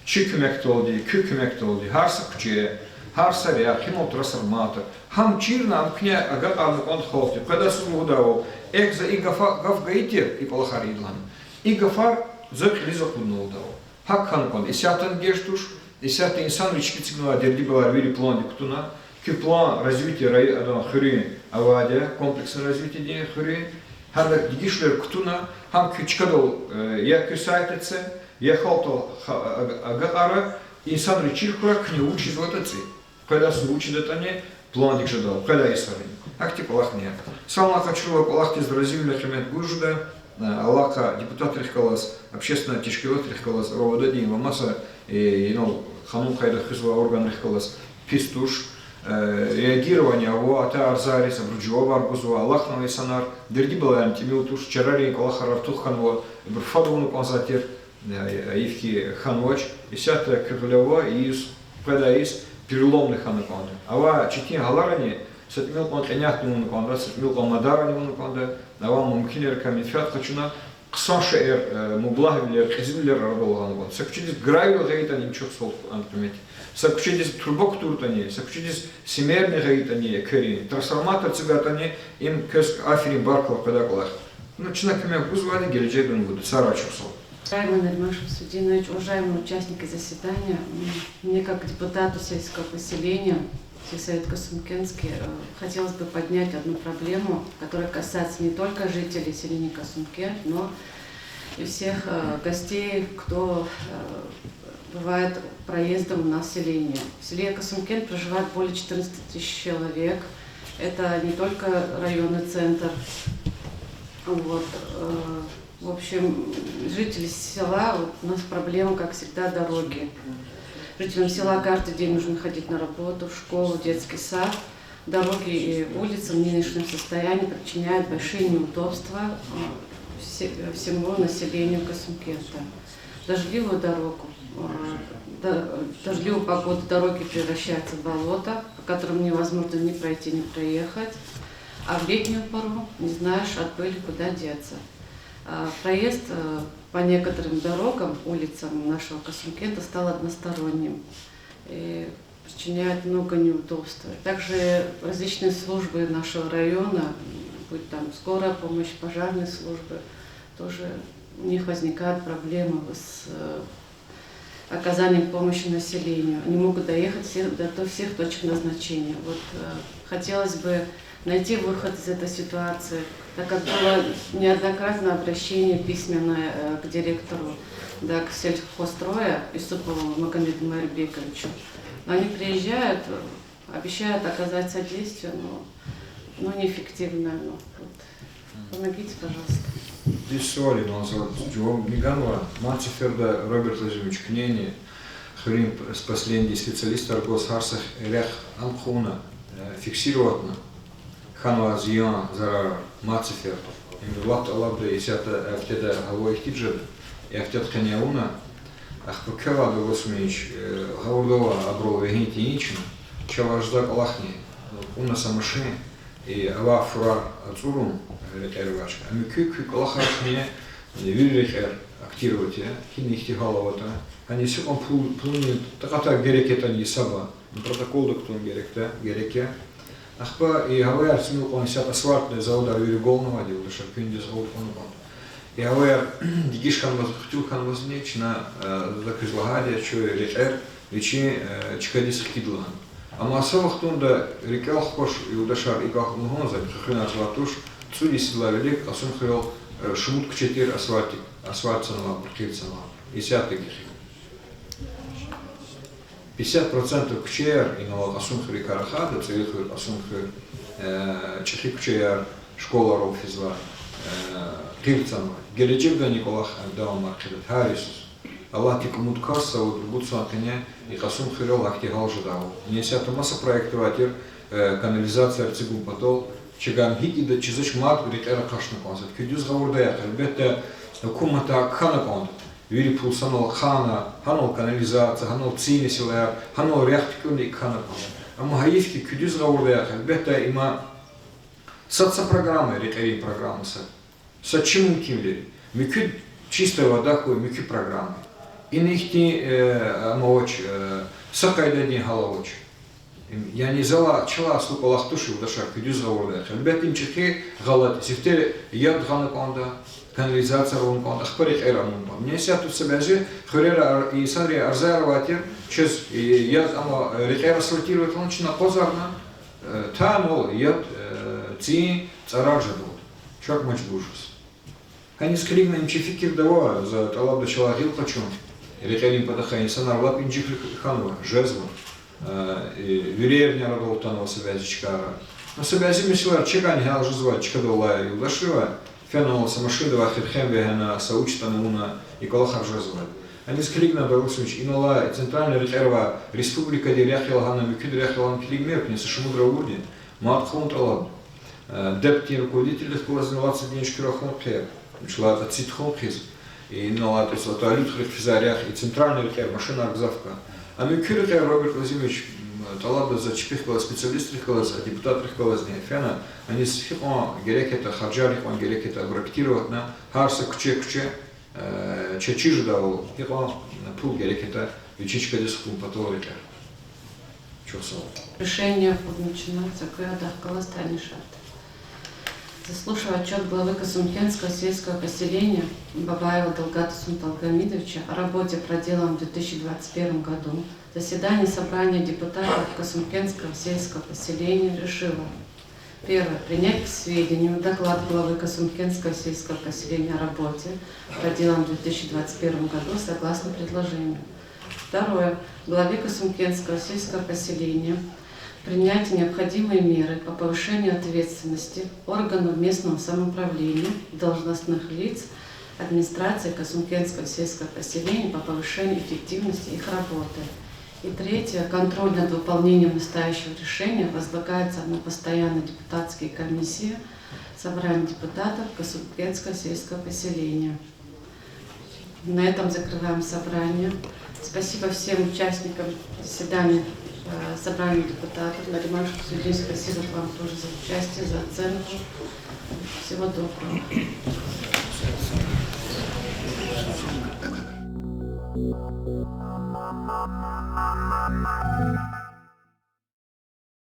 Чи куьмекдалди, куь куьмекдалди, гьар са куьче, гьар са рехъ, гьинал трасар ман ятӀа, гьам чирна, ам куьне агакьарна кӀанда халкьди. Къведай йисуз лугьудайвал, эхь, за и гафа-, гаф гайи тир, и кӀвалахар ийида лагьана. И гафар за кьилиз акъудна лугьудайвал. ГьакӀ хьана кӀанда. Исятда геж туш, исятда инсанри чпи эцигнавай дерди-балаяр вири пландик кутуна. Куь план развития рай-, адан хуьруьн авайди я, комплексное развитиедин хуьруьн. Гьада дегишвилер кутуна, гьам куь чкадал, э, я куь сайтда це, я халкьдал ха-, аг-, агакьара, инсанри чир хьурай, куьне вучзаватӀа цӀи. Къведай йисуз вучдатӀани, пландик жеда, къведай йисарин. Ахьтин кӀвалахни я. Санлай къачурла кӀвалахдиз разивиле къимет гуз жеда, э, алакъа депутатрихъ галаз, общественный тешкилатрихъ галаз, РОВД-дин ва маса, э, инал къанун-къайда хуьзвай органрихъ галаз пис туш, э, реагирование ава атай арзайриз, абуру жавабар гузва, алахънава инсанар, дерди-балаяр тӀимил туш, чарарин кӀвалахар артух хьанва, ибур фад авуна кӀанзавай тир. Э, ифки хьанвач, исятда куь гъиле ава, ийиз, къведай ийиз переломный хьана кӀанда. Ава четин гьаларани, са тӀимил кьван кьенятни авуна кӀанда, са тӀимил кьван мадарни авуна кӀанда, ава мумкинвилер, кам менфят къачуна, хъсан шейэр, э, мублагьвилер, кьезилвилер арадал гъана кӀанда. Са куьчедиз гравий гъайитӀани, им чухсагъул, къимет. Са куьчедиз труба кутуртӀани, са куьчедиз симерни гъайитӀани, экверин, трансформатор эцигайтӀани, им квез аферин баркалла къведай кӀвалах. Ну, чна куьмек гузвайди гележегда вуд, сагърай, чухсагъул. Уважаемый Нариман Шамсудинович, уважаемые участники заседания, м, мне как депутату сельского поселения, сельсовет Касумкентский, э, хотелось бы поднять одну проблему, которая касается не только жителей селения Касумкент, но и всех, э, гостей, кто, э, бывает проездом у нас в селении. В селе Касумкент проживает более четырнадцати тысяч человек. Это не только районный центр. Вот, э, в общем, жители села, вот у нас проблема, как всегда, дороги. Жителям села каждый день нужно ходить на работу, в школу, детский сад. Дороги и улицы в нынешнем состоянии причиняют большие неудобства, э, все-, всему населению Касумкента. Дождливую дорогу, э, до-, дождливую погоду дороги превращаются в болото, по которым невозможно ни пройти, ни проехать. А в летнюю пору не знаешь, от пыли куда деться. А, проезд, э, по некоторым дорогам, улицам нашего Касумкента стал односторонним и причиняет много неудобств. Также различные службы нашего района, будь там скорая помощь, пожарные службы, тоже у них возникают проблемы с, э, оказанием помощи населению. Они могут доехать все, до, до всех точек назначения. Вот, э, хотелось бы найти выход из этой ситуации, так как было неоднократно обращение письменное, э, к директору, да, к сельхозстроя Юсупову Магомеду Майрбековичу. Но они приезжают, э, обещают оказать содействие, но, но неэффективно оно. Вот. Помогите, пожалуйста. Зи суал ина за жаваб миганва, мад сеферда, Роберт Владимирович, куьнени хуьруьн с-, последний специалистар гваз гьар са рехъ ам хъувуна, э, фиксировать авуна, хьанвай зиян, зарар, мад сеферда. Им лап тӀалабда, исятда афтеда гьава ихтилат жеда, и афтеда къене авуна, ахпа квевайда ваз мич, э, гъавурда авай абурал вегьин тийин чна, чавай жедай кӀвалахни, кьуна са машин, и авай фурар ацӀурун, э, рекьер авачка. Ам куь, куь кӀвалахар чна, э, вири рекьер актировать я, гьина ихьтин гьал аватӀа. Гьана са кьван пул, пулунин такьатар герек ятӀани, гьисаба, протоколда кутун герек я, герек я. Ахпа и гьаваяр цӀимил кьван исятда асфальтный заводар вири гвалнавайди, юлдашар, куьн диз гъавурда кьуна кӀанда. И гьаваяр дегиш хьанваз, хъуьтуьл хьанвазни чна, э, за квез лагьайди я, чун рекьер вичин, э, чкадиз хкида лагьана. Амма са вахтунда рикӀел хкваш, юлдашар, икӀ лугьун за, хуьхуьнар жезвай туш, цӀуд йисалай вилик Кьасумхуьрел, э, шумуд куьче тир асфальт, асфальт цанвайбур, къир цанвайбур. Исятда гихьиз. Пятьдесят процентов куьчеяр инал Кьасумхуьрекай рахада, ЦӀийи хуьр, Кьасумхуьр, э, чӀехи куьчеяр, школайрал физвай, э, къир цанвай. Гележегдани кӀвалах давамар хъийида гьар йисуз. Аллагьдин кӀамуд кас, са вад-ругуд йисан къене и Кьасумхуьрел ахьтин гьал жедайвал. Ина исятда маса проект авай тир, э, канализацияр эцигун патал, чавай гьикӀ ийида чизвач, мад рекьер акъатна кӀанзава. Куьн дуьз гъавурда яхъ, гьелбетда, гьукуматдай кхьена кӀанда. Вири пул санал хъана, гьанал канализация, гьанал цин месэлаяр, гьанал рехъ туькӀуьрна икӀ хьана кӀанда. Амма гьайиф хьи, куьн дуьз гъавурда яхъ, гьелбетда, има сад са программа, рекьерин программа сад. Сад чи мумкинвилер. Муькуьд чистая вода хьуй, муькуь программа. Ина ихьтин, э, амавач, э, са къайдадин гьал авач. Яни залай, чалай аслу кӀвалах туш, юлдашар, куьн дуьз гъавурда яхъ. Гьелбетда, им чӀехи гъалатӀ, сифте яд гъана кӀанда, канализация авуна кӀанда, ахпа рекьер авуна кӀанда. Ина исятда са бязи хуьрера ар-, инсанри арзаяр авай тир, чаз, э, яд, амма, э, рекьер асфальтировать авуна, чна акъвазарна, э, тамал яд, э, цин, цӀарар жедалди. Чак мажбур жез. Гьаниз килигна, им чи фикирда ава, за тӀалабда чалай гъил къачун. Рекьерин патахъай инсанар лап инжиклу хьанва, жезва. Э, и вирерни арадал атанва са бязи чкайра. Ну, са бязи месэлаяр чагани гьял жезвай чкадал алай юлдашривай, фена са машинда авай хирхен вегьена, са уч атана авуна, и кӀвалахар жезвай. Гьаниз килигна, Даругъ Сулейманович, инал алай центральный рекьер авай республикадин рехъ я лагьана, муькуьд рехъ я лагьана килигмир, куьне са шумудра авурди, мад хъувун тӀалабда. Э, ДЭП-дин руководительдихъ галаз инал алай цӀийидин шуькуьр хьун хъия, вучиз лагьайтӀа цӀи тухун хъийизва. И инал атӀуз, атӀа Алуьтхуьрек физвай рехъ, и центральный рекьер машинар гзаф хьана. Ам и куь рекьер, Роберт Владимирович, м, тӀалабзава чпихъ галаз, специалистрихъ галаз, депутатрихъ галазни фена, аниз гьикьван герек ятӀа, харжар гьикьван герек ятӀа, проектировать авуна, гьар са куьче-куьче, э, чаз чир жедайвал гьикьван пул герек ятӀа, вичин чкадиз хкун патал рекьер. Чухсагъул. Решение пуд начинать, за куь адахъ галаз танишарда. Заслушав отчёт главы Касумкентского сельского поселения Бабаева Далгата Сунталгамидовича о работе, проделанной в две тысячи двадцать первом году. Заседание Собрания депутатов Касумкентского сельского поселения решило: первое. Принять к сведению доклад главы Касумкентского сельского поселения о работе, проделанной в две тысячи двадцать первом году, согласно предложению. Второе. Главе Касумкентского сельского поселения принять необходимые меры по повышению ответственности органов местного самоуправления, должностных лиц администрации Касумкентского сельского поселения по повышению эффективности их работы. И третье. Контроль над выполнением настоящего решения возлагается на постоянные депутатские комиссии Собрания депутатов Касумкентского сельского поселения. На этом закрываем собрание. Спасибо всем участникам заседания, э, Собрания депутатов. Нариман Шамсудинович, спасибо вам тоже за участие, за оценку. Всего доброго.